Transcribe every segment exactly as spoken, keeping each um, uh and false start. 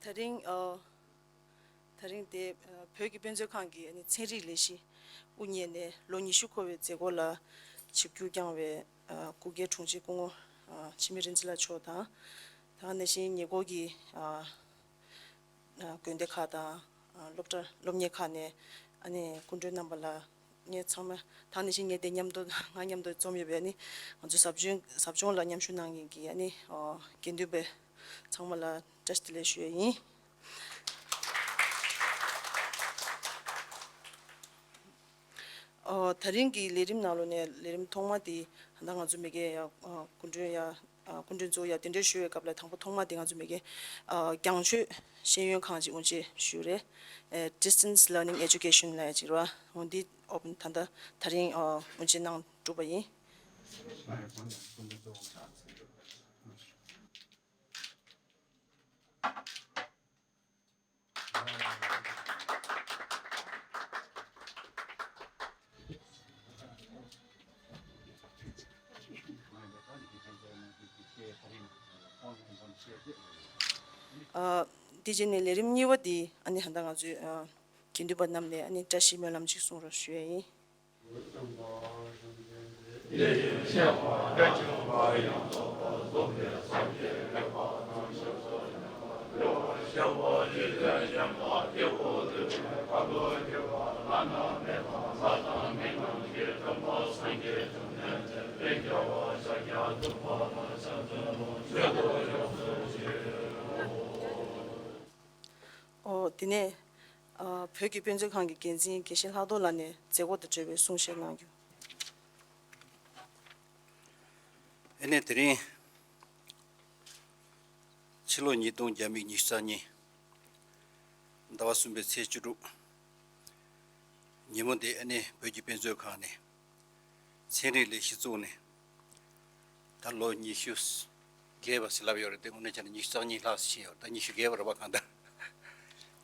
ད་རིང་ཨ། ད་རིང་དེ་ཨ། བོད་ཀྱི་དཔེ་མཛོད་ཁང་གི་ཨ་ནི་ཚན་རིག་ལས་གཞི་དབུ་བརྙེས་ནས་ལོ་ཉི་ཤུ་འཁོར་བའི་མཛད་སྒོ་ལ་ཆིབས་བསྒྱུར་བསྐྱངས་པའི་ཨ། སྐུ་སྒེར་དྲུང་ཆེ་སྐུ་ངོ་ཨ། འཆི་མེད་རིག་འཛིན་ལགས་མཆོག་དང་། ད་ག་ནང་བཞིན་ཉེ་འཁོར་གྱི་ཨ། ཨ། དགོན་སྡེ་ཁག་དང་ཨ། སློབ་གྲྭ་སློབ་གཉེར་ཁག་ནས་ཨ་ནི་སྐུ་མགྲོན་རྣམ་པ་ལ་ངས་ཚང་མ་ད་ག་ནང་བཞིན་ངས་དེ་མཉམ་དུ་ང་མཉམ་དུ་འཛོམས་ཡོད་པའི་ཨ་ནི་ང་ཚོ་ཟབ་སྦྱོང་ཟབ་སྦྱོང་ལ་མཉམ་ཞུགས་གནང་མཁན་གྱི་ཨ་ནི་ཨ། དགེ་འདུན་པ་ཚང་མ་ལ་བཀྲ་ཤིས་བདེ་ལེགས་ཞུ་ཡས་ཡིན། ཨོ། ད་རིང་གི་ལས་རིམ་ནང་ལོགས་ནས་ལས་རིམ་ཐོག་མ་དེ་ད་ང་ཚོ་མི་སྒེར་ཡ་ཨ། སྐུ་མགྲོན་ཡ་ཨ། སྐུ་མགྲོན་གཙོ་བོ་ཡ་གདན་འདྲེན་ཞུ་བའི་སྐབས་ལ་དང་པོ་ཐོག་མ་དེ་ང་ཚོ་མི་སྒེར་ཨ། རྒྱང་ཤོད་ཤེས་ཡོན་ཁང་ཅིག་དབུ་འབྱེད་ཞུས་རེད། ཨེ། Distance Learning Education ལབ་ཡ་ཅིག་རེད་བ། འོ་འདི་ཨོ་ད་ལྟ་ད་རིང་ཨ། དབུ་འབྱེད་གནང་གྲུབ་པ་ཡིན། ཨ། དེ་རྗེས་ནས་ལས་རིམ་གཉིས་པ་འདི་ཨ་ནི་ད་ལྟ་ང་ཚོའི་ཨ། དགེ་འདུན་པ་རྣམས་ནས་ཨ་ནི་བཀྲ་ཤིས་སྨོན་ལམ་ཅིག་གསུང་རོགས་ཞུ་ཡས་ཡིན། ཨོ། དེ་ནས་ཨ། བོད་ཀྱི་དཔེ་མཛོད་ཁང་གི་འགན་འཛིན་དགེ་བཤེས་ལྷག་རྡོར་ལགས་ནས་མཛད་སྒོ་དང་འབྲེལ་བའི་གསུང་བཤད་གནང་རྒྱུ། ཨ་ནི་དེ་རིང་ཕྱི་ལོ་ཉིས་སྟོང་ཉི་ཤུ་རྩ་གཉིས་ཟླ་བ་གསུམ་པའི་ཚེས་བཅུ་དྲུག་ཉིན་མོ་འདི་ཨ་ནི་བོད་ཀྱི་དཔེ་མཛོད་ཁང་ནས་ཚན་རིག་ལས་གཞི་བཙུགས་ནས། ད་ལོ་ཉི་ཤུ་བརྒལ་བ་ཟེར་ལབ་ཡོད་རེད་དེ། དངོས་གནས་བྱས་ན་ཉི་ཤུ་རྩ་གཉིས་ལྷག་ཕྱིན་ཡོད། ད་ཉི་ཤུ་བརྒལ་བ་རེད་པ། གང་ལྟར་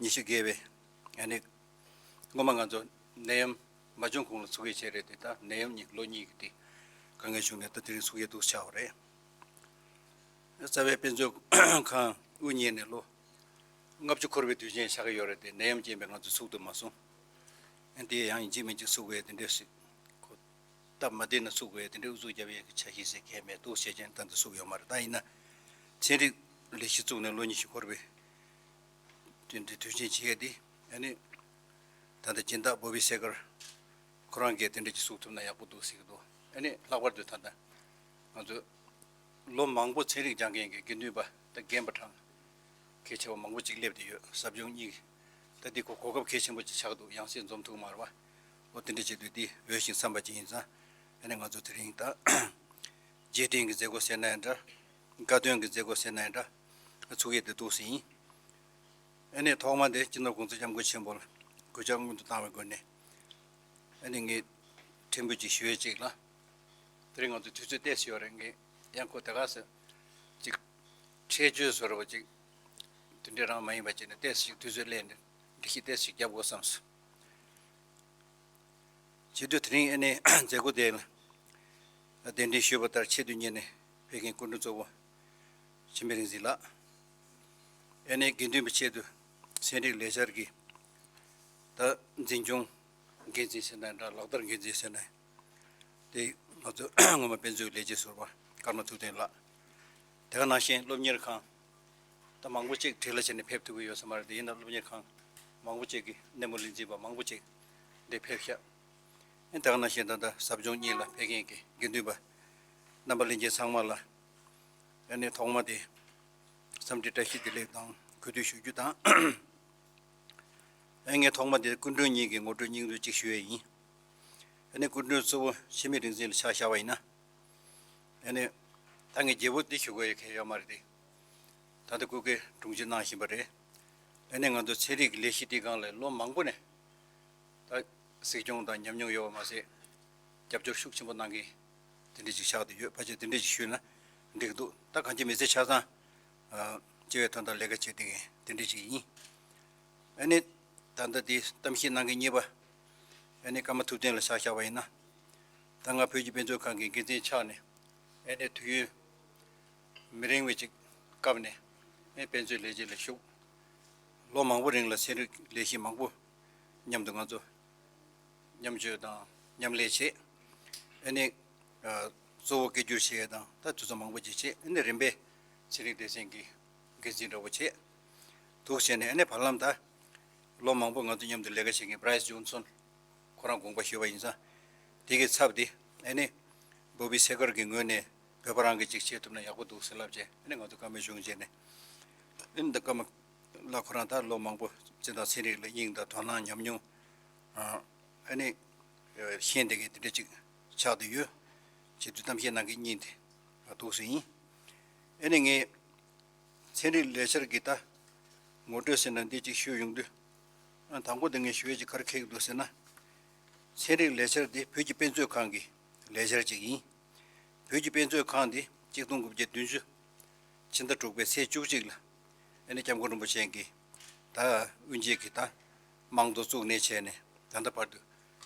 ཉི་ཤུ་བརྒལ་བའི་ཨ་ནི་སྔོན་མ་ང་ཚོ་ནད་ཡམས་མ་བྱུང་གོང་ལ་ཚུགས་ཡས་བྱས་རེད་དེ། ད་ནད་ཡམས་གཉིས་ལོ་གཉིས་ཀྱི་དེ་དཀའ་ངལ་བྱུང་ནས་ད་དེ་རིང་ཚུགས་ཡས་འདུག་ཆགས་པ་རེད། རྩ་བའི་དཔེ་མཛོད་ཁང་དབུ་བརྙེས་ནས་ལོ་ལྔ་བཅུ་འཁོར་བའི་དུས་ཆེན་ཆགས་ཀྱི་ཡོད་རེད་དེ། ནད་ཡམས་རྐྱེན་པས་ང་ཚོ་ཚུགས་ཐུབ་མ་སོང་། ཨ་ནི་དེ་ཡང་ཡིན་གཅིག་མིན་གཅིག་ཚུགས་དགོས་དེ་འདྲས་ཞིག་ཁོ། སྟབས་མ་བདེ་ན་ཚུགས་དགོས་དེ་འདྲའི་ཨུ་ཚུགས་རྒྱབ་ཡས་ཀྱི་འཆར་གཞི་ཟེར་གང་མེད་འདུག་བྱས་ཀྱང་ད་ལྟ་ཚུགས་ཡོད་མ་རེད། ད་ཡིན་ན་ཚན་རིག་ལས་གཞི་བཙུགས་ནས་ལོ་ཉི་ཤུ་འཁོར་བའི་དེ་འདྲའི་དུས་ཆེན་བྱེད་ཡས་དེ། ཨ་ནི་ད་ལྟ་སྦྱིན་བདག་བོ་བི་སེ་ཀར་ཁོ་རང་གིས་དེ་འདྲ་ཅིག་བཙུགས་ཐུབ་ན་ཡག་པོ་འདུག་ཟེར་གྱི་འདུག་ཨ་ནི་ལྷག་པར་དུ་ད་ལྟ་ང་ཚོ་ལོ་མང་པོ་ཚན་རིག་སྦྱང་མཁན་གྱི་དགེ་འདུན་པ་དང་རྒན་པ་གྲངས་གལ་ཆེ་བ་མང་པོ་ཅིག་སླེབས་བསྡད་ཡོད། ཟབ་སྦྱོང་གཉིས་ཀྱི་ད་འདི་ཁོ་གོ་སྐབས་གལ་ཆེན་པོ་ཅིག་ཆགས་འདུག་ཡང་སེ་འཛོམས་ཐུབ་མ་རེད་པ། འོ་དེ་འདྲ་བྱེད་དུས་འདི་འོས་ཤིང་འཚམས་པ་ཅིག་ཡིན་ཙང་། ཨ་ནི་ང་ཚོ་དེ་རིང་ད་རྗེས་དྲན་གྱི་མཛད་སྒོ་ཟེར་ན་ཡང་འདྲ། དགའ་སྟོན་གྱི་མཛད་སྒོ་ཟེར་ན་ཡང་འདྲ། ཚུགས་ཡས་དེ་འདུག་ཟེར་ཡིན། ཨ་ནི་ཐོག་མ་དེ་སྤྱི་ནོར་༸གོང་ས་༸སྐྱབས་མགོན་ཆེན་པོ་ལ་གུས་ཕྱག་སྔོན་དུ་བཏང་བའི་སྒོ་ནས། ཨ་ནི་ངས་ཕྲན་བུ་ཅིག་ཞུ་ཡས་ཅིག་ལ། དེ་རིང་ང་ཚོ་དུས་ཚོད་ཏོག་ཙམ་ཡོད་རེད། ངས་ཡང་ཁོ་དེ་ག་ས་ཅིག་འཕྲེད་བརྗོད་བཟོ་འདྲ་བ་ཅིག་དེ་འདྲས་རང་མ་ཡིན་པ་བྱས་ནས་ཏོག་ཙམ་ཅིག་དུས་ཚོད་ལེན་ནས་འགྲེལ་བཤད་ཏོག་ཙམ་ཅིག་རྒྱབ་དགོས་བསམས་སོང་། བྱེད་དུས་དེ་རིང་ཨ་ནི་མཛད་སྒོ་དེ་ལ་གདན་འདྲེན་ཞུས་པ་ལྟར་ཆེད་དུ་གཉེར་ནས་ཕེབས་མཁན་སྐུ་མགྲོན་གཙོ་བོ་འཆི་མེད་རིག་འཛིན་ལགས། ཨ་ནི་དགེ་འདུན་པའི་ཆེད་དུ་ཚན་རིག་ལས་འཆར་གྱི་ད་འཛིན་སྐྱོང་འགན་འཛིན་ཟེར་ན་འདྲ། ལག་བསྟར་འགན་འཛིན་ཟེར་ན། དེ་ང་ཚོ་སྔོན་མ་དཔེ་མཛོད་ལས་བྱེད་ཟུར་པ་ཀརྨ་ཐུབ་བསྟན་ལགས། དེ་ག་ནང་བཞིན་སློབ་གཉེར་ཁང་ད་མང་པོ་ཅིག་བྲེལ་ལ་བྱས་ནས་ཕེབས་ཐུབ་ཀྱི་ཡོད་ས་མ་རེད་དེ། ཡིན་ན་སློབ་གཉེར་ཁང་མང་པོ་ཅིག་གི་སྣེ་མོ་ལས་འཛིན་པ་མང་པོ་ཅིག་འདིར་ཕེབས་ཤག་ཨེ་དེ་ག་ནང་བཞིན་ད་ལྟ་ཟབ་སྦྱོང་གཉིས་ལ་ཕེབས་མཁན་གྱི་དགེ་འདུན་པ་རྣམ་པ་ལྷན་རྒྱས་ཚང་མ་ལ་ཨ་ནི་ཐོག་མ་དེ་འཚམས་འདྲི་བཀྲ་ཤིས་བདེ་ལེགས་དང་གུས་འདུད་ཞུ་རྒྱུ་དང་། ཨ་ངས་ཐོག་མ་དེ་སྐུ་མགྲོན་གཉིས་ཀྱི་ངོ་སྤྲོད་སྙིང་བསྡུས་གཅིག་ཞུ་ཡས་ཡིན། ཨ་ནི་སྐུ་མགྲོན་གཙོ་བོ་འཆི་མེད་རིག་འཛིན་ལ་ཆ་བཞག་པ་ཡིན་ན། ཨ་ནི་ད་ངས་རྒྱལ་པོ་འདི་ཞུ་དགོས་ཡ་གང་ཡང་ཡོད་མ་རེད་དེ། ད་ལྟ་སྐུ་སྒེར་དྲུང་ཆེ་གནང་བཞིན་པ་རེད། ཨ་ནི་ང་ཚོ་ཚན་རིག་གི་ལས་གཞི་འདི་སྒང་ལ་ལོ་མང་པོ་ནས་ད་གཟིགས་སྐྱོང་དང་ཉམས་མྱོང་ཡོད་པ་མ་ཟད། རྒྱབ་སྐྱོར་ཤུགས་ཆེན་པོ་གནང་མཁན་དེ་འདྲ་ཅིག་ཆགས་བསྡད་ཡོད། ཕལ་ཆེར་དེ་འདྲ་ཅིག་ཞུས་ན་འགྲིག་གི་འདུག་ད་གང་ཅི་མི་ཚེ་ཆ་ཚང་ཨ་སྤྱི་བའི་དོན་དག་ལས་ཀ་བྱེད་བསྡད་མཁན་དེ་འདྲ་ཅིག་ཡིན། ཨ་ནི་ད་ལྟ་དེ་གཏམ་བཤད་གནང་མཁན་གཉིས་པ་ཨ་ནི་ཀརྨ་ཐུབ་བསྟན་ལ་ཆ་བཞག་པ་ཡིན་ན། ད་ང་བོད་ཀྱི་དཔེ་མཛོད་ཁང་གི་འགན་འཛིན་ཆགས་ནས་ཨ་ནི་དུས་ཡུན་མི་རིང་བའི་ཅིག་སྐབས་ནས་ཨ་ནི་དཔེ་མཛོད་ལས་བྱེད་ལ་ཞུགས། ལོ་མང་པོ་རིང་ལ་ཚན་རིག་ལས་གཞི་མང་པོ་མཉམ་དུ་ང་ཚོ་མཉམ་སྤྱོད་དང་མཉམ་ལས་བྱས། ཨ་ནི་ཨ་གཙོ་བོ་སྐད་སྒྱུར་བྱེད་ཡས་དང་ད་དུས་ཚོད་མང་པོ་ཅིག་བྱས། ཨ་ནི་རིམ་པས་ཚན་རིག་སྡེ་ཚན་གྱི་འགན་འཛིན་འདྲ་པོ་བྱས་འདུག་བྱས་ནས། ཨ་ནི་བར་ལམ་ད་ལོ་མང་པོ་ང་ཚོ་མཉམ་དུ་ལས་ཀ་བྱེད་མཁན་བྷ་རའི་སི་ཇོན་སོན་ཁོ་རང་དགོངས་པ་ཞུས་པ་ཡིན་ཙང་། དེ་གི་ཚབ་དེ་ཨ་ནི་བོ་བི་སེ་གར་གྱི་ངོས་ནས་བོད་པ་རང་གིས་ཅིག་བྱེད་ཐུབ་ན་ཡག་པོ་འདུག་ཟེར་ལབ་བྱས། ཨ་ནི་ང་ཚོ་བཀའ་མོལ་ཞུ་བྱས་ནས། ཨ་ནི་ད་ཀརྨ་ལགས་ཁོ་རང་ད་ལོ་མང་པོ་སྤྱིར་བཏང་ཚན་རིག་ལ་དབྱིངས་དང་དོ་སྣང་ཉམས་མྱོང་ཨ་ནི་ཤེས་ལྡན་མཁན་དེ་འདྲ་ཅིག་ཆགས་བསྡད་ཡོད། བྱས་དུས་གཏམ་བཤད་གནང་མཁན་གཉིས་དེ་འདུག་སེ་ཡིན། ཨ་ནི་ངས་ཚན་རིག་ལས་འཆར་གྱི་ད་ངོ་སྤྲོད་ཟེར་ན་འདི་ཅིག་ཞུ་ཡོང་དུས། ཨ་དང་པོ་དེ་ངས་ཞུ་ཡས་ཅིག་ག་རེ་འཁེལ་གྱི་འདུག་ཟེར་ན། ཚན་རིག་ལས་འཆར་འདི་བོད་ཀྱི་དཔེ་མཛོད་ཁང་གི་ལས་འཆར་ཅིག་ཡིན། བོད་ཀྱི་དཔེ་མཛོད་ཁང་འདི་གཅིག་སྟོང་དགུ་བརྒྱ་བདུན་ཅུ་ཕྱི་ཟླ་དྲུག་པའི་ཚེས་བཅུ་གཅིག་ལ་ཨ་ནི་སྐྱབས་མགོན་རིན་པོ་ཆེ་གིས་ད་དབུ་འབྱེད་ཀྱི་ད་རྨང་རྡོ་བཙུགས་ནས་བྱས་ནས་ད་ལྟ་བར་དུ་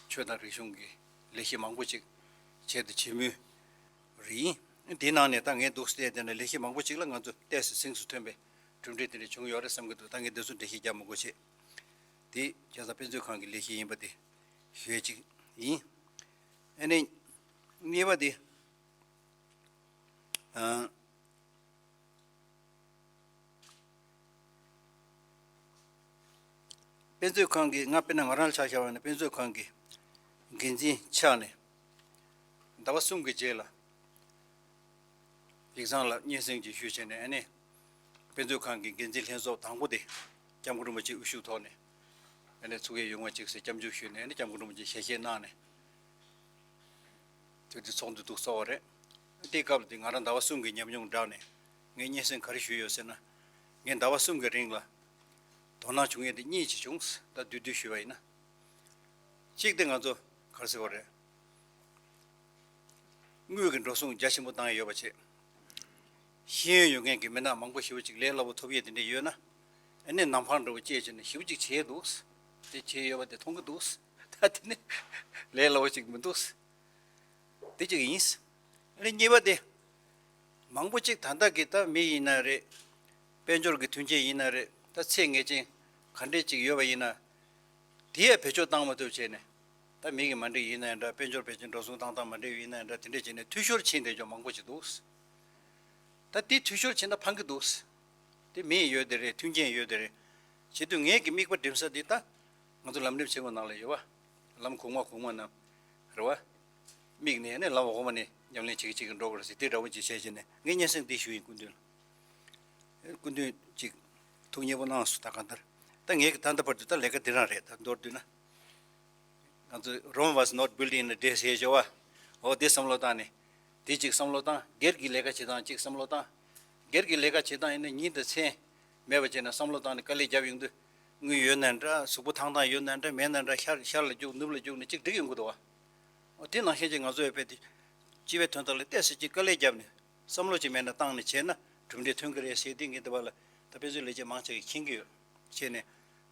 ཆོས་དང་རིག་གཞུང་གི་ལས་གཞི་མང་པོ་ཅིག་བྱས་དང་བྱེད་མུས་རེད། དེའི་ནང་ནས་ད་ངས་འདུག་སེ་བལྟས་བསྡད་ན་ལས་གཞི་མང་པོ་ཅིག་ལ་ང་ཚོ་ཏོག་ཙམ་གཟེངས་སུ་ཐོན་པའི་གྲུབ་འབྲས་དེ་འདྲ་བྱུང་ཡོད་རེད་བསམ་གྱི་འདུག་ད་ངས་འདི་ཚོ་འགྲེལ་བཤད་རྒྱག་མི་དགོས་བྱས། དེ་བྱས་ཙང་དཔེ་མཛོད་ཁང་གི་ལས་གཞི་ཡིན་པ་དེ་ཞུ་ཡས་ཅིག་ཡིན། ཨ་ནི་གཉིས་པ་དེ་ཨ། དཔེ་མཛོད་ཁང་གི་ང་དཔེར་ན་ང་རང་ལ་ཆ་བཞག་པ་ཡིན་ན་དཔེ་མཛོད་ཁང་གི་འགན་འཛིན་ཆགས་ནས་ཟླ་བ་གསུམ་གྱི་རྗེས་ལ་ཡིག་ཚང་ལ་སྙན་སེང་ཅིག་ཞུས་བྱས་ནས། ཨ་ནི་དཔེ་མཛོད་ཁང་གི་འགན་འཛིན་ལྷན་ཚོགས་དང་པོ་དེ་སྐྱབས་མགོན་རིན་པོ་ཆེའི་དབུ་བཞུགས་ཐོག་ནས་ཨ་ནི་ཚུགས་ཡས་ཡོང་བ་ཅིག་ཟེར་སྐྱབས་འཇུག་ཞུས་ནས། ཨ་ནི་སྐྱབས་མགོན་རིན་པོ་ཆེས་ཞལ་བཞེས་གནང་ནས། དེ་དུས་ཚོགས་འདུ་འདུག་ཚོགས་པ་རེད། དེའི་སྐབས་དེ་ང་རང་ཟླ་བ་གསུམ་གྱི་ཉམས་མྱོང་བསྒྲགས་ནས་ངས་སྙན་སེང་ག་རེ་ཞུས་ཡོད་ཟེར་ན། ངས་ཟླ་བ་གསུམ་གྱི་རིང་ལ་དོ་སྣང་བྱུང་ཡས་དེ་གཉིས་ཅིག་བྱུང་། ད་བསྡུས་བསྡུས་ཞུས་པ་ཡིན་ན། གཅིག་དེ་ང་ཚོ་ག་རེ་ཟེར་བ་རེད། དངུལ་གྱི་འགྲོ་སོང་རྒྱ་ཆེན་པོ་བཏང་ཡོད་པ་བྱས། ཤེས་ཡོན་ཡོད་མཁན་གྱི་མི་སྣ་མང་པོ་ཞེ་པོ་ཅིག་ལས་སླ་པོ་ཐོབ་ཡས་དེ་འདྲ་ཡོད་ན། ཨ་ནི་ནམ་འཕང་འདྲ་པོ་སྐྱེས་བྱས་ནས་ཞེ་པོ་ཅིག་བྱས་འདུག་དེ་བྱས་ཡོད་པ་དེ་མཐོང་གི་འདུག་ད་དེ་ནི་ལས་སླ་པོ་ཅིག་མི་འདུག་དེ་གཅིག་ཡིན། ཨ་ནི་གཉིས་པ་དེ། མང་པོ་ཅིག་ད་ལྟ་གི་ད་མི་ཡིན་ན་རེད། དཔལ་འབྱོར་གྱི་མཐུན་རྐྱེན་ཡིན་ན་རེད། ད་ཚད་ངེས་ཅན་ག་འདྲས་ཅིག་ཡོད་པ་ཡིན་ན། དེ་ཡང་བེད་སྤྱོད་བཏང་མ་ཐུབ་བྱས་ནས། ད་མི་གི་མ་འགྲིག་ཡིན་ན་འདྲ། དཔལ་འབྱོར་བེད་སྤྱོད་འགྲོ་སོང་བཏང་སྟངས་མ་འགྲིག་ཡིན་ན་འདྲ། དེ་འདྲས་བྱས་ནས་འཐུས་ཤོར་ཕྱིན་བསྡད་ཀྱང་མང་པོ་ཅིག་འདུག་ད་དེ་འཐུས་ཤོར་ཕྱིན་ན་ཕངས་ཀྱི་འདུག་དེ་མི་ཡོད་དེ་རེད། མཐུན་རྐྱེན་ཡོད་དེ་རེད། བྱེད་དུས་ངེད་ཀྱི་དམིགས་པ་འགྲིམ་ས་འདི་ད་ང་ཚོ་ལམ་རིམ་ཆེན་མོ་ནང་ལ་ཡོད་པ། ལམ་གོང་མ་གོང་མ་ནང་རེད་བ། དམིགས་ནས་ནས་ལམ་འོག་མ་ནས་ཉམས་ལེན་བྱེད་ཀྱི་བྱེད་ཀྱི་འགྲོ་དགོས་རེད་ཟེར། དེ་འདྲ་བོ་ཅིག་བྱས་བྱས་ནས་ངས་སྙན་སེང་འདི་ཞུ་ཡིན། སྐུ་མདུན་ལ། སྐུ་མདུན་ཅིག་ཐུགས་མཉེས་པོ་གནང་སོང་། ད་གང་ལྟར་ད་ངེད་ཀྱི་ད་ལྟ་བར་དུ་ད་ལས་ཀ་འདི་རང་རེད། ད་མདོར་བསྡུས་ན། ང་ཚོས་Rome was not built in a day ཟེར་བྱས་བ། འོ་དེ་བསམ་བློ་བཏང་ནས། དེ་གཅིག་བསམ་བློ་བཏང་། སྒེར་གྱི་ལས་ཀ་བྱེད་སྟངས་གཅིག་བསམ་བློ་བཏང་། སྒེར་གྱི་ལས་ཀ་བྱེད་སྟངས་ཡིན་ན་ཉིན་དང་མཚན་མེད་པ་བྱས་ནས་བསམ་བློ་བཏང་ནས་དཀའ་ལས་བརྒྱབ་ཡོང་དུས། དངུལ་ཡོད་ན་འདྲ། གཟུགས་པོ་ཐང་ཐང་ཡོད་ན་འདྲ། མེད་ན་འདྲ། ཤར་ཤར་ལ་རྒྱུག་ནུབ་ལ་རྒྱུག་ནས་གཅིག་འགྲིག་ཡོང་གི་འདུག་བ། འོ་དེ་ནང་བཞིན་གྱི་ང་ཚོ་ཡོད་པས་དེ། སྤྱི་པའི་དོན་དག་ལ་ཏོག་ཙམ་ཅིག་དཀའ་ལས་བརྒྱབ་ནས། བསམ་བློ་ཅིག་མེད་ན་བཏང་ནས་བྱས་ན་གྲུབ་འབྲས་ཐོན་གྱི་རེད་ཟེར། དེ་ངས་འདི་བར་ལ་ད་དཔེ་མཛོད་ལས་བྱེད་མང་ཆེ་གིས་མཁྱེན་གྱི་ཡོད། བྱས་ནས་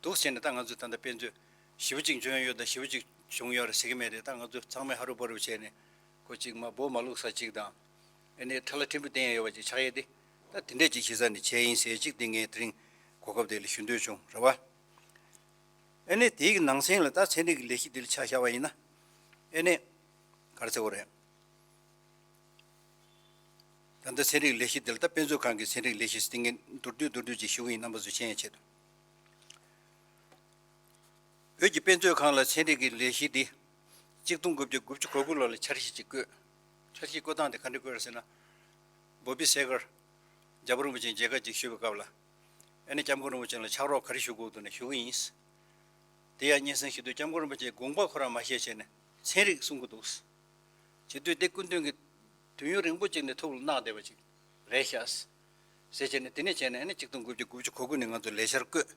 འདུག་བྱས་ནས་ད་ང་ཚོས་ད་ལྟ་དཔེ་མཛོད་ཞེ་པོ་ཅིག་འཇོན་ཡོད་དང་ཞེ་པོ་ཅིག་བྱུང་ཡོད་རེད་ཟེར་གྱི་མེད་རེད། ད་ང་ཚོ་ཚང་མས་ཧ་རུ་བ་རུ་བྱས་ནས་ཁོ་ཅིག་མ་འབོ་མ་བླུགས་ས་ཅིག་དང་། ཨ་ནི་ཁྲ་ལ་ཕྲན་བུ་བསྟན་ཡོད་པ་ཅིག་ཆགས་ཡས་དེ། ད་དེ་འདྲས་ཅིག་གཞི་རྩ་ནས་བྱས་ཡིན་ཟེར་ཅིག་དེ་ངས་དེ་རིང་གོ་སྐབས་དེ་ལ་ཞུ་འདོད་བྱུང་རེད་བ། ཨ་ནི་དེའི་ནང་གསེས་ལ་ད་ཚན་རིག་གི་ལས་གཞི་འདི་ལ་ཆ་བཞག་པ་ཡིན་ན། ཨ་ནི་ག་རེ་ཟེར་དགོས་རེད། ད་ལྟ་ཚན་རིག་ལས་གཞི་འདི་ལ་ད་དཔེ་མཛོད་ཁང་གི་ཚན་རིག་ལས་གཞི་ཟེར་མཁན་མདོར་བསྡུས་མདོར་བསྡུས་ཅིག་ཞུ་གི་ཡིན། རྣམ་པ་ཚོ་མཁྱེན་ཡས་ཆེད་དུ། བོད་ཀྱི་དཔེ་མཛོད་ཁང་ལ་ཚན་རིག་གི་ལས་གཞི་འདི་གཅིག་སྟོང་དགུ་བརྒྱ་དགུ་བཅུ་གོ་དགུ་ལོ་ལ་འཆར་གཞི་ཅིག་བཀོད། འཆར་གཞི་བཀོད་སྟངས་དེ་ག་འདྲ་བཀོད་རེད་ཟེར་ན། བོ་བི་སེ་གར་རྒྱལ་བ་རིན་པོ་ཆེའི་མཇལ་ཁ་ཅིག་ཞུས་པའི་སྐབས་ལ། ཨ་ནི་སྐྱབས་མགོན་རིན་པོ་ཆེ་ལ་ཕྱག་རོགས་ག་རེ་ཞུ་དགོས་འདུག་ན་ཞུ་གི་ཡིན། དེ་ཡང་སྙན་སེང་ཞུ་དུས་སྐྱབས་མགོན་རིན་པོ་ཆེས་དགོངས་པ་ཁོ་རང་མ་བཞེས་བྱས་ནས་ཚན་རིག་གསུང་གི་འདུག། བྱེད་དུས་དེ་སྐུ་མདུན་གྱིས་དུས་ཡུན་རིང་པོ་ཅིག་ནས་ཐུགས་ལ་བརྣགས་བསྡད་པ་ཅིག་རེད་ཤག་ཟེར་བྱས་ནས། དེ་ནས་བྱས་ནས་ཨ་ནི་གཅིག་སྟོང་དགུ་བརྒྱ་དགུ་བཅུ་གོ་དགུ་ནས་ང་ཚོ་ལས་འཆར་བཀོད།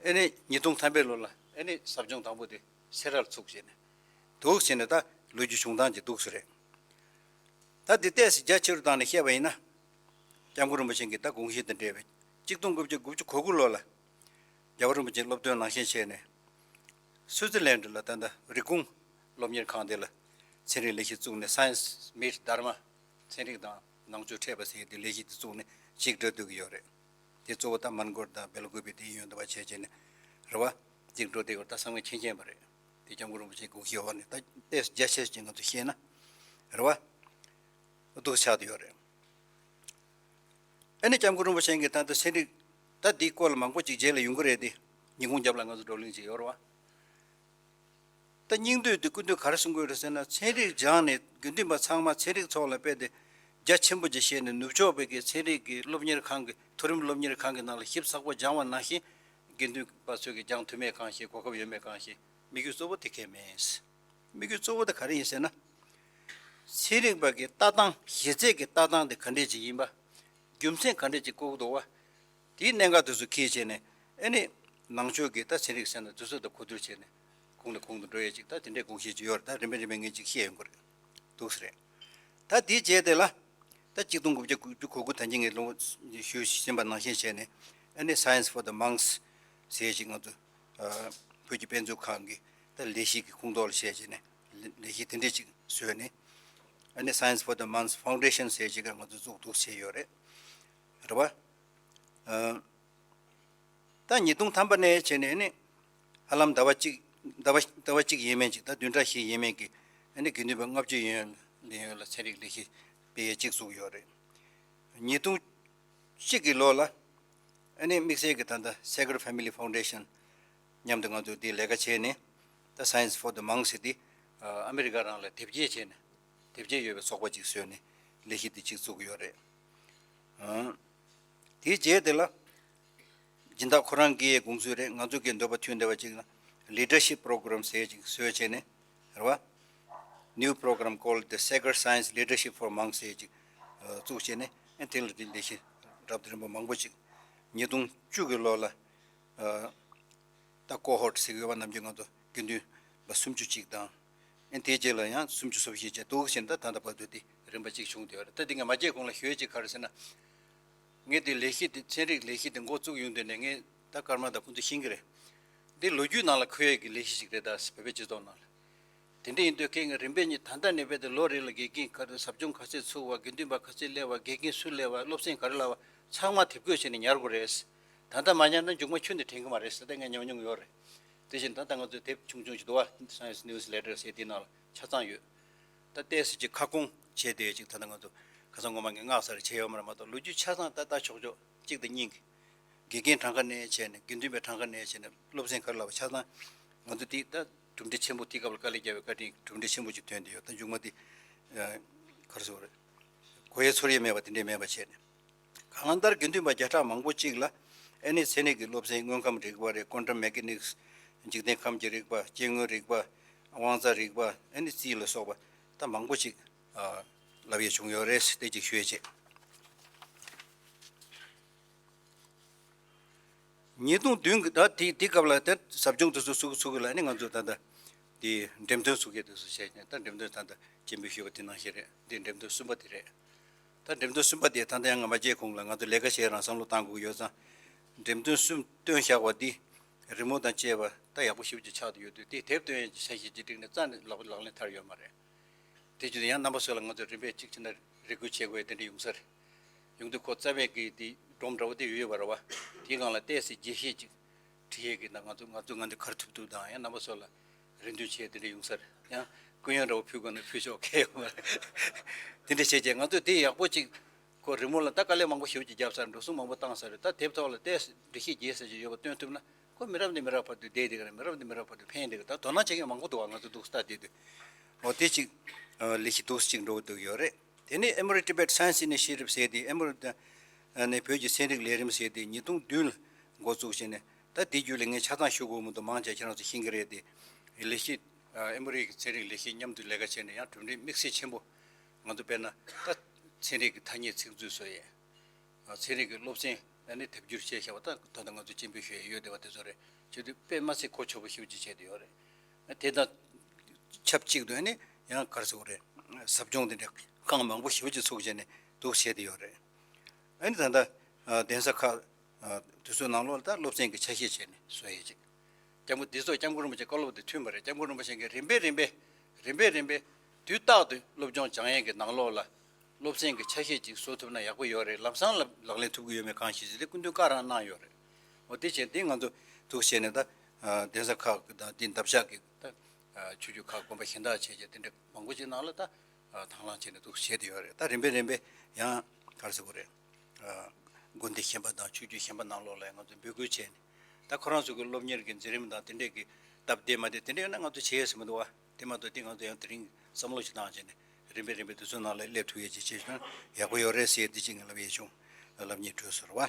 ཨ་ནི་ཉིས་སྟོང་ཐམ་པའི་ལོ་ལ་ཨ་ནི་ཟབ་སྦྱོང་དང་པོ་དེ་སེ་ར་ལ་ཚུགས་བྱས་ནས་འདུག་བྱས་ནས། ད་ལོ་རྒྱུས་བྱུང་སྟངས་ཅིག་འདུག་སེ་རེད། ད་འདི་ཏོག་ཙམ་རྒྱ་ཆེ་རུ་བཏང་ནས་བཤད་པ་ཡིན་ན། སྐྱབས་མགོན་རིན་པོ་ཆེ་གི་ད་དགོངས་གཞི་དང་འབྲེལ་བའི་གཅིག་སྟོང་དགུ་བརྒྱ་དགུ་བཅུ་གོ་དགུ་ལོ་ལ་རྒྱལ་བ་རིན་པོ་ཆེ་སློབ་སྟོན་ནང་བཞིན་བྱས་ནས། སུའུ་ཙི་ལན་ཌི་ལ་ད་ལྟ་རི་ཀོན་སློབ་གཉེར་ཁང་དེ་ལ་ཚན་རིག་ལས་གཞི་བཙུགས་ནས། Science Meets Dharma། ཚན་རིག་དང་ནང་ཆོས་འཕྲད་པ་ཟེར་དེ་ལས་གཞི་དེ་བཙུགས་ནས་ཅིག་འགྲོ་སྡོད་ཀྱི་ཡོད་རེད། དེ་གཙོ་བོ་ད་མན་གོར་དང་བེལ་ཀུ་པེ་དེ་ཡོད་འདུག་པ་བྱས་བྱས་ནས་རེད་བ། ཅིག་འགྲོ་དེ་ཡོད་ད་བསམ་ངན་མཁྱེན་མཁྱེན་པ་རེད། དེ་སྐྱབས་མགོན་རིན་པོ་ཆེའི་དགོངས་གཞི་འོག་ནས་ད་ཏོག་ཙམ་རྒྱ་ཆེ་ཞིག་ང་ཚོ་ཤེས་ན་རེད་བ། འདུག་ཆགས་དེ་ཡོད་རེད། ཨ་ནི་སྐྱབས་མགོན་རིན་པོ་ཆེ་གིས་ད་ལྟ་ཚན་རིག་ད་འདིའི་སྐོར་ལ་མང་པོ་ཅིག་རྗེས་ལ་ཡོང་གི་རེད་དེ། ཉིན་གུང་རྒྱབ་ལ་ང་ཚོ་བགྲོ་གླེང་བྱས་ཡོད་རེད་བ། ད་སྙིང་བསྡུས་དེ་སྐུ་མདུན་ག་རེ་གསུང་གི་ཡོད་རེད་ཟེར་ན། ཚན་རིག་སྦྱངས་ནས་དགེ་འདུན་པ་ཚང་མ་ཚན་རིག་ཐོག་ལ་དཔེ་དེ་རྒྱ་ཆེན་པོ་ཅིག་བཤད་ནས། ནུབ་ཕྱོགས་པའི་གི་ཚན་རིག་གི་སློབ་གཉེར་ཁང་གི་མཐོ་རིམ་སློབ་གཉེར་ཁང་གི་ནང་ལ་ཞིབ་ཚགས་པོ་སྦྱངས་པ་ནང་བཞིན་དགེ་འདུན་པ་ཚོས་གི་སྦྱང་ཐུབ་མེད་གང་ཞིག་གོ་སྐབས་ཡོད་མེད་གང་ཞིག་དམིགས་ཡུལ་གཙོ་བོ་དེ་གས་མེད། དམིགས་ཡུལ་གཙོ་བོ་དེ་ག་རེ་ཡིན་ཟེར་ན། ཚན་རིག་པ་གི་ལྟ་སྟངས་གཞི་རྩའི་གི་ལྟ་སྟངས་དེ་ག་འདྲས་ཅིག་ཡིན་པ། རྒྱུ་མཚན་ག་འདྲས་ཅིག་བཀོད་འདུག་བ། དེའི་གནད་འགག་དེ་ཚོ་འཁྱེར་བྱས་ནས། ཨ་ནི་ནང་ཆོས་ཀྱི་ད་ཚན་རིག་ཟེར་ན་དེ་ཚོ་དང་གོ་བསྡུར་བྱས་ནས་གོང་ནས་གོང་དུ་འགྲོ་ཡས་ཅིག་ད་དེ་འདྲའི་དགོངས་བཞེད་ཅིག་ཡོད་རེད། ད་རིམ་པས་རིམ་པས་ངས་ཅིག་བཤད་ཡོང་གི་རེད། འདུག་སེ་རེད། ད་དེའི་རྗེས་དེ་ལ་ད་གཅིག་སྟོང་དགུ་བརྒྱ་དགུ་བཅུ་གོ་དགུ་ད་གིན་ངས་ལོ་ཞུས་ཟིན་པ་ནང་བཞིན་བྱས་ནས། ཨ་ནི་Science for the Monks ཟེར་ཅིག་ང་ཚོ་ཨ་བོད་ཀྱི་དཔེ་མཛོད་ཁང་གི་ད་ལས་གཞི་གི་ཁོངས་གཏོགས་ལ་བྱས་བྱས་ནས་ལས་ལས་གཞི་དེ་འདྲས་ཅིག་བཟོས་ནས། ཨ་ནི་Science for the Monks Foundation ཟེར་ཅིག་ང་ཚོ་བཙུགས་འདུག་བྱས་ཡོད་རེད། རེད་བ། ཨ། ད་ཉིས་སྟོང་ཐམ་པ་ནས་བྱས་ནས་ནི། ཧ་ལམ་ཟླ་བ་གཅིག་ཟླ་བ་ཟླ་བ་གཅིག་ཡས་མས་ཅིག་ད་བདུན་ཕྲག་བཞི་ཡས་མས་ཀྱི་ཨ་ནི་དགེ་འདུན་པ་ལྔ་བཅུ་ཡན་ལ་ཡོད་ལ་ཚན་རིག་ལས་གཞི་སྤེལ་ཡས་ཅིག་བཙུགས་ཡོད་རེད། ཉིས་སྟོང་གཅིག་གི་ལོ་ལ་ཨ་ནི་དམིགས་བསལ་གྱི་ད་ལྟ་Sager Family Foundation མཉམ་དུ་ང་ཚོ་འདི་ལས་ཀ་བྱས་ནས། ད་Science for the Monks ཟེར་འདི་ཨ་མེ་རི་ཀ་རང་ལ་དེབ་སྐྱེལ་བྱས་ནས། དེབ་སྐྱེལ་ཡོད་པའི་ཚོགས་པ་ཅིག་བཟོས་ནས་ལས་གཞི་འདི་ཅིག་བཙུགས་ཡོད་རེད། ཨང་། དེའི་རྗེས་དེ་ལ། སྦྱིན་བདག་ཁོ་རང་གིས་དགོངས་ཚུལ་རེད། ང་ཚོ་གི་འདོད་པ་མཐུན་བསྡད་པ་ཅིག་ལ་Leadership Program ཟེར་ཅིག་བཟོས་བྱས་ནས། རེད་བ། New program called the Sager Science Leadership for Monks ཟེར་ཅིག་ཨ་བཙུགས་བྱས་ནས། ཨ་དེ་ལ་དེ་ལས་གཞི་རབ་དང་རིམ་པ་མང་པོ་ཅིག་ཉིས་སྟོང་བཅུ་གི་ལོ་ལ་ཨ་ད་Cohort ཟེར་གི་ཡོད་པ་ནམ་རྒྱུན་ང་ཚོ་དགེ་འདུན་པ་སུམ་ཅུ་ཅིག་དང་། ཨ་དེའི་རྗེས་ལ་ཡང་སུམ་ཅུ་སོ་བཞི་བྱས་འདུག་བཞིན་ད་ད་ལྟ་བར་དུ་དེ་རིམ་པ་གཅིག་བྱུང་བསྡད་ཡོད་རེད། ད་འདི་ངས་མ་བརྗེད་གོང་ལ་ཞུ་ཡས་ཅིག་ག་རེ་ཟེར་ན། ངས་དེ་ལས་གཞི་དེ་ཚན་རིག་ལས་གཞི་དེ་འགོ་བཙུགས་ཡོང་དུས་ནས་ངས་ད་ཀརྨ་དང་ཁོང་ཚོ་ཤེས་ཀྱི་རེད། འདི་ལོ་རྒྱུས་ནང་ལ་འཁོད་ཡས་ཀྱི་ལས་གཞི་ཞིག་རེད་ད། བོད་པའི་སྤྱི་ཚོགས་ནང་ལ། དེ་འདྲ་ཡིན་དུས་ཁྱེད་ངས་རིམ་པས་ཉིད་ད་ལྟ་ནས་རྦད་དེ་ལོ་རེ་ལ་དགེ་རྒན་ག་རེ་ཟབ་སྦྱོང་ག་ཚོད་ཚུགས་པ། དགེ་འདུན་པ་ག་ཚོད་སླེབས་པ། དགེ་རྒན་སུ་སླེབས་པ། སློབ་ཚན་ག་རེ་བསླབ་པ། ཚང་མ་དེབ་འགོད་བྱས་ནས་ཉར་དགོས་རེད། ད་ལྟ་མ་ཉར་ན་མཇུག་མ་ཆུ་འདི་དྲན་གི་མ་རེད་ཟེར་ད་ངས་ཉམས་མྱོང་ཡོད་རེད། དེ་བཞིན་ད་ལྟ་ང་ཚོའི་དེབ་ཆུང་ཆུང་ཞིག་འདུག་བ། Science Newsletter ཟེར་དེའི་ནང་ལ་ཆ་ཚང་ཡོད། ད་ཏོག་ཙམ་ཅིག་ཁ་སྐོང་བྱས་ཏེ་ཅིག་ད་ལྟ་ང་ཚོ་ཁ་སང་ངོ་མ་ངས་མངགས་ཚར་བྱས་ཡོད་མ་རེད་མ་གཏོགས། ལོ་རྒྱུས་ཆ་ཚང་ད་ལྟ་ཆོག་ཆོག་གཅིག་དང་གཉིས་ཀྱི། དགེ་རྒན་གྲངས་ཀ་ནས་བྱས་ནས། དགེ་འདུན་པའི་གྲངས་ཀ་ནས་བྱས་ནས། སློབ་ཚན་ག་རེ་བསླབ་པ་ཆ་ཚང་། ང་ཚོ་དེ་ད་གྲུབ་འབྲས་ཆེན་པོ། དེའི་སྐབས་ལ་དཀའ་ལས་བརྒྱབ་པའི་བཀའ་དྲིན་གྲུབ་འབྲས་ཆེན་པོ་ཅིག་ཐོན་བསྡད་ཡོད། ད་མཇུག་མ་དེ་ཨ་ག་རེ་ཟེར་དགོས་རེད། གོ་ཡས་ཚོར་ཡས་མེད་པ་དེ་འདྲས་མེད་པ་བྱས་ནས། གང་ལྟར་དགེ་འདུན་པ་བརྒྱ་ཕྲག་མང་པོ་ཅིག་ལ་ཨ་ནི་ཚན་རིག་གི་སློབ་ཚན། དངོས་ཁམས་རིག་པ་རེད། Quantum Mechanics འཇིག་རྟེན་ཁམས་ཀྱི་རིག་པ། སྐྱེ་དངོས་རིག་པ། དབང་རྩ་རིག་པ། ཨ་ནི་རྩིས་ལ་སོགས་པ་ད་མང་པོ་ཅིག་ཨ་བསླབ་ཡས་བྱུང་ཡོད་རེད། དེ་ཅིག་ཞུ་ཡས་བྱས། ཉིས་སྟོང་བདུན་གྱི་ད་དེ་དེ་སྐབས་ལ་དེ་ཟབ་སྦྱོང་དེ་ཚོ་ཚུགས་ཚུགས་ལ་ནི་ང་ཚོ་ད་ལྟ་དེ་འགྲེམས་སྟོན་ཚུགས་ཡས་དེ་ཚོ་བྱས་ནས། ད་འགྲེམས་སྟོན་ད་ལྟ་སྤྱན་འབུལ་ཞུས་པ་དེ་ནང་བཞིན་རེད། འདི་འགྲེམས་སྟོན་གསུམ་པ་དེ་རེད། ད་འགྲེམས་སྟོན་གསུམ་པ་དེ་ད་ལྟ་ཡང་ང་མ་བརྗེད་གོང་ལ་ང་ཚོ་ལས་ཀ་བྱེད་རང་བསམ་བློ་བཏང་དགོས་ཡོད་ཙང་། འགྲེམས་སྟོན་གསུམ་བཏོན་བཞག་པ་འདི་རི་མོ་དང་བཅས་པ་ད་ཡག་པོ་ཞེ་པོ་ཅིག་ཆགས་བསྡད་ཡོད་དུས། དེ་དེབ་བཏོན་ཡས་ཀྱི་འཆར་གཞི་ཅིག་བསྒྲིགས་ནས་རྩ་ནས་ལག་ལག་ལེན་བསྟར་ཡོད་མ་རེད། དེ་བྱས་ཏེ་ཡང་རྣམ་པ་ཚོ་ལ་ང་ཚོ་རིམ་པས་གཅིག་བྱས་ན་རེ་སྐུལ་བྱེད་དགོས་ཡས་དེ་འདྲ་ཡོང་ས་རེད། ཡོང་དུས་ཁོ་རྩ་བའི་གི་དེ་སྒྲོམ་འདྲ་བོ་དེ་ཡོད་ཡོད་པ་རེད་བ། དེའི་སྒང་ལ་ཏོག་ཙམ་རྒྱས་བཤད་ཅིག་བྲིས་ཡས་ཀྱི་ནང་ང་ཚོ་ང་ཚོ་ང་ཚོ་ག་རེ་ཐུབ་ཐུབ་དང་། ཡང་རྣམ་པ་ཚོ་ལ་རེ་འདུན་བྱེད་ཡས་དེ་འདྲ་ཡོང་ས་རེད། ཡང་སྐུ་ཡོན་འདྲ་བོ་ཕུལ་དགོས་ན་ཕུལ་ཆོག་གི་ཡོད་མ་རེད། དེ་འདྲ་བྱས་བྱས་ང་ཚོས་དེ་ཡག་པོ་ཅིག་ཁོ་རི་མོ་ལ་ད་དཀའ་ལས་མང་པོ་ཞེ་པོ་ཅིག་བརྒྱབ་ཚར། འགྲོ་སོང་མང་པོ་བཏང་ཚར་རེད། ད་དེབ་ཐོག་ལ་ཏོག་ཙམ་འགྲེལ་བཤད་རྒྱས་ས་ཅིག་ཡོད་པ་སྟོན་ཐུབ་ན། ཁོ་མི་རབས་ནས་མི་རབས་བར་དུ་བསྡད་བསྡད་ཀྱི་རེད། མི་རབས་ནས་མི་རབས་བར་དུ་ཕན་བསྡད་ཀྱི། ད་དོ་སྣང་བྱེད་མཁན་མང་པོ་འདུག་བ། ང་ཚོ་འདུག་སེ་ལྟ་བསྡད་དུས། འོ་དེ་ཅིག་ཨ་ལས་གཞི་འདུག་སེ་ཅིག་འགྲོ་གི་འདུག་ཡོད་རེད། དེ་ནས་Emory Tibet Science Initiative ཟེར་དེ། Emory ནས་བོད་ཀྱི་ཚན་རིག་ལས་རིམ་ཟེར་དེ་ཉིས་སྟོང་བདུན་ལ་འགོ་བཙུགས་བྱས་ནས། ད་དེ་རྒྱུད་ལ་ངས་ཆ་ཚང་ཞུ་དགོས་མི་འདུག་མང་ཆེ་ཁྱེད་རང་ཚོ་ཤེས་ཀྱི་རེད་དེ། ལས་གཞི་ཨ་Emory གི་ཚན་རིག་ལས་གཞི་མཉམ་དུ་ལས་ཀ་བྱས་ནས་ཡང་གྲུབ་འབྲས་དམིགས་བསལ་ཆེན་པོ། ང་ཚོ་དཔེར་ན་ད་ཚན་རིག་གི་ཐ་སྙད་ཚིག་མཛོད་བཟོ་ཡས། ཚན་རིག་གི་སློབ་ཚན་ཨ་ནི་དེབ་སྒྱུར་བྱས་བཞག་པ་དང་། ད་ལྟ་ང་ཚོ་སྤྱན་འབུལ་ཞུ་ཡས་ཡོད་བསྡད་པ་དེ་ཚོ་རེད། བྱས་དུས་དཔེ་མ་སྲིད་གོ་ཆོད་པོ་ཞེ་པོ་ཅིག་བྱས་བསྡད་ཡོད་རེད། དེ་དང་ཆབས་ཅིག་ཏུ་ཨ་ནི་ཡང་ག་རེ་ཟེར་དགོས་རེད། ཟབ་སྦྱོང་དེ་འདྲ་ཁང་མང་པོ་ཞེ་པོ་ཅིག་ཚུགས་བྱས་ནས་འདུག་སེ་བྱས་བསྡད་ཡོད་རེད། ཨ་ནི་ད་ལྟ་ཨ་གདན་ས་ཁག་ཨ་དེ་ཚོའི་ནང་ལོགས་ལ་ད་སློབ་ཚན་གྱི་ཆ་ཤས་བྱས་ནས་བཟོ་ཡས་ཅིག་སྐྱབས་མགོན་འདི་ཚོ་སྐྱབས་མགོན་རིན་པོ་ཆེ་བཀའ་སློབ་དང་མཐུན་པ་རེད། སྐྱབས་མགོན་རིན་པོ་ཆེ་གིས་རིམ་པས་རིམ་པས་རིམ་པས་རིམ་པས་དུས་རྟག་ཏུ་སློབ་སྦྱོང་སྦྱང་ཡས་ཀྱི་ནང་ལོགས་ལ། སློབ་ཚན་གྱི་ཆ་ཤས་ཅིག་བཟོ་ཐུབ་ན་ཡག་པོ་ཡོད་རེད། ལམ་སང་ལ་ལག་ལེན་ཐུབ་ཀྱི་ཡོད་མེད་གང་ཤེས་ཟེར་ཏེ་སྐུ་མདུན་བཀའ་རང་གནང་ཡོད་རེད། འོ་དེ་བྱས་ཏེ་ང་ཚོ་འདུག་བྱས་ནས་ད་གདན་ས་ཁག་གི་དང་དེ་འདབ་ཆགས་ཀྱི་ད་ཆོས་བརྒྱུད་ཁག་དགོན་པ་གཞན་དག་བྱས་བྱས་དེ་འདྲ་མང་པོ་ཅིག་ནང་ལ་ད་དང་བླངས་བྱས་ནས་འདུག་བྱས་ཏེ་ཡོད་རེད། ད་རིམ་པས་རིམ་པས་ཡང་ག་རེ་ཟེར་དགོས་རེད། དགོན་སྡེ་གཞན་པ་དང་ཆོས་བརྒྱུད་གཞན་པ་ནང་ལོགས་ལ་ང་ཚོས་འབོད་སྐུལ་བྱས་ནས་ད་ཁོ་རང་ཚོ་གི་སློབ་གཉེར་གྱི་མཛད་རིམ་དང་དེ་འདྲས་ཀྱི་སྟབས་བདེ་མ་བདེ་དེ་འདྲས་ཡོད་ན་ང་ཚོ་བྱེད་ཡས་ཟེར་མི་འདུག་བ། དེ་མ་གཏོགས་དེ་ང་ཚོ་ཡང་དེ་རིང་བསམ་བློ་ཞིག་བཏང་བྱས་ནས་རིམ་པས་རིམ་པས་དེ་ཚོའི་ནང་ལ་སླེབས་ཐུབ་ཡས་ཅིག་བྱས་ཤིང་ཡག་པོ་ཡོད་རེད་ཟེར་དེ་ཅིག་ངས་ལབ་ཡས་བྱུང་། ལབ་སྙིང་བྲོས་སོང་བ།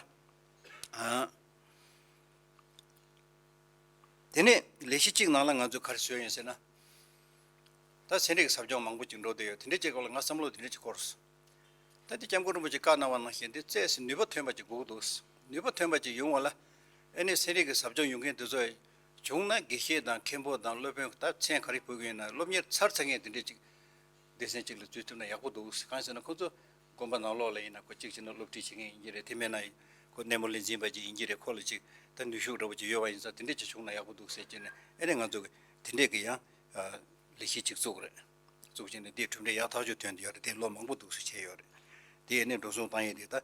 དེ་ནས་ལས་གཞི་གཅིག་ནང་ལ་ང་ཚོས་ག་རེ་བཟོས་ཡོད་ཟེར་ན། ད་ཚན་རིག་གི་ཟབ་སྦྱོང་མང་པོ་ཅིག་འགྲོ་བསྡད་ཡོད། དེ་འདྲའི་ཅིག་སྐོར་ལ་ང་བསམ་བློ་དེ་འདྲ་ཅིག་འཁོར་སོང་། ད་དེ་སྐྱབས་མགོན་རིན་པོ་ཆེ་བཀའ་གནང་བ་ནང་བཞིན་དེ་བཙལ་ཟིན་ནུས་པ་ཐོན་པ་ཅིག་དགོས་ཀྱི་འདུག་ནུས་པ་ཐོན་པ་ཅིག་ཡོང་བ་ལ་ཨ་ནི་ཚན་རིག་གི་ཟབ་སྦྱོང་ཡོང་མཁན་དེ་ཚོ་བྱུང་ན་དགེ་བཤེས་དང་མཁན་པོ་དང་སློབ་དཔོན་ད་མཚན་ག་རེ་འབོད་ཀྱི་ཡིན་ན་སློབ་གཉེར་ཚར་ཚར་མཁན་དེ་འདྲའི་ཅིག་སྡེ་ཚན་གཅིག་ལ་འཛུལ་ཐུབ་ན་ཡག་པོ་འདུག་གང་ཟེར་ན་ཁོ་ཚོ་དགོན་པ་ནང་ལོགས་ལ་ཡིན་ན་ཁོ་གཅིག་བྱས་ན་སློབ་ཁྲིད་བྱེད་མཁན་ཡིན་གྱི་རེད། དེ་མེད་ན་ཁོ་སྣེ་མོ་ལས་འཛིན་པ་ཅིག་ཡིན་གྱི་རེད། ཁོ་ལ་ཅིག་ད་ནུས་ཤུགས་འདྲ་པོ་ཅིག་ཡོད་པ་ཡིན་ཙང་དེ་འདྲས་ཅིག་བྱུང་ན་ཡག་པོ་འདུག་ཟེར་གྱི་ནས་ཨ་ནི་ང་ཚོ་གི་དེ་འདྲས་ཀྱི་ཡང་ལས་གཞི་ཅིག་བཙུགས་རེད། བཙུགས་བྱས་ནས་དེའི་གྲུབ་འབྲས་ཡག་ཐག་ཆོད་ཐོན་བསྡད་ཡོད་རེད། དེ་ལོ་མང་པོ་འདུག་སེ་བྱས་ཡོད་རེད། དེ་ཨ་ནི་འགྲོ་སོང་བཏང་ཡས་དེ་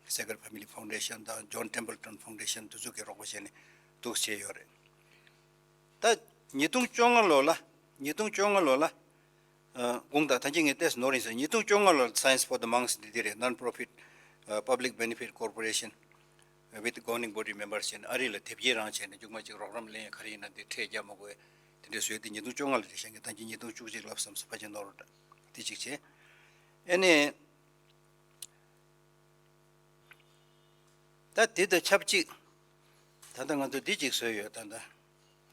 ད་Sager Family Foundation དང་John Templeton Foundation དེ་ཚོ་གིས་རོགས་པ་བྱས་ནས་འདུག་སེ་བྱས་ཡོད་རེད། ད་ཉིས་སྟོང་བཅོ་ལྔ་ལོ་ལ་ཉིས་སྟོང་བཅོ་ལྔ་ལོ་ལ་དགོངས་དག་ད་གིན་ངས་ཏོག་ཙམ་ནོར་ཡིན་ཟེར། ཉིས་སྟོང་བཅོ་ལྔ་ལོར་Science for the Monks འདི་འདི་རེད། Non-profit Public Benefit Corporation with Governing Body Members ཟེར་ནས་ཨ་རི་ལ་དེབ་སྐྱེལ་རང་བྱས་ནས་མཇུག་མ་ཅིག་རོགས་རམ་ལེན་ཡ་ག་རེ་ཡིན་ན་འདི་ཁྲལ་རྒྱག་མ་དགོས་དེ་འདྲས་བཟོས་ཏེ་ཉིས་སྟོང་བཅོ་ལྔ་ལ་རེད་ཤག་ད་གིན་ཉིས་སྟོང་བཅུ་གཅིག་ལབ་བསམ་སོང་། ཕལ་ཆེར་ནོར་འགྲོ་འདྲ་དེ་གཅིག་བྱས། ཨ་ནི་ད་དེ་དང་ཆབས་ཅིག་ད་ལྟ་ང་ཚོ་འདི་གཅིག་བཟོས་ཡོད། ད་ལྟ་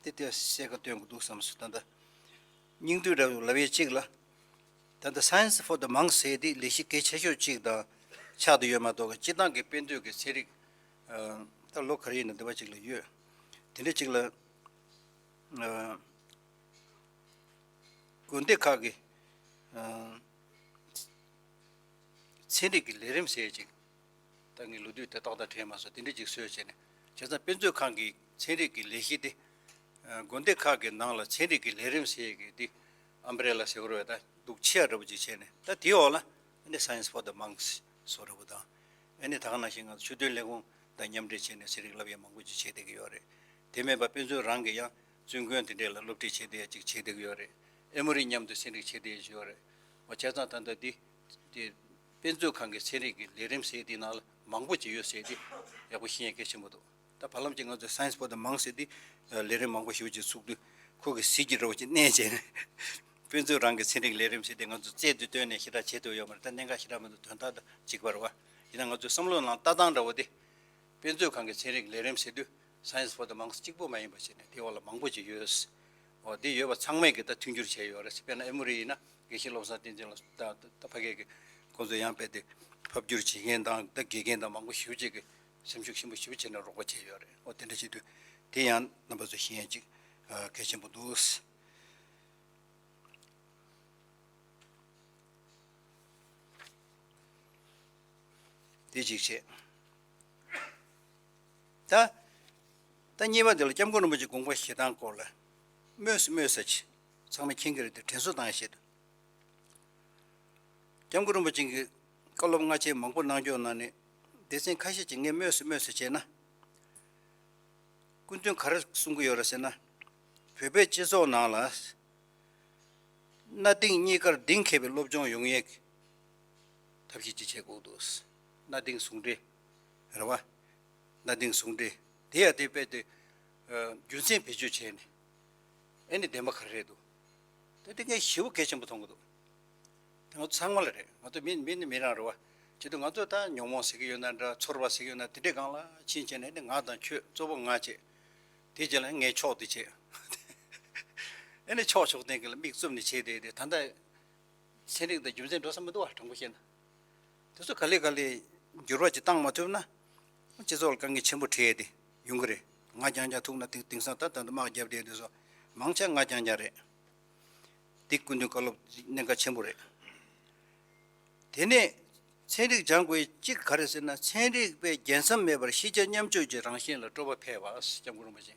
དེ་ལྟའི་གསལ་ཁ་སྟོན་དགོས་འདུག་བསམ་སོང་། ད་ལྟ་སྙིང་བསྡུས་འདྲ་བོ་ལབ་ཡས་གཅིག་ལ། ད་ལྟ་Science for the Monks ཟེར་དེ་ལས་གཞི་གལ་ཆེ་ཤོས་གཅིག་དང་ཆགས་བསྡད་ཡོད་མ་གཏོགས་སྤྱིར་བཏང་གི་དཔེ་མཛོད་ཀྱི་ཚན་རིག་ད་ལོ་ག་རེ་ཡིན་ན་འདི་བ་གཅིག་ལ་ཡོད། དེ་འདྲ་གཅིག་ལ་དགོན་སྡེ་ཁག་གི་ཚན་རིག་གི་ལས་རིམ་ཟེར་ཅིག་ད་ངས་ལོ་དུས་དེ་ཏག་ཏག་དྲན་མ་སོང་། དེ་འདྲ་ཅིག་བཟོས་བྱས་ནས་བྱས་ཙང་དཔེ་མཛོད་ཁང་གི་ཚན་རིག་གི་ལས་གཞི་དེ་དགོན་སྡེ་ཁག་གི་ནང་ལ་ཚན་རིག་གི་ལས་རིམ་ཟེར་གི་དེ་ཨམ་བྷ་རེ་ལ་ཟེར་དགོས་རེད། ད་འདུག་ཆེ་ཡ་འདྲ་པོ་ཅིག་བྱས་ནས་ད་དེའི་འོག་ལ་ཨ་ནི་Science for the Monks བཟོ་འདྲ་པོ་དང་། ཨ་ནི་ད་ག་ནང་བཞིན་ང་ཚོ་ཆོས་དོན་ལས་ཁུངས་དང་མཉམ་འབྲེལ་བྱས་ནས་ཚན་རིག་བསླབ་ཡ་མང་པོ་ཅིག་བྱས་བསྡད་ཀྱི་ཡོད་རེད། དེ་མིན་པ་དཔེ་མཛོད་རང་གི་ཡང་བཙུན་དགོན་དེ་འདྲས་ལ་སློབ་ཁྲིད་བྱེད་བསྡད་ཡ་ཅིག་བྱེད་བསྡད་ཀྱི་ཡོད་རེད། ཨེ་མོ་རི་མཉམ་དུ་ཚན་རིག་བྱེད་བསྡད་ཡ་ཅིག་ཡོད་རེད། འོ་བྱས་ཙང་ད་ལྟ་འདི་དེ་དཔེ་མཛོད་ཁང་གི་ཚན་རིག་གི་ལས་རིམ་ཟེར་དེའི་ནང་ལ་མང་པོ་ཅིག་ཡོད་ཟེར་དེ་ཡག་པོ་ཤེས་ཡ་གལ་ཆེན་པོ་འདུག་ད་བར་ལམ་གྱི་ང་ཚོས་Science for the Monks ཟེར་དེ་ལས་རིམ་མང་པོ་ཞེ་པོ་ཅིག་ཚུགས་དུས་ཁོ་གི་གཟི་བརྗིད་འདྲ་པོ་ཅིག་མནན་བྱས་ནས་དཔེ་མཛོད་རང་གི་ཚན་རིག་ལས་རིམ་ཟེར་དེ་ང་ཚོ་རྩལ་དུ་བཏོན་ནས་ཞེ་དྲག་བྱེད་ཐུབ་ཡོད་མ་རེད། ད་གནད་འགག་ཞེ་དྲག་མི་འདུག་དོན་དག་དང་གཅིག་པ་རེད་བ། ཡིན་ན་ང་ཚོའི་བསམ་བློ་ནང་ལྟ་སྟངས་འདྲ་བོ་དེ། དཔེ་མཛོད་ཁང་གི་ཚན་རིག་ལས་རིམ་ཟེར་དུས་Science for the Monks གཅིག་པོ་མ་ཡིན་པ་བྱས་ནས་དེ་འོག་ལ་མང་པོ་ཅིག་ཡོད། འོ་དེ་ཡོད་པ་ཚང་མས་ཀྱི་ད་མཐུན་འགྱུར་བྱས་ཡོད་རེད། དཔེར་ན་ཨེ་མོ་རི་ཡིན་ན་དགེ་བཤེས་བློ་བཟང་བསྟན་འཛིན་ལགས་ད་ད་ཕ་གི་གི་ཁོང་ཚོ་ཡང་དཔེ་དེ་ཕབ་བསྒྱུར་བྱེད་མཁན་དང་ད་དགེ་རྒན་དང་མང་པོ་ཞེ་པོ་ཅིག་གི་སེམས་ཤུགས་ཆེན་པོ་ཞེ་པོ་བྱས་ནས་རོགས་པ་བྱས་ཡོད་རེད། འོ་དེ་འདྲ་བྱེད་དུས་དེ་ཡང་རྣམ་པ་ཚོ་ཤེས་ཡ་ཅིག་གལ་ཆེན་པོ་འདུག་དེ་གཅིག་བྱས། ད། ད་གཉིས་པ་འདི་ལ་སྐྱབས་མགོན་རིན་པོ་ཆེའི་དགོངས་པ་བཞེས་སྟངས་སྐོར་ལ། སྨོས་སུ་སྨོས་ས་ཅིག་ཚང་མས་མཁྱེན་གྱི་རེད་དེ་དྲན་གསོ་བཏང་ཡ་ཆེད་དུ། སྐྱབས་མགོན་རིན་པོ་ཆེ་གིས་བཀའ་སློབ་སྔ་རྗེས་མང་པོ་གནང་རྒྱུ་ནང་ནས་སྡེ་ཚན་ཁ་ཤས་ཅིག་ངས་སྨོས་སུ་སྨོས་ས་བྱས་ན། སྐུ་མདུན་ག་རེ་གསུང་གི་ཡོད་རེད་ཟེར་ན། བོད་པའི་སྤྱི་ཚོགས་ནང་ལ། གནའ་དེང་གཉིས་ཀར་གཏིང་འཁེལ་བའི་སློབ་སྦྱོང་ཡོང་ཡས་ཀྱི་ཐབས་ཤེས་ཅིག་བྱེད་དགོས་འདུག་གནའ་དེང་ཟུང་འབྲེལ། རེད་བ། གནའ་དེང་ཟུང་འབྲེལ། དེ་ཡང་དེ་དཔེ་དེ། རྒྱུ་མཚན་བེད་སྤྱོད་བྱས་ནས། ཨེ་ནི་བདེན་པ་ག་རེ་རེད་འདུག་ད་དེ་ངས་ཞེ་པོ་གལ་ཆེན་པོ་མཐོང་གི་འདུག་ད་ང་ཚོ་ཚང་མ་ལ་རེད། ང་ཚོ་མི་མི་ནི་མི་རང་རེད་བ། བྱེད་དུས་ང་ཚོ་ད་ཉོན་མོངས་ཟེར་གྱི་ཡོད་ན་འདྲ་ཚོར་བ་ཟེར་གྱི་ཡོད་ན་དེ་འདྲའི་སྒང་ལ་ཕྱིན་བྱས་ནས་ཨེ་ནི་ང་དང་ཁྱོད་གཙོ་བོ་ང་བྱེད། དེ་རྗེས་ལ་ངས་ཕྱོགས་དེ་བྱེད། ཨེ་ནི་ཕྱོགས་ཕྱོགས་སྟེང་གི་ལ་མིག་བཙུམ་ནས་བྱེད་དེ་དེ་ད་ལྟ། ཚན་རིག་དང་རྒྱུ་མཚན་འགྲོ་ས་མི་འདུག་བ། དྲང་པོ་བཤད་ན། དེ་ཚོ་ག་ལེ་ག་ལེ་འགྱུར་བ་ཅིག་བཏང་མ་ཐུབ་ན། སྤྱི་ཚོགས་ལ་དཀའ་ངལ་ཆེན་པོ་འཕྲད་དེ་ཡོང་གི་རེད། ང་རྐྱང་རྐྱང་ཐུག་ན་དེང་དེང་སང་ད་ད་ད་དམག་བརྒྱབ་བསྡད་དེ་ཚོ་མང་ཆེ་ང་རྐྱང་རྐྱང་རེད། འདི་སྐུ་མདུན་བཀའ་སློབ་གནད་འགག་ཆེན་པོ་རེད། དེ་ནས་ཚན་རིག་སྦྱང་དགོས་གཅིག་ག་རེ་ཟེར་ན་ཚན་རིག་པས་རྒྱལ་མཚམས་མེད་པར་ཤེས་བྱ་མཉམ་སྤྱོད་ཀྱི་རང་བཞིན་ལ་སྤྲོ་བ་འཕེལ་བ། སྐྱབས་མགོན་རིན་པོ་ཆེ་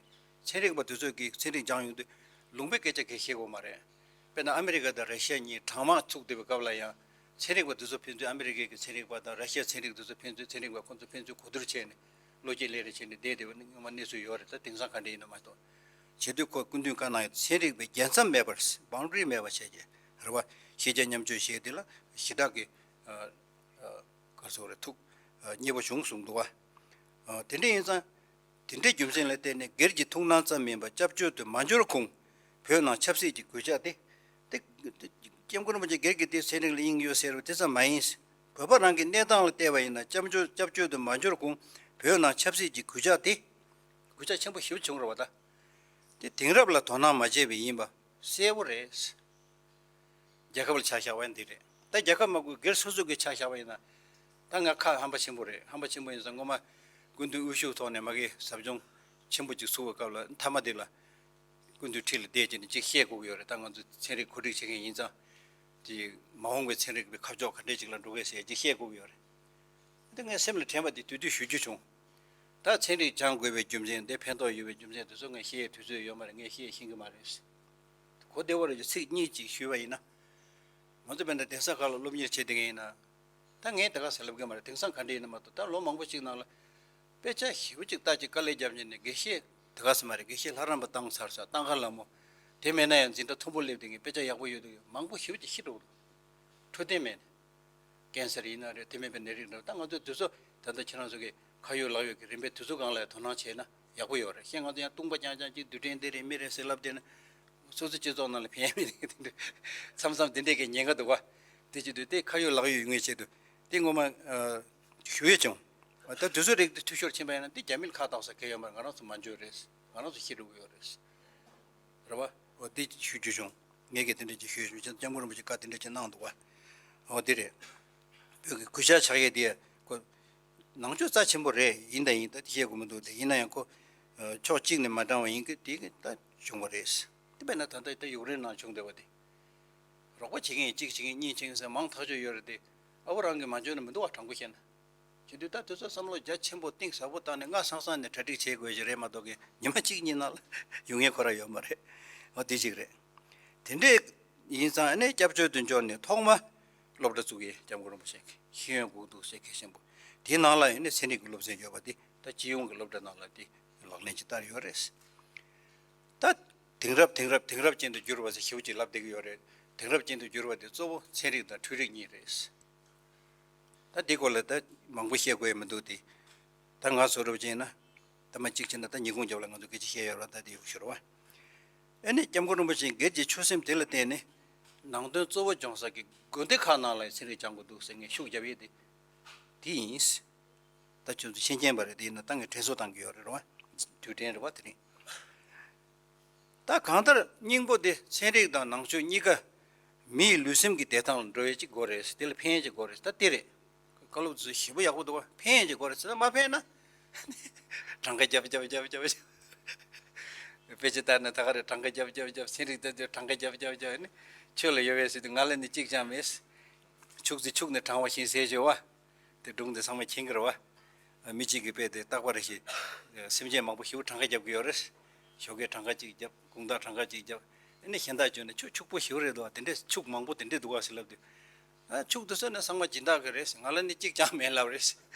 ཚན་རིག་པ་དེ་ཚོས་ཀྱིས་ཚན་རིག་སྦྱང་ཡོང་དུས་ལུང་པའི་སྐད་ཆ་གང་ཡང་བཤད་དགོས་མ་རེད། དཔེར་ན་ཨ་མི་རི་ཀ་དང་ར་ཤི་ཡ་གཉིས་གྲང་དམག་ཚུགས་བསྡད་པའི་སྐབས་ལ་ཡང་ ཚན་རིག་པ་འདི་ཚོ་ཕན་ཚུན་ཨ་མི་རི་ཀའི་གི་ཚན་རིག་པ་དང་ར་ཤི་ཡ་ཚན་རིག་འདི་ཚོ་ཕན་ཚུན་ཚན་རིག་པ་ཁོང་ཚོ་ཕན་ཚུན་གོ་བསྡུར་བྱས་ནས་བློ་སྐྱེད་སླེབས་རེས་བྱས་ནས་བསྡད་བསྡད་པ་ནི་སྔོན་མ་གནས་ཚུལ་ཡོད་རེད། ད་དེང་སང་ག་འདྲ་ཡིན་ན་མ་གཏོགས། བྱེད་དུས་ཁོ་སྐུ་མདུན་བཀའ་གནང་ཡོད། ཚན་རིག་པའི་རྒྱལ་མཚམས་མེད་པར་བའུན་ཌ་རི་མེད་པ་བྱས་རྗེས་རེད་བ། ཤེས་བྱ་མཉམ་སྤྱོད་བྱེད་དེ་ལ་ཞེ་དྲག་གི་ག་རེ་ཟེར་དགོས་རེད། ཐུགས་མཉེས་པོ་བྱུང་གསུངས་འདུག་བ། དེ་འདྲ་ཡིན་ཙང་། དེ་འདྲའི་རྒྱུ་མཚན་ལ་བརྟེན་ནས་སྒེར་གྱི་ཐུགས་སྣང་ཙམ་མིན་པར་སྐྱབས་བཅོལ་དུ་མ་འབྱོར་གོང་བོད་ནང་ཆབ་སྲིད་ཀྱི་གུས་ཕྱག་དེ། དེ། སྐྱབས་མགོན་རིན་པོ་ཆེ་སྒེར་གྱི་དེ་ཚན་རིག་ལ་དབྱིངས་ཡོད་ཟེར་བ་དེ་ཙམ་མ་ཡིན། བོད་པ་རང་གི་གནས་སྟངས་ལ་བལྟས་པ་ཡིན་ན་སྐྱབས་བཅོལ་སྐྱབས་བཅོལ་དུ་མ་འབྱོར་གོང་བོད་ནང་ཆབ་སྲིད་ཀྱི་གུས་ཕྱག་དེ། གུས་ཕྱག་ཆེན་པོ་ཞེ་པོ་བྱུང་རེད་བ་ད། དེ་དེང་རབས་ལ་དོ་སྣང་མ་བྱས་པས་ཡིན་པ་གསལ་པོ་རེད། རྒྱལ་ཁབ་ལ་ཆ་བཞག་པ་ཡིན་འདི་རེད། ད་རྒྱལ་ཁབ་མ་དགོས་སྒེར་སོ་སོ་གི་ཆ་བཞག་པ་ཡིན་ན། ད་ང་ཁ་ཧམ་པ་ཆེན་པོ་རེད། ཧམ་པ་ཆེན་པོ་ཡིན་ཙང་སྔོན་མ་སྐུ་མདུན་དབུ་བཞུགས་ཐོག་ནས་མ་གི་ཟབ་སྦྱོང་ཆེན་པོ་ཅིག་ཚུགས་པའི་སྐབས་ལ་མཐའ་མ་དེ་ལ་སྐུ་མདུན་འཁྲིས་ལ་བསྡད་བྱས་ནས་ཅིག་བཤད་དགོས་ཀྱི་ཡོད་རེད། ད་ང་ཚོ་ཚན་རིག་གོ་སྒྲིག་བྱེད་མཁན་ཡིན་ཙང་། དེ་མ་འོངས་པའི་ཚན་རིག་པའི་ཁ་ཕྱོགས་ག་འདྲས་ཅིག་ལ་འགྲོ་གི་ཟེར་ཅིག་བཤད་དགོས་ཀྱི་ཡོད་རེད། འདི་ངའི་སེམས་ལ་དྲན་པ་དེ་དུས་དུས་ཞུ་རྒྱུ་བྱུང་། ད་ཚན་རིག་སྦྱང་དགོས་པའི་རྒྱུ་མཚན་དེ་ཕན་ཐོགས་ཡོད་པའི་རྒྱུ་མཚན་དེ་ཚོ་ངས་བཤད་དུས་ཚོད་ཡོད་མ་རེད། ངས་བཤད་ཤེས་ཀྱི་མ་རེད། གོ་བདེ་བོ་རེད། ཚིག་གཉིས་ཅིག་ཞུས་པ་ཡིན་ན། ང་ཚོ་དཔེར་ན་གདན་ས་ཁག་ལ་སློབ་གཉེར་བྱེད་བསྡད་མཁན་ཡིན་ན། ད་ངས་དེ་ག་ཟེར་ལབ་ཀྱི་མ་རེད། དེང་སང་ག་འདྲ་ཡིན་ན་མ་གཏོགས་ད་ལོ་མང་པོ་ཞིག་ནང་ལ། དཔེ་ཆ་ཞེ་པོ་ཅིག་ལྟ་ཅིག་དཀའ་ལས་རྒྱབ་ནས་ནས་དགེ་བཤེས་དེ་ག་ཟེར་མ་རེད། དགེ་བཤེས་ལྷ་རམས་པ་བཏང་ཚར་ས་བཏང་ཁ་ལ་མོ། དེ་མེད་ན་ཡང་འཛིན་གྲྭ་མཐོན་པོ་སླེབས་བསྡད་མཁན་དཔེ་ཆ་ཡག་པོ་ཡོད་འདུག་མང་པོ་ཞེ་པོ་ཅིག་ཤི་འགྲོ་གི་འདུག་འཕྲོད་བསྟེན་མེད་ནས། ཀན་སར་ཡིན་ན་རེད། དེ་མིན་པའི་ནད་རིགས་འདྲ་ད་ང་ཚོས་དུས་ཚོད་ད་ལྟ་ཁྱེད་རང་ཚོ་གི་ཁ་ཡོད་ལག་ཡོད་ཀྱི་རིམ་པས་དུས་ཚོད་སྒང་ལ་ཡང་དོ་སྣང་བྱས་ན་ཡག་པོ་ཡོད་རེད། ཤེས་ང་ཚོ་ཡང་ལྟུང་པ་རྐྱང་རྐྱང་གཅིག་རྡུལ་ཕྲན་འདི་རེད་མི་རེད་ཟེར་ལབ་བསྡད་ན། སོ་སོ་སྤྱི་ཚོགས་ནང་ལ་ཕན་མི་རེད་དེ་འདྲ། མཚམས་མཚམས་དེ་འདྲས་ཀྱི་ཉེན་ཁ་འདུག་བ། དེ་བྱེད་དུས་དེ་ཁ་ཡོད་ལག་ཡོད་ཡོད་ངེས་ཆེད་དུ་དེ་ངོ་མ་ཞུ་ཡས་བྱུང་། ད་དུས་ཚོད་རིགས་དེ་འཐུས་ཤོར་ཕྱིན་པ་ཡིན་ན་དེ་རྒྱ་མིར་ཁ་བཏགས་ས་གལ་ཡོད་མ་རེད། ང་རང་ཚོ་མ་འཇོན་རེད། ང་རང་ཚོ་ཤི་འགྲོ་གི་ཡོད་རེད། རེད་བ། འོ་དེ་ཞུ་རྒྱུ་བྱུང་། ངས་ཀྱི་དེ་འདྲ་ཅིག་ཞུས་ཞུས་ཅིག་སྐྱབས་མགོན་རིན་པོ་ཆེ་བཀའ་དེ་འདྲ་ཅིག་གནང་འདུག་བ། འོ་དེ་རེད། བོད་ཀྱི་གུས་ཕྱག་ཕྱག་ཡས་དེ་ཁོ་ནང་ཆོས་རྩ་ཆེན་པོ་རེད། ཡིན་དང་ཡིན་ད་དེ་བཤད་དགོས་མི་འདུག་དེ་ཡིན་ན་ཡང་ཁོ་ཕྱོགས་གཅིག་ནས་མ་དྲང་བ་ཡིན་གི་དེ་གི་ད་བྱུང་བ་རེད། དེ་བས་ན་ད་ལྟ་ད་ཡུཀ་རེན་ནང་བྱུང་བསྡད་པ་དེ། རོགས་པ་བྱེད་མཁན་གཅིག་བྱེད་མཁན་གཉིས་བྱེད་མཁན་ཟེར་མང་ཐག་ཆོད་ཡོད་རེད་དེ། ཨ་བོ་རང་གིས་མ་འཇོན་ན་མི་འདུག་བ། དྲང་པོ་བཤད་ན། བྱེད་དུས་ད་དེ་ཚོ་བསམ་བློ་རྒྱ་ཆེན་པོ་གཏིང་ཟབ་པོ་བཏང་ནས་སྔ་སང་སང་ནས་གྲ་སྒྲིག་བྱེད་དགོས་ཞིག་རེད་མ་གཏོགས་ཀྱི་ཉི་མ་གཅིག་གཉིས་ནང་ལ་ཡོང་ངེས་ཁོ་རང་ཡོད་མ་རེད། འོ་དེ་གཅིག་རེད། དེ་འདྲས་ཡིན་ཙང་ཨ་ནི་སྐྱབས་བཅོལ་དུ་འབྱོར་ནས་ཐོག་མ་སློབ་གྲྭ་བཙུགས་ཡས་སྐྱབས་མགོན་རིན་པོ་ཆེ་གི་ཤེས་ཡོན་དགོས་འདུག་ཟེར་གལ་ཆེན་པོ། དེའི་ནང་ལ་ཡིན་ནས་ཚན་རིག་གི་སློབ་ཚན་ཡོད་པ་དེ་ད་སྤྱི་ཡོངས་ཀྱི་སློབ་གྲྭ་ནང་ལ་དེ་ལག་ལེན་ཅིག་བསྟར་ཡོད་རེད། ད་དེང་རབས་དེང་རབས་དེང་རབས་ཅན་དུ་འགྱུར་བ་ཟེར་ཞེ་པོ་ཅིག་ལབ་བསྡད་ཀྱི་ཡོད་རེད། དེང་རབས་ཅན་དུ་འགྱུར་བ་དེ་གཙོ་བོ་ཚན་རིག་དང་འཕྲུལ་རིག་གཉིས་རེད། ད་འདི་སྐོར་ལ་ད་མང་པོ་བཤད་དགོས་ཡ་མི་འདུག་སྟེ། ད་ང་བཟོ་འདྲ་བྱས་ན། ད་མ་གཅིག་བྱས་ན་ད་ཉིན་གུང་རྒྱབ་ལ་ང་ཚོ་སྐད་ཆ་བཤད་ཡོད་རེད་བ། ད་འདི་ཡོད་ཤོར་བ། ཨ་ནི་སྐྱབས་མགོན་རིན་པོ་ཆེའི་སྒེར་གྱི་ཆོད་སེམས་དེ་ལ་བརྟེན་ནས། ནང་དོན་གཙོ་བོ་སྦྱོང་ས་ཀྱི་དགོན་སྡེ་ཁག་ནང་ལ་ཚན་རིག་སྦྱང་དགོས་འདུག་ཟེར་ངས་ཤུགས་རྒྱབ་ཡས་དེ། དེ་ཡིན། ད་ཁྱོད་ཚོ་ཤེས་མཁན་པ་རེད། དེ་ཡིན་ན་ད་ངས་དྲན་གསོ་བཏང་གི་ཡོད་རེད་བ། དུས་དྲན་རེད་བ་དེ་རིང་། ད་གང་ལྟར་སྙིང་པོ་དེ་ཚན་རིག་དང་ནང་ཆོས་གཉིས་ཀ་མི་ཡི་ལུས་སེམས་ཀྱི་བདེ་ཐང་ལ་འགྲོ་ཡས་ཅིག་དགོས་རེད། དེ་ལ་ཕན་ཡས་ཅིག་དགོས་རེད། ད་དེ་རེད། བཀའ་སློབ་ཚོ་ཞེ་པོ་ཡག་པོ་འདུག་བ། ཕན་ཡས་ཅིག་དགོས་རེད་ཟེར་ན་མ་ཕན་ན། གྲངས་ཀ་རྒྱབ་རྒྱབ་རྒྱབ་རྒྱབ། དཔེ་ཆ་ལྟ་ན་ད་ག་རེ་གྲངས་ཀ་རྒྱབ་རྒྱབ་རྒྱབ། ཚན་རིག་ལྟ་དུས་གྲངས་ཀ་རྒྱབ་རྒྱབ་རྒྱབ། ཨ་ནི་ཆོས་ལ་ཡོད་པས་ཟེར་དུས་ང་ལ་ནི་གཅིག་ཀྱང་མེད། ཕྱུགས་ཚེ་ཕྱུགས་ནི་གྲང་བ་བཞིན་ཟེར་བྱས་བ། དེ་སྒྲུང་དེ་ཚང་མ་མཁྱེན་གྱི་རེད་བ། མི་གཅིག་གིས་དཔེ་དེ་རྟག་པར་ཞིག་སེམས་ཅན་མང་པོ་ཞེ་པོ་གྲངས་ཀ་རྒྱབ་ཀྱི་ཡོད་རེད། ཞོགས་ཀས་གྲངས་ཀ་གཅིག་རྒྱབ། དགོང་དག་གྲངས་ཀ་གཅིག་རྒྱབ། ཨ་ནི་གཞན་དག་བྱོན་ནས་ཁྱོད་ཕྱུག་པོ་ཞེ་པོ་རེད་འདུག་བ། དེ་འདྲས་ཕྱུགས་མང་པོ་དེ་འདྲས་འདུག་བ་ཟེར་ལབ་དུས། ཨ་ཕྱུགས་དེ་ཚོ་ནི་ཚང་མ་སྦྱིན་བདག་གི་རེད། ང་ལ་ནི་གཅིག་ཀྱང་མེད་ལབ་རེད།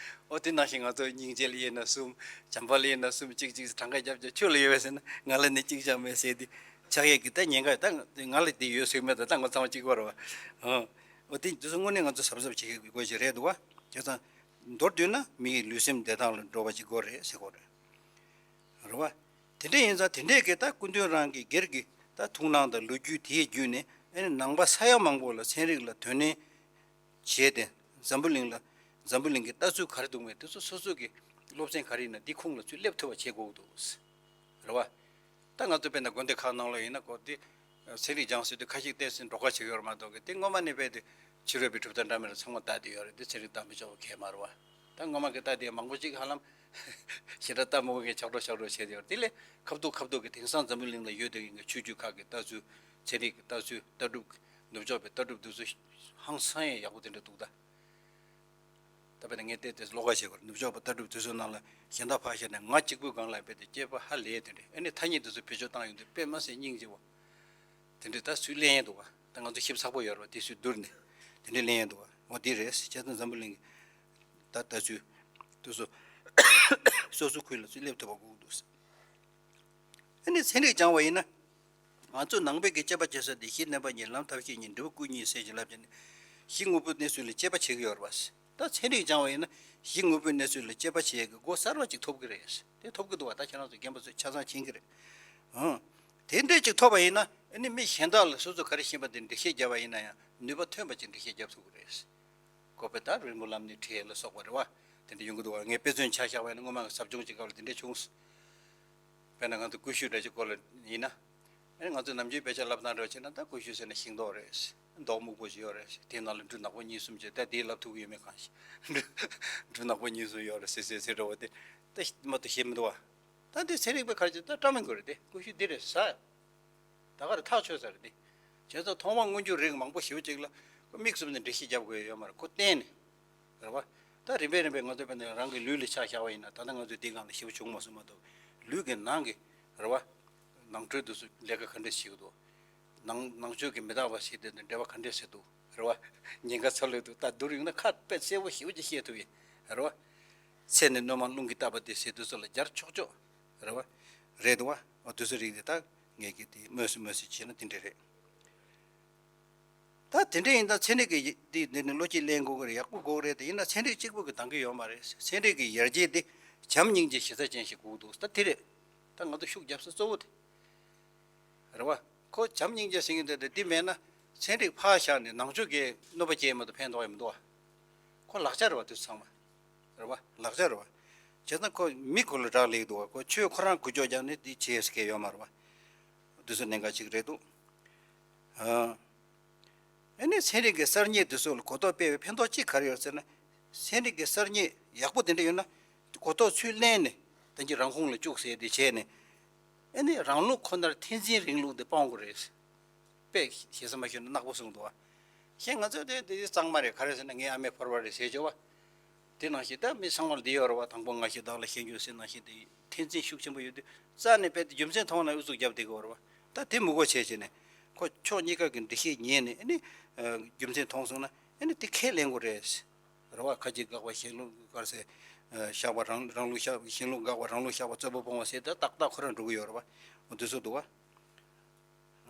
ཨོ་དེ་ནང་བཞིན་ང་ཚོ་སྙིང་རྗེ་ལ་དབྱེ་ན་གསུམ། བྱམས་པ་ལ་དབྱེ་ན་གསུམ། གཅིག་གཅིག་གྲངས་ཀ་རྒྱབ་རྒྱབ། ཁྱོད་ལ་ཡོད་པས་ཟེར་ན་ང་ལ་ནི་གཅིག་ཀྱང་མེད་ཟེར་དུས། ཆགས་ཡས་ཀྱི་ད་ཉེན་ཁ་ད་ང་ལ་དེ་ཡོད་ཟེར་མེད། ད་ད་ང་ཚང་མ་གཅིག་པ་རེད་བ། ཨོ། འོ་དེ་འདི་ཚོ་དངོས་གནས་ང་ཚོ་གཟབ་གཟབ་བྱེད་དགོས་ཞིག་རེད་འདུག་བ། བྱས་ཙང་། མདོར་བསྡུས་ན་མི་ཡི་ལུས་སེམས་བདེ་ཐང་ལ་འགྲོ་བ་ཞིག་དགོས་རེད་ཟེར་དགོས་རེད། རེད་བ། དེ་འདྲ་ཡིན་ཙང་དེ་འདྲས་ཀྱི་ད་སྐུ་མདུན་རང་གི་སྒེར་གྱི་ད་ཐུགས་སྣང་དང་ལོ་རྒྱུས་དེའི་བརྒྱུད་ནས་ཨ་ནི་ནང་པ་ས་ཡ་མང་པོ་ལ་ཚན་རིག་ལ་དོ་ནན་བྱས་ཏེ་འཛམ་བུ་གླིང་ལ་འཛམ་བུ་གླིང་གི་ལྟ་ཚུལ་ག་རེ་འདུག་མེད་དེ་ཚོ་སོ་སོ་གི་སློབ་ཚན་ག་རེ་ཡིན་ན་དེ་ཁུངས་ལ་ཚུར་སླེབས་ཐུབ་པ་བྱེད་དགོས་ཀྱི་འདུག་རེད་བ། ད་ང་ཚོ་དཔེར་ན་དགོན་སྡེ་ཁག་ནང་ལ་ཡིན་ན་ཁོ་དེ་ཚན་རིག་སྦྱང་ཟེར་དུས་ཁ་ཤས་བལྟས་ཟིན་འགྲོ་ཁ་བྱེད་ཀྱི་ཡོད་རེད་མ་གཏོགས་གི་དེ་སྔོན་མ་ནས་དཔེ་དེ་ཕྱི་རོལ་པའི་གྲུབ་མཐའ་འདྲ་མིན་ལ་ཚང་མ་ལྟ་བསྡད་ཡོད་རེད། དེ་ཚན་རིག་ལྟ་མི་ཆོག་པ་གང་ཡང་མ་རེད་བ། ད་སྔོན་མ་གི་ལྟ་དེ་མང་པོ་ཅིག་ཧ་ལམ་ཞེ་དྲག་ལྟ་མི་དགོས་མཁན་ཆགས་འགྲོ་ཆགས་འགྲོ་བྱས་ཡོད་རེད། དེ་ལས་ཁ་ཐུག་ཁ་ཐུག་གི་དེང་སང་འཛམ་བུ་གླིང་ལ་ཡོད་བསྡད་མཁན་གྱི་ཆོས་བརྒྱུད་ཁག་གི་ལྟ་ཚུལ། ཚན་རིག་གི་ལྟ་ཚུལ། ལྟ་གྲུབ། ནུབ་ཕྱོགས་པའི་ལྟ་གྲུབ་དེ་ཚོ་ཧང་སང་ཡང་ཡག་པོ་དེ་འདྲ་འདུག་ད། ད་དཔེར་ན་ངས་བལྟས་ཏེ་བློ་ཁ་བྱེད་དགོས་རེད། ནུབ་ཕྱོགས་པ་ལྟ་གྲུབ་དེ་ཚོའི་ནང་ལ་གཞན་དག་ཕར་བཞག་ནས་ང་གཅིག་པུའི་སྒང་ལ་དཔེ་དེ་སྐྱེས་པ་ཧ་ལས་དེ་འདྲ། ཨ་ནི་ཐ་སྙད་དེ་ཚོ་བེད་སྤྱོད་བཏང་ཡོང་དུས་དཔེ་མ་སྲིད་སྙིང་རྗེ་བོ། དེ་འདྲ་ད་སུས་གླེང་ཡས་འདུག་བ། ད་ང་ཚོ་ཞིབ་ཚགས་པོ་ཡོད་རེད་བ། དེ་སུས་བསྡུར་ནས། དེ་འདྲའི་གླེང་ཡས་འདུག་བ། འོ་དེ་རེད། བྱས་ཙང་འཛམ་བུ་གླིང་གི་ད་ལྟ་ཚུལ་དུ་སོ་སོ་ཁུལ་ལ་ཚུར་སླེབས་ཐུབ་པ་དགོས་འདུག་ཨ་ནི་ཚན་རིག་སྦྱང་བ་ཡིན་ན། ང་ཚོ་ནང་པའི་གི་དཔྱད་པ་བྱེད་ས་དེ་གཞི་རྣམ་པ་གཉིས། ལམ་ཐབས་ཤེས་གཉིས། འབྲས་བུ་སྐུ་གཉིས་ཟེར་གྱི་ལབ་ཀྱི་ནི། གཞི་དངོས་པོའི་གནས་ཚུལ་ལ་དཔྱད་པ་བྱེད་ཀྱི་ཡོད་རེད་བ། ད་ཚན་རིག་སྦྱང་བ་ཡིན་ན་གཞི་དངོས་པོའི་གནས་ཚུལ་ལ་དཔྱད་པ་བྱེད་ཀྱི་སྒོ་གསར་བ་ཅིག་ཐོབ་ཀྱི་རེད། དེ་ཐོབ་ཀྱི་འདུག་བ། ད་ཁྱེད་རང་ཚོ་རྒན་པ་ཚོས་ཆ་ཚང་མཁྱེན་གྱི་རེད། ཨང་། དེ་འདྲས་ཅིག་ཐོབ་པ་ཡིན་ན། ཨ་ནི་མི་གཞན་དག་ལ་སོ་སོ་ག་རེ་ཤེས་པ་དེ་འགྲེལ་བཤད་བརྒྱབ་པ་ཡིན་ན་ཡང་ནུས་པ་ཐོན་པ་ཅིག་འགྲེལ་བཤད་བརྒྱབ་ཐུབ་ཀྱི་རེད། ཁོ་པས་ད་རིང་པོ་ལམ་ནས་ཁྲིད་ལ་སོགས་པ་རེད་བ། དེ་འདྲ་ཡོང་གི་འདུག་བ། ངས་དཔེ་མཚོན་ཆ་བཞག་པ་ཡིན་ན་སྔོན་མ་ངས་ཟབ་སྦྱོང་བྱེད་སྐབས་ལ་དེ་འདྲ་བྱུང་། དཔེར་ན་ང་ཚོ་ཀུ་ཤུ་འདྲ་ཅིག་སྐོར་ལ་ཡིན་ན། ཨེ་ང་ཚོ་ནམ་རྒྱུན་དཔེ་ཆ་ལབ་སྟངས་འདྲ་བྱས་ན་ད་ཀུ་ཤུ་ཟེར་ན་ཤིང་ཏོག་རེད། མདོག་སྨུག་པོ་ཞིག་ཡོད་རེད། དེའི་ནང་ལ་འབྲུ་ནག་པོ་གཉིས་གསུམ་བྱས། ད་དེ་ལབ་ཐུབ་ཀྱི་ཡོད་མེད་གང་ཤེས། འབྲུ་ནག་པོ་གཉིས་གསུམ་ཡོད་རེད་ཟེར་ཟེར་ཟེར་འདྲ་བོ་དེ་ད་མ་གཏོགས་ཤེས་མི་འདུག་བ། ད་འདི་ཚན་རིག་པས་ག་རེ་བྱས། ད་བཀྲ་མི་དགོས་རེད་དེ། ཀུ་ཤུ་འདི་རེད་ཟེར། ད་ག་རེ་ཐག་ཆོད་ས་རེད་དེ། བྱས་ཙང་ཐོག་མར་སྔོན་འཇུག་རིགས་མང་པོ་ཞེ་པོ་ཅིག་ལ་དམིགས་བསལ་ནས་འགྲེལ་བཤད་རྒྱབ་དགོས་ཡོད་མ་རེད། ཁོ་གཏན་ནས། རེད་བ། ད་རིམ་པས་རིམ་པས་ང་ཚོ་དཔེར་ན་རང་གི་ལུས་ལ་ཆ་བཞག་པ་ཡིན་ན། ད་ལྟ་ང་ཚོས་འདི་སྒང་ལ་ཞེ་པོ་བྱུང་མ་སོང་མ་གཏོགས། ལུས་ཀྱི་ནང་གི་རེད་བ། ནང་ཁྲོལ་དུ་སུ་ལས་ཀ་ག་འདྲས་བྱེད་ཀྱི་འདུག་ནང་ནང་ཆོས་ཀྱི་མི་རྟག་པ་ཞིག་དེ་དང་འབྲེལ་བ་ག་འདྲས་བྱེད་འདུག་རེད་བ། ཉེན་ཁ་ཚ་ལོས་འདུག་ད་བསྡུར་ཡོང་ན་ཁ་དཔེ་གསལ་པོ་ཞེ་པོ་ཅིག་བཤད་ཐུབ་ཡིན། རེད་བ། ཚེ་ནི་སྣོད་མང་རླུང་གིས་བཏབ་པ་སྟེ་ཟེར་དུས་ཚོད་ལ་སྦྱར་ཆོག་ཆོག་རེད་བ། རེད་འདུག་བ། འོ་དུས་ཚོད་རིགས་དེ་ད་ངས་ཀྱི་དེ་སྨོས་སུ་སྨོས་སུ་བྱས་ན་དེ་འདྲས་རེད། ད་དེ་འདྲ་ཡིན་ད་ཚན་རིག་གི་འདི་འདི་ནི་བློ་སྐྱེད་ལེན་དགོས་ཀྱི་རེད། ཡག་པོ་དགོས་ཀྱི་རེད། དེ་ཡིན་ན་ཚན་རིག་གཅིག་པུ་གིས་འདང་གི་ཡོད་མ་རེད། ཚན་རིག་གི་ཡར་རྒྱས་འདི་བྱམས་སྙིང་རྗེ་ཞེ་ས་ཅན་ཞིག་དགོས་འདུག་ད་དེ་རེད། ད་ང་ཚོ་ཤུགས་རྒྱབ་ས་གཙོ་བོ་དེ་རེད་བ། ཁོ་བྱམས་སྙིང་རྗེ་ཟེར་མཁན་དེ་དེ་མེད་ན་ཚན་རིག་ཕར་བཞག་ནས་ནང་ཆོས་ཀྱི་གནོད་པ་སྐྱེལ་མ་གཏོགས་ཕན་ཐོགས་ཡ་མི་འདུག་བ། ཁོ་ལག་ཆ་རེད་བ། དེ་ཚང་མ་རེད་བ། ལག་ཆ་རེད་བ། བྱས་ཙང་ཁོ་མི་ཁོ་ལ་རག་ལས་འདུག་བ། ཁོ་ཆོས་ཁོ་རང་འགུལ་སྐྱོད་རྒྱག་ནས་དེ་བྱེད་ས་གལ་ཡོད་མ་རེད་བ། དེ་ཚོ་གནད་འགག་ཅིག་རེད་འདུག་ཨ། ཨ་ནི་ཚན་རིག་གི་གསར་རྙེད་དེ་ཚོ་ལ་གོ་རྟོགས་སྤེལ་བའི་ཕན་ཐོགས་ཅི་ག་རེ་ཡོད་ཟེར་ན། ཚན་རིག་གི་གསར་རྙེད་ཡག་པོ་དེ་འདྲ་ཡོད་ན་གོ་རྟོགས་ཚུར་ལེན་ནས་ད་གིན་རང་ཁོངས་ལ་བཅུག་ཟེར་དེ་བྱས་ནས། ཨ་ནི་རང་ལུགས་ཁོ་ནར་ཐེག་ཆེན་རིང་ལུགས་དེ་སྤོང་དགོས་རེད། དཔེ་ཞེ་ས་མ་ཞུས་ན་ནག་པོ་གསུངས་འདུག་བ། གཞན་ང་ཚོས་དེ་དེ་གཙང་མ་རེད། ག་རེ་ཟེར་ན་ངའི་ཨ་མས་ཕོར་པ་རེད་ཟེར་བྱས་བ། དེ་ནང་བཞིན་ད་མི་ཚང་མར་འདི་ཡོད་རེད་བ། དང་པོ་ང་ཞིག་བདག་ལ་བཤད་རྒྱུ་ཟེར་ནང་བཞིན་དེ་འཐེན་འཛིན་ཤུགས་ཆེན་པོ་ཡོད་དུས་རྩ་ནས་རྦད་དེ་རྒྱུ་མཚན་མཐོང་ན་ཨུ་ཚུགས་རྒྱབ་བསྡད་ཀྱི་ཡོད་རེད་བ། ད་དེ་མི་དགོས་བྱས་བྱས་ནས་ཁོ་ཕྱོགས་གཉིས་ཀ་གི་འགྲེལ་བཤད་ཉན་ནས། ཨ་ནི་རྒྱུ་མཚན་མཐོང་སོང་ན་ཨ་ནི་དེ་ཁས་ལེན་དགོས་རེད། རེད་བ། ཁ་ཅིག་དགག་པ་གཞན་ལུགས་དགག་ཟེར། བཞག་པ་རང་རང་ལུགས་བཞག་གཞན་ལུགས་དགག་པ་རང་ལུགས་བཞག་པ་རྩོད་པ་སྤོང་བ་ཟེར་ད་ཏག་ཏག་ཁོ་རང་འགྲོ་གི་ཡོད་རེད་བ། འོ་དེ་ཚོ་འདུག་བ།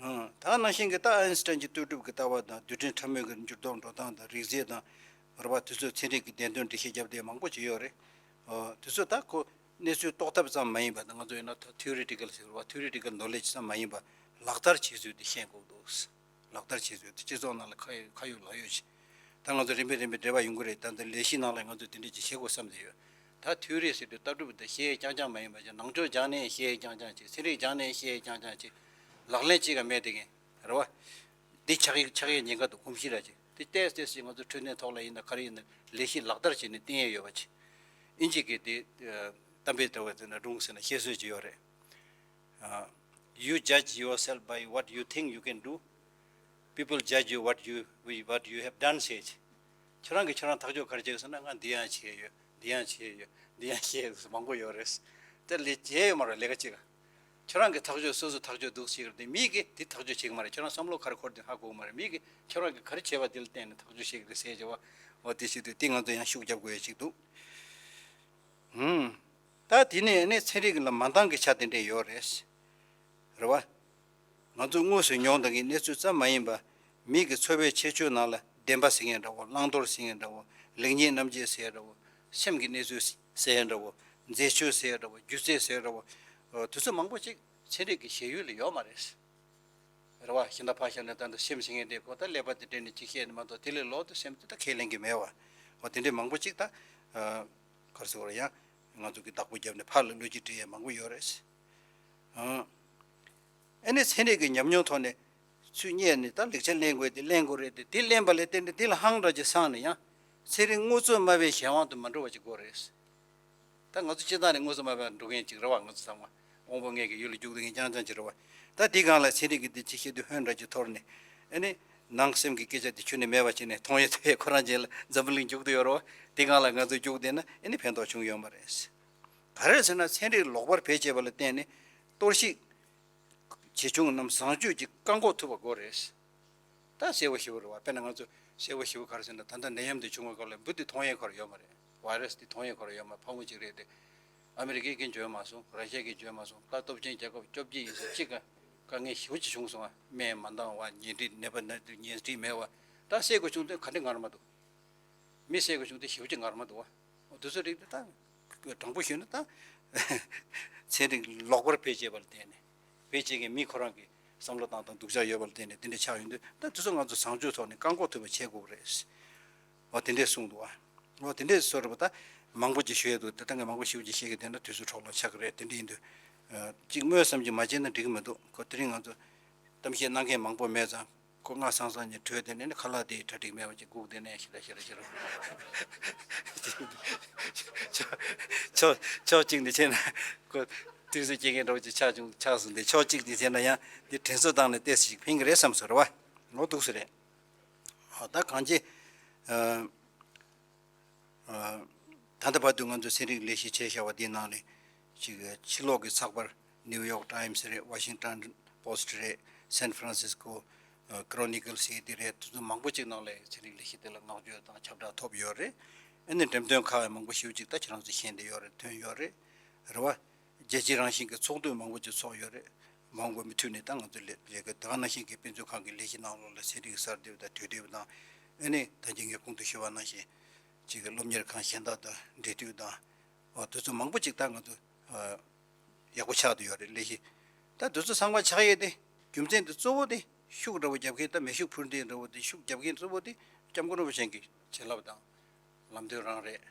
ཨང་། ད་ནང་བཞིན་གྱི་ད་ཨའིན་སི་ཊན་གྱི་ལྟོས་གྲུབ་ཀྱི་ལྟ་བ་དང་རྡུལ་ཕྲན་ཕྲ་མོའི་གི་འགྱུར་ལྡོག་འགྲོ་སྟངས་དང་རིགས་རྫས་དང་། རེད་བ། དེ་ཚོ་ཚན་རིག་གི་བདེན་དོན་འགྲེལ་བཤད་བརྒྱབ་བསྡད་མང་པོ་ཅིག་ཡོད་རེད། ཨོ། དེ་ཚོ་ད་ཁོ་གནས་ཚུལ་རྟོགས་ཐབས་ཙམ་མ་ཡིན་པ། ད་ང་ཚོ་ཡིན་ན་ད་ཐིའོ་རི་ཊི་ཀལ་ཟེར་བ། ཐིའོ་རི་ཊི་ཀལ་ནོ་ལེཇ་ཙམ་མ་ཡིན་པ་ལག་བསྟར་བྱེད་ཚུལ་དེ་ཤེས་དགོས་འདུག་ལག་བསྟར་བྱེད་ཚུལ་དེ་སྤྱི་ཚོགས་ནང་ལ་ཁ་ཡོད་ཁ་ཡོད་ལག་ཡོད་ཅིག་ད་ང་ཚོ་རིམ་པས་རིམ་པས་འབྲེལ་བ་ཡོང་གི་རེད། ད་ལྟ་ལས་གཞི་ནང་ལ་ང་ཚོ་དེ་འདྲས་ཅིག་བྱེད་དགོས་བསམ་བསྡད་ཡོད། ད་ཐིའོ་རི་ཟེར་དུས་ལྟ་གྲུབ་དེ་བཤད་རྐྱང་རྐྱང་མ་ཡིན་པ་ཅིག་ནང་ཆོས་སྦྱངས་ནས་བཤད་རྐྱང་རྐྱང་ཅིག་ཚན་རིག་སྦྱངས་ནས་བཤད་རྐྱང་རྐྱང་ཅིག་ལག་ལེན་ཅིག་ག་མེད་དེ་གིན། རེད་བ། འདི་ཆགས་ཡིག་ཆགས་ཡིག་ཉེན་ཁ་འདུག་གོམས་གཤིས་ར་ཅིག་དེ་ཏོག་ཙམ་ཏོག་ཙམ་ང་ཚོ་འཕྲོད་བསྟེན་ཐོག་ལ་ཡིན་ན་ག་རེ་ཡིན་ན་ལས་གཞི་ལག་བསྟར་བྱས་ནས་བསྟེན་ཡས་ཡོད་པ་ཅིག་ཨིན་ཇི་གི་དེ་གཏམ་དཔེ་འདྲ་བ་དེ་ན་སྒྲུང་ཟེར་ན་བཤད་སྲོལ་ཅིག་ཡོད་རེད། ཨ། You judge yourself by what you think you can do. People judge you what you, what you have done ཟེར་ཅིག་ཁྱོད་རང་གིས་ཁྱོད་རང་ཐག་གཅོད་ག་རེ་བྱེད་ཟེར་ན། ང་འདི་ཡང་བྱས་ཡོད། འདི་ཡང་བྱས་ཡོད། འདི་ཡང་བྱས་ཡོད་ཟེར་མང་པོ་ཡོད་རེད། དེ་ལས་བྱས་ཡོད་མ་རེད། ལས་ཀ་གཅིག་ཁྱོད་རང་གི་ཐག་གཅོད་སོ་སོ་ཐག་གཅོད་འདུག་ཟེར་གི་རེད། མིས་གིས་དེ་ཐག་གཅོད་བྱེད་ཀྱི་མ་རེད། ཁྱོད་རང་བསམ་བློ་ག་རེ་འཁོར་དེ་ཧ་གོ་གི་མ་རེད། མིས་གིས་ཁྱོད་རང་གིས་ག་རེ་བྱས་པ་དེ་ལ་བརྟེན་ནས་ཐག་གཅོད་བྱེད་ཀྱི་རེད་ཟེར་བྱས་བ། འོ་དེ་བྱེད་དུས་དེ་ང་ཚོ་ཡང་ཤུགས་རྒྱབ་དགོས་ཡ་ཅིག་འདུག་ཧུམ། ད་དེ་ནས་ནི་ཚན་རིག་ལ་མ་འདང་གི་ཆ་དེ་འདྲས་ཡོད་རེད། རེད་བ། ང་ཚོ་དངོས་སུ་མྱོང་བསྡད་མཁན་གནས་ཚུལ་ཙམ་མ་ཡིན་པ། མི་གི་འཚོ་བའི་ཁྱད་ཆོས་ནང་ལ་བདེན་པ་ཟེར་མཁན་འདྲ་བོ། བླང་དོར་ཟེར་མཁན་འདྲ་བོ། ལེགས་ཉེས་རྣམ་འབྱེད་ཟེར་འདྲ་བོ། སེམས་ཀྱི་གནས་ཚུལ་ཟེར་འདྲ་བོ། མཛེས་ཆོས་ཟེར་འདྲ་བོ། སྒྱུ་རྩལ་ཟེར་འདྲ་བོ། ཨ། དེ་ཚོ་མང་པོ་ཅིག་ཚན་རིག་གི་ཞེན་ཡུལ་ལ་ཡོད་མ་རེད། རེད་བ། གཞན་དག་ཕར་བཞག་ནས་ད་ལྟ་སེམས་ཟེར་མཁན་དེ་ཁོ་ད་ཀླད་པ་དེ་སྦྲེལ་ནས་ཅིག་བཤད་ནས་མ་གཏོགས་དེ་ལས་ལོག་ཏུ་སེམས་དེ་ད་ཁས་ལེན་གྱི་མེད་བ། འོ་དེ་འདྲའི་མང་པོ་ཅིག་ད། ཨ། ག་རེ་ཟེར་དགོས་རེད། ཡང་ང་ཚོ་གི་བདག་པོ་བརྒྱབ་ནས་ཕར་ལ་བློ་སྐྱེད་སྤྲད་ཡས་མང་པོ་ཡོད་རེད། ཨ། ཨ་ནི་ཚན་རིག་གི་ཉམས་མྱོང་ཐོག་ནས་ཚུར་རྙེད་ནས་ད་ལེགས་ཆ་ལེན་དགོས་དེ་ལེན་དགོས་རེད་དེ། དེ་ལེན་པ་ལས་བརྟེན་ནས་དེ་ལ་ཧང་འདྲ་ཅིག་སངས་ནས་ཡང་ཚན་རིག་དངོས་གཙོ་སྨྲ་བའི་གཞན་དབང་དུ་མ་འགྲོ་བ་ཅིག་དགོས་རེད། ད་ང་ཚོ་སྤྱིར་བཏང་ནས་དངོས་གཙོ་སྨྲ་བ་འགྲོ་མཁན་ཅིག་རེད་བ། ང་ཚོ་ཚང་མ་དབང་པོ་ལྔའི་གི་ཡུལ་ལ་རྒྱུག་བསྡད་མཁན་རྐྱང་རྐྱང་ཅིག་རེད་བ། ད་དེའི་སྒང་ལ་ཚན་རིག་གི་འདི་ཅིག་བཤད་དུས་ཧོན་འདྲ་ཅིག་འཐོར་ནས། ཨ་ནི་ནང་སེམས་ཀྱི་སྐད་ཆ་དེ་ཁྱོན་ནས་མེད་པ་བྱས་ནས་མཐོང་ཡས་ཐོས་ཡས་ཁོ་རང་ཅན་ལ་འཛམ་བུ་གླིང་རྒྱུག་བསྡད་ཡོད་རེད་བ། དེའི་སྒང་ལ་ང་ཚོ་རྒྱུག་བསྡད་ན་ཨ་ནི་ཕན་ཐོགས་བྱུང་ཡོད་མ་རེད། ག་རེ་ཟེར་ན་ཚན་རིག་ལོག་པར་བེད་སྤྱད་པ་ལ་བརྟེན་ནས་གཏོར་བཤིག་ཇེ་ཆུང་རྣམས་བཟང་སྤྱོད་ཀྱིས་བཀག་འགོག་ཐུབ་པ་དགོས་རེད། ད་གསལ་པོ་ཞེ་པོ་རེད་བ། དཔེར་ན་ང་ཚོ་ གསལ་པོ་ཞེ་པོ་ག་རེ་ཟེར་ན། ད་ལྟ་ནད་ཡམས་འདི་བྱུང་བའི་སྐབས་ལ་འབུ་འདི་མཐོང་ཡས་ཁོ་རང་ཡོད་མ་རེད། བྷའི་རས་འདི་མཐོང་ཡས་ཁོ་རང་ཡོད་མ་རེད། ཕངས་པོ་ཅིག་རེད་དེ། ཨ་མི་རི་ཀས་ཀྱང་འཇོན་མ་སོང་། ར་ཤི་ཡ་གིས་འཇོན་མ་སོང་། ད་སྟོབས་ཆེན་རྒྱལ་ཁབ་བཅོ་བརྒྱད་ཡིན་ཟེར་གཅིག་ག་དཀའ་ངལ་ཞེ་པོ་ཅིག་བྱུང་སོང་ང་། སྨན་མ་འདང་བ། ཉལ་ཁྲི་ནད་པ་ན་ཉལ་ཁྲི་མེད་བ། ད་སེལ་དགོས་བྱུང་དུས་ག་འདྲ་ངར་མ་འདུག་མི་སེལ་དགོས་བྱུང་དུས་ཞེ་པོ་ཅིག་ངར་མ་འདུག་བ། འོ་དེ་ཚོ་རིགས་དེ་ད་དྲང་པོ་ཞུས་ན་ད་ཚན་རིག་ལོག་པར་བེད་སྤྱད་པ་ལ་བརྟེན་ནས། བེད་སྤྱད་མཁན་མི་ཁོ་རང་གི་བསམ་བློ་བཏང་སྟངས་སྡུག་ཅག་ཡོད་པ་ལ་བརྟེན་ནས་དེ་འདྲ་ཆགས་ཡོང་དུས། ད་དེ་ཚོ་ང་ཚོ་བཟང་སྤྱོད་ཐོག་ནས་བཀག་འགོག་ཐུབ་པ་བྱེད་དགོས་ཀྱི་རེད། འོ་དེ་འདྲས་གསུངས་འདུག་བ། འོ་དེ་འདྲས་བཟོ་འདྲ་པོ་ད་མང་པོ་ཅིག་ཞུ་ཡས་འདུག་ད་ལྟ་ངས་མང་པོ་ཞེ་པོ་ཅིག་བཤད་ཀྱི་བསྡད་ན་དུས་ཚོད་འཕྲོ་བརླག་ཆགས་ཀྱི་རེད། དེ་འདྲ་ཡིན་དུས། ཨ། གཅིག་སྨོས་བསམ་གྱིས་མ་བྱས་ན་འགྲིག་གི་མི་འདུག་ཁོ་དེ་རིང་ང་ཚོ་གཏམ་བཤད་གནང་མཁན་མང་པོ་མེད་ཙང་། ཁོ་སྔ་སང་སང་ཉིན་བྲོས་བསྡད་ནས་ནི་ཁ་ལག་དེ་གྲ་སྒྲིག་མེད་པ་ཅིག་སྒུག་བསྡད་ནས་ཤི་ར་ཤི་ར་ཤི་ར། ཕྱོགས་ཕྱོགས་གཅིག་ནས་བྱས་ན་ཁོ་དུས་ཚོད་སྐྱེལ་མཁན་འདྲ་པོ་ཅིག་ཆགས་བྱུང་ཆགས་སོང་སྟེ། ཕྱོགས་གཅིག་ནས་བྱས་ན་ཡང་འདི་དྲན་གསོ་བཏང་ནས་ཏོག་ཙམ་ཞིག་ཕན་གྱི་རེད་བསམ་སོང་རེད་བ། ངོ་ཐུག་སོང་རེད། ཨ། ད་གང་ཅི། ཨ། ཨ། ད་ལྟ་བར་དུ་ང་ཚོས་ཚན་རིག་ལས་གཞི་བྱས་བཞག་པ་འདིའི་ནང་ནས་ཅིག་ཕྱི་ལོགས་ཀྱི་ཚགས་པར་ནིའུ་ཡོག་ཊའིམ་སི་རེད། ཝ་ཤིང་ཊོན་པོ་སི་ཊི་རེད། སན་ཧྥ་རན་སིས་ཀོ་ཨ་ཀོ་རོ་ནི་ཀལ་ཟེར་དེ་རེད། དེ་ཚོ་མང་པོ་ཅིག་ནང་ལ་ཚན་རིག་ལས་གཞི་དེ་ལ་བསྔགས་བརྗོད་དང་ཁྱབ་བསྒྲགས་ཐོབ་ཡོད་རེད། ཨ་ནི་འགྲེམས་སྟོན་ཁག་མང་པོ་ཞེ་པོ་ཅིག་ད་ཁྱེད་རང་ཚོ་མཁྱེན་བསྡད་ཡོད་རེད། ཐོན་ཡོད་རེད། རེད་བ། རྒྱལ་སྤྱི་རང་བཞིན་གྱི་ཚོགས་འདུ་མང་པོ་ཅིག་ཚོགས་ཡོད་རེད། མ་འོངས་པ་མུ་མཐུད་ནས་ད་ང་ཚོ་ལས་ལས་ཀ་དེ་ག་ནང་བཞིན་གྱི་དཔེ་མཛོད་ཁང་གི་ལས་གཞི་ནང་ལོགས་ལ་ཚན་རིག་གསར་གཏོད་དང་དུས་དེབ་དང་། ཨ་ནི་ད་གིན་ངས་གོང་དུ་ཞུས་པ་ནང་བཞིན་ཅིག་གི་སློབ་གཉེར་ཁང་གཞན་དག་དང་འབྲེལ་མཐུད་དང་། འོ་དེ་ཚོ་མང་པོ་ཅིག་ད་ང་ཚོ་ཨ་ཡག་པོ་ཆགས་བསྡད་ཡོད་རེད། ལས་གཞི་ད་དེ་ཚོ་ཚང་མ་ཆགས་ཡས་དེ་རྒྱུ་མཚན་དེ་གཙོ་བོ་དེ་ཤུགས་འདྲ་པོ་རྒྱབ་མཁན་དང་མེ་ཤུགས་འཕུར་མདེལ་འདྲ་པོ་དེ་ཤུགས་རྒྱབ་མཁན་གཙོ་བོ་དེ་སྐྱབས་མགོན་རིན་པོ་ཆེ་གི་བྱིན་རླབས་དང་ལམ་སྟོན་རང་རེད།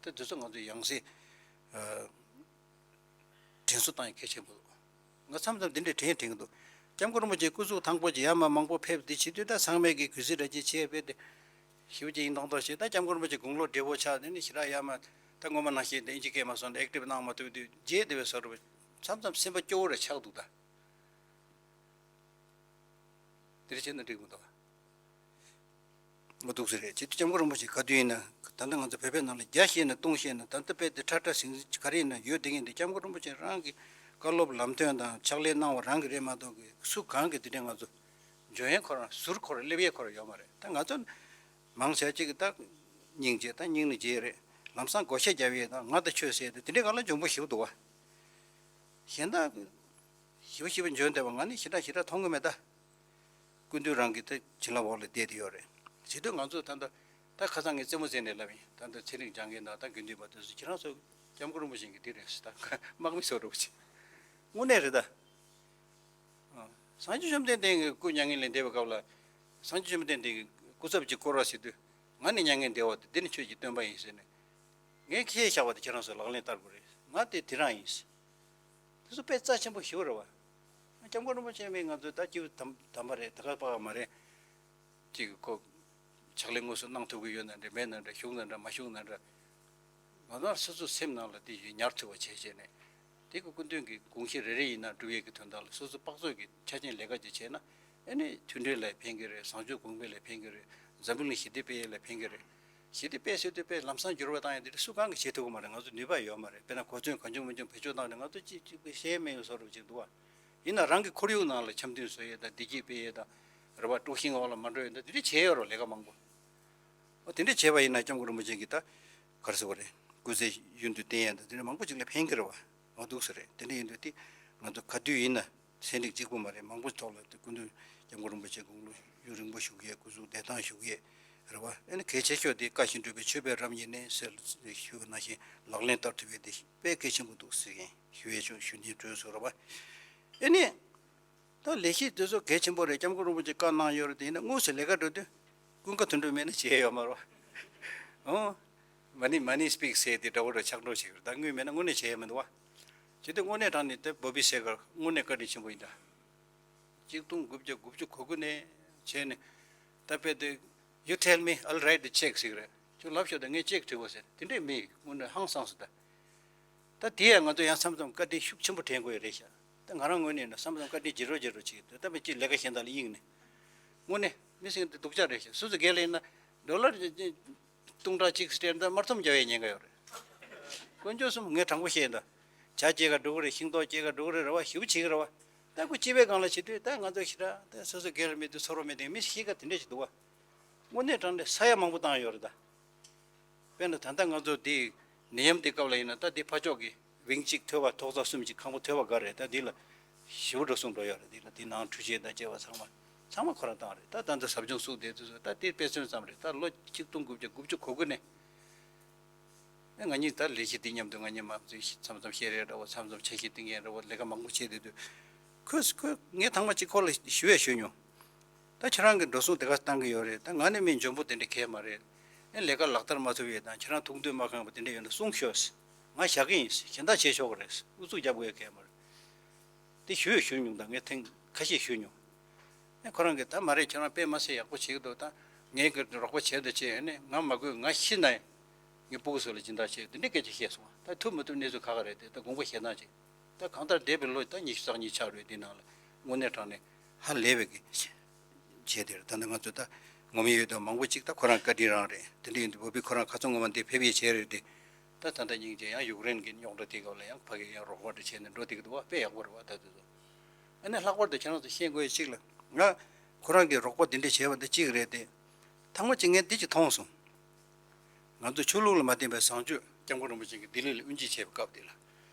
ད་དེ་ཚོ་ང་ཚོས་ཡང་སེ་ཨ་དྲན་གསོ་བཏང་ཡ་གལ་ཆེན་པོ་འདུག་ང་མཚམས་མཚམས་འདི་འདྲའི་དྲན་དྲན་གྱི་འདུག་སྐྱབས་མགོན་རིན་པོ་ཆེ་སྐུ་གཟུགས་ཐང་པོ་ཅིག་ཡར་མར་མང་པོ་ཕེབས་འདི་བྱེད་དུས། ད་ཚང་མས་ཀྱི་གུས་བརྩི་འདྲ་ཅིག་བྱས་པས་དེ་ཞིབ་ཅིག་ཡིན་མདོག་མདོག་བྱས། ད་སྐྱབས་མགོན་རིན་པོ་ཆེ་དགུང་ལོ་བགྲེས་པོ་ཆགས་ནས་ནི་ཞེ་དྲག་ཡར་མར་ད་སྔོན་མ་ནང་བཞིན་དེ་ཨིན་ཇི་སྐད་མ་སོང་ན་ཨེག་ཊིབ་གནང་མ་ཐུབ་དུས་བརྗེད་བསྡད་པའི་བཟོ་འདྲ་མཚམས་མཚམས་སེམས་པ་སྐྱོ་བོ་རེ་ཆགས་འདུག་ད། དེ་འདྲ་བྱས་ན་འགྲིག་མི་འདུག་ཨ། འདུག་སེ་རེད། ཅི་སྟེ་སྐྱབས་མགོན་རིན་པོ་ཆེ་ག་དུས་ཡིན་ན། ད་ལྟ་ང་ཚོ་བོད་པའི་ནང་ལ་བརྒྱ་བཤད་ན་སྟོང་བཤད་ན། ད་ལྟ་དཔེ་དེ་ཁྲ་ཁྲ་ཟིང་ཟིང་ག་རེ་ཡིན་ན་ཡོད་དེ་གིན། དེ་སྐྱབས་མགོན་རིན་པོ་ཆེ་རང་གི་བཀའ་སློབ་ལམ་སྟོན་དང་ཕྱག་ལས་གནང་བ་རང་གི་རེད་མ་གཏོགས་གི་སུ་གང་གི་དེ་འདྲའི་ང་ཚོ་འཇོན་ཡས་ཁོ་རང་ཟུར་ཁོ་རང་སླེབས་ཡས་ཁོ་རང་ཡོད་མ་རེད། ད་ང་ཚོ་མང་ཆེ་ཅིག་གི་ད་སྙིང་རྗེ་ད་སྙིང་ནི་རྗེ་རེད། ལམ་སང་བགོ་བཤའ་རྒྱབ་ཡས་དང་ང་ད་ཆོས་ཟེར་ཏེ་དེ་འདྲའི་སྒང་ལ་འཇོན་པོ་ཞེ་པོ་འདུག་བ། གཞན་དག་ཞེ་པོ་ཞེ་པོ་འཇོན་བསྡད་པ་ང་ནི་ཞེ་དྲག་ཞེ་དྲག་མཐོང་གི་མེད་ད། སྐུ་མདུན་རང་གི་ད་བྱིན་རླབས་འོག་ལ་བསྡད་དེ་ཡོད་རེད། བྱེད་དུས་ང་ཚོ་ད་ལྟ་ད་ཁ་སང་ངས་རྩེད་མོ་རྩེ་ནས་ལབ་ཡིན། ད་ལྟ་ཚན་རིག་སྦྱང་མཁན་དང་ད་དགེ་འདུན་པ་དེ་ཚོ་ཁྱེད་རང་ཚོ་སྐྱབས་མགོན་རིན་པོ་ཆེ་གི་འདི་རེད་ཟེར། ད་དམག་མི་བཟོ་འདྲ་པོ་བྱེད། དངོས་གནས་རེད་ད། ཨ། སངས་རྒྱས་བཅོམ་ལྡན་འདས་ཀྱི་སྐུ་མྱ་ངན་ལས་འདས་པའི་སྐབས་ལ། སངས་རྒྱས་བཅོམ་ལྡན་འདས་ཀྱི་སྐུ་ཚབ་ཀྱིས་བསྐོར་བ་ཟེར་དུས། ང་ནི་མྱ་ངན་འདས་པ་དེ་འདི་ནི་ཆོས་ཀྱི་སྟོན་པ་ཡིན་ཟེར་ནས། ངས་ཁས་བཞག་པ་དེ་ཁྱེད་རང་ཚོས་ལག་ལེན་བསྟར་དགོས་རེད། ང་དེ་དེ་རང་ཡིན། དེ་ཚོ་དཔེ་རྩ་ཆེན་པོ་ཞེ་པོ་རེད་བ། སྐྱབས་མགོན་རིན་པོ་ཆེ་མིན་ང་ཚོའི་ད་སྐྱེས་བུ་དམ་དམ་པ་རེད། ད་ག་པ་ག་མ་རེད། ཅིག་གི་ཁོ་ཕྱག་ལས་དངོས་སུ་གནང་ཐུབ་ཀྱི་ཡོད་ན་འདྲ་མེད་ན་འདྲ་བཞུགས་ན་འདྲ་མ་བཞུགས་ན་འདྲ། ང་རང་སོ་སོའི་སེམས་ནང་ལ་དེ་ཡིན་ཉར་ཐུབ་པ་བྱས་བྱས་ནས། དེ་གི་སྐུ་མདུན་གྱི་དགོངས་གཞི་རེ་རེ་ཡིན་ན་སྒྲུབ་ཡས་ཀྱི་དོན་དག་ལ་སོ་སོ་དཔག་ཚོད་ཀྱི་ཆ་རྐྱེན་ལས་ཀ་ཅིག་བྱས་ན། ཨ་ནི་མཐུན་སྒྲིལ་ལ་ཕན་གྱི་རེད། བཟང་སྤྱོད་གོང་འཕེལ་ལ་ཕན་གྱི་རེད། འཛམ་བུ་གླིང་ཞི་བདེ་སྤེལ་ཡས་ལ་ཕན་གྱི་རེད། ཞི་བདེ་སྤེལ་ཟེར་དུས་དཔེ་ལམ་སང་འགྱུར་བ་བཏང་ཡས་དེ་འདྲ་སུ་གང་གིས་བྱེད་ཐུབ་ཀྱི་མ་རེད། ང་ཚོ་ནུས་པ་ཡོད་མ་རེད། དཔེར་ན་གོ་མཚོན་གང་བྱུང་མང་བྱུང་བེད་སྤྱོད་བཏང་ནས་ང་ཚོ་ཅིག་ཅིག་དཔེ་ཤེས་མེད་ཡོད་བཟོ་འདྲ་ཅིག་འདུག་བ། ཡིན་ན་རང་གི་ཁོར་ཡུག་ནང་ལ་འཆམ་མཐུན་བཟོ་ཡས་དང་བདེ་སྐྱིད་སྤེལ་ཡས་དང་། རེ་བ་དཀྲུག་ཤིང་འོག་ལ་མ་འགྲོ་ཡས་དང་དེ་འདྲ་བྱས་ཡོད་རེད་ལས་ཀ་མང་པོ། འོ་དེ་འདྲ་བྱས་པ་ཡིན་ན་སྐྱབས་མགོན་རིན་པོ་ཆེ་གིས་ད་ག་རེ་ཟེར་བ་རེད། སྐུ་ཚེ་ཡུན་དུ་བརྟན་ཡས་དང་དེ་འདྲ་མང་པོ་ཅིག་ལ་ཕན་གྱི་རེད་བ། འོ་འདུག་སེ་རེད། དེ་འདྲ་ཡིན་དུས་དེ་ང་ཚོ་ག་དུས་ཡིན་ན་ཚན་རིག་གཅིག་པུ་མ་རེད། མང་པོ་ཐོག་ལ་དེ་སྐུ་མདུན་སྐྱབས་མགོན་རིན་པོ་ཆེ་དགུང་ལོ་ཡུན་རིང་པོ་བཞུགས་ཡས་སྐུ་གཟུགས་བདེ་ཐང་བཞུགས་ཡས་རེད་བ། ཨ་ནི་གལ་ཆེ་ཤོས་དེ་བཀའ་བཞིན་སྒྲུབ་པའི་ཆོས་པའི་རབ་ཉིད་ནས་ཟེར་ཞུ་བ་ནང་བཞིན་ལག་ལེན་བསྟར་ཐུབ་ཡས་དེ་དཔེ་གལ་ཆེན་པོ་འདུག་ཟེར་མཁན་ཞུ་ཡས་ཆོག་ཞུ་མཁན་གྲོས་སུ་རེད་བ། ཨ་ནི། ད་ལས་གཞི་དེ་ཚོ་གལ་ཆེན་པོ་རེད། སྐྱབས་མགོན་རིན་པོ་ཆེས་བཀའ་གནང་ཡོད་རེད། དེ་ཡིན་ན་དངོས་སུ་ལས་ཀ་འགྲོ་དུས་ཀུན་དགའ་དོན་གྲུབ་མེད་ན་བྱེད་ཡ་ཡོད་མ་རེད། ཨོ། Money, money speaks ཟེར་དེ་འདྲ་བོ་རེད། ཆགས་འགྲོ་བྱེད་ཀྱི་རེད། ད་དངུལ་མེད་ན་དངོས་གནས་བྱེད་ཡ་མི་འདུག་བ། བྱེད་དུས་དངོས་གནས་དྲང་ནས་དེ་བོ་བི་སེ་གར་དངོས་གནས་བཀའ་དྲིན་ཆེན་པོ་ཡིན་ད། གཅིག་སྟོང་དགུ་བརྒྱ་དགུ་བཅུ་གོ་དགུ་ནས་བྱས་ནས་ད་དཔེ་དེ། You tell me, I'll write the check ཟེར་གྱི་རེད། ཁྱོད་ལབ་ཤོག་དང་ངས་ཅེག་བྲིས་གོ་ཟེར། དེ་འདྲས་མི་དངོས་གནས་ཧང་སངས་སོང་ད། ད་དེ་ཡང་ང་ཚོ་ཡང་མཚམས་མཚམས་བཀའ་དྲིན་ཤུགས་ཆེན་པོ་དྲན་དགོས་ཡ་རེད་ཤག་ད་ང་རང་ངོས་ནས་ཡིན་ན་མཚམས་མཚམས་བཀའ་དྲིན་བརྗེད་རོགས་བརྗེད་རོགས་བྱེད་ཀྱི་འདུག་ད་མི་གཅིག་ལས་ཀ་གཞན་དག་ལ་གཡེང་ནས། དངོས་གནས་མི་སེང་དེ་སྡུག་ཅག་རེད་ཤག་སུ་ཚོ་སྒེར་ལ་ཡིན་ན་ཌོ་ལར་སྟོང་ཕྲག་གཅིག་སྤྲད་ན་དམར་ཐོམ་རྒྱག་ཡའི་ཉེན་ཁ་ཡོད་རེད། དཀོན་མཆོག་གསུམ། ངས་དྲང་པོ་བཤད་ཡིན་ད། ཇ་སྐྱེལ་ག་འགྲོ་གི་རེད། ཤིང་ཏོག་སྐྱེལ་ག་འགྲོ་གི་རེད། རེ་བ་ཞེ་པོ་བྱེད་ཀྱི་རེད་བ། ད་ཁོ་སྐྱེས་པའི་སྒང་ལ་བྱེད་དུས་ད་ང་ཚོ་ཞེ་དྲག་ད་སོ་སོ་སྒེར་མེད་དུས་ཚོར་བ་མེད་དུས་མི་ཤི་ཁ་དེ་འདྲས་ཞིག་འདུག་བ། དངོས་གནས་དྲང་གནས་ས་ཡ་མང་པོ་བཏང་ཡོད་རེད་ད། དཔེར་ན་ད་ལྟ་ང་ཚོ་འདི་ནད་ཡམས་འདི་སྐབས་ལ་ཡིན་ན་ད་འདི་ཕར་ཕྱོགས་ཀྱི་ཝིང་གཅིག་ཐོལ་པ་ཐོག་རྩེག་གསུམ་གཅིག་ཁང་པ་ཐོལ་པ་འགའ་རེད། ད་འདི་ལ་ཞེ་པོ་འགྲོ་སོང་འགྲོ་ཡོད་རེད། འདི་ལ་འདི་ནང་འཕྲུལ་ཆས་དང་བཅས་པ་ཚང་མ་ཚང་མ་ཁོ་རང་བཏང་རེད། ད་ད་ལྟ་ཟབ་སྦྱོང་བཙུགས་བསྡད་དུས་སུ་ད་འདི་དཔེ་མཚོན་ཙམ་རེད། ད་ལོ་ཆིག་སྟོང་དགུ་བརྒྱ་དགུ་བཅུ་གོ་དགུ་ནས། ཨེ་ང་གཉིས་ད་ལས་གཞི་འདི་མཉམ་དུ་ང་གཉིས་མ་མཚོན་མཚམས་མཚམས་བཤད་རེས་འདྲ་བོ་མཚམས་མཚམས་འཆར་གཞི་བཏིང་ཡས་འདྲ་བོ་ལས་ཀ་མང་པོ་བྱས་བསྡད་དུས། ཁོས་ཁོས་ངས་ཐེངས་མ་གཅིག་ཁོ་ལ་ཞུ་ཡས་ཞུས་མྱོང་། ད་ཁྱེད་རང་གི་འགྲོ་སོང་དེ་ག་བཏང་གི་ཡོད་རེད། ད་ང་ནི་མི་འཇོན་པོ་དེ་འདྲ་གས་མ་རེད། ཨེ་ལས་ཀ་ལག་བསྟར་མ་ཐུབ་ཡས་དང་ཁྱེད་རང་ཐུགས་འདོད་མ་ཁེངས་པ་དེ་འདྲ་ཡོད་ན་གསུངས་ཤོག། ང་བཞག་གི་ཡིན། གཞན་དག་བྱེད་ཆོག་གི་རེད། ཨུ་ཚུགས་རྒྱབ་དགོས་གས་མ་རེད། དེ་ཞུ་ཡས་ཞུས་མྱོང་། ད་ངས་ཐེངས་ཁ་ཤས་ཞུས་མྱོང་། ཨེ་ཁོ་རང་གིས་ད་མ་རེད། ཁྱེད་རང་དཔེ་མ་སྲིད་ཡག་པོ་བྱེད་ཀྱི་འདུག་ད་ངས་གི་རོགས་པ་བྱས་ད་བྱས། ཨ་ནི་ང་མ་དགོས། ང་ཤི་ན་ངའི་སྤུ་གུ་ཚོ་ལ་སྦྱིན་བདག་བྱེད། དེ་འདྲའི་སྐད་ཆ་བཤད་སོང་། ད་ཐུབ་མི་ཐུབ་གནས་ཚུལ་ཁག་ཁག་རེད་དེ། ད་དགོངས་པ་བཞེས་སྟངས་ཅིག་ད་གང་ལྟར་འདས་པའི་ལོ་ད་ཉི་ཤུ་རྩ་གཉིས་ཆགས་རེད། འདི་ནང་ལ་དངོས་གནས་དྲང་གནས་ཧ་ལས་པའི་གི་བྱས་དེ་རེད། ད་ནི་ང་ཚོ་ད་ངོམ་ཡོད་དོ་མང་པོ་ཅིག་ད་ཁོ་རང་བཀའ་དྲིན་རང་རེད། དེ་འདྲ་ཡིན་དུས་བོད་པའི་ཁོ་རང་ཁ་ཚོ་ངོ་མ་འདི་ཕེབས་ཡས་བྱས་རེད་དེ། ད་ད་ལྟ་སྙིང་རྗེ། ཡང་ཡུཀ་རེན་གྱི་རྙོག་དྲ་དེ་སྐབས་ལ་ཡང་ཕ་གི་ཡང་རོགས་པ་འདྲ་བྱས་ནས་འགྲོ་བསྡད་ཀྱི་འདུག་བ། དཔེ་ཡག་པོ་རེད་བ། ད་དེ་ཚོ་ཨ་ནི་ལྷག་པར་དུ་ཁྱེད་རང་ཚོ་ཤེས་དགོས་ཡ་གཅིག་ལ། ང་ཁོ་རང་གིས་རོགས་པ་འདི་འདྲ་བྱས་པ་འདི་གཅིག་རེད་དེ། ཐེངས་མ་གཅིག་ངས་འདི་གཅིག་མཐོང་སོང་། ང་ཚོ་ཆོས་ལུགས་ལ་མ་བརྟེན་པའི་བཟང་སྤྱོད་སྐྱབས་མགོན་རིན་པོ་ཆེ་གིས་ལྡི་ལི་ལ་དབུ་འབྱེད་བྱས་པའི་སྐབས་དེ་ལ།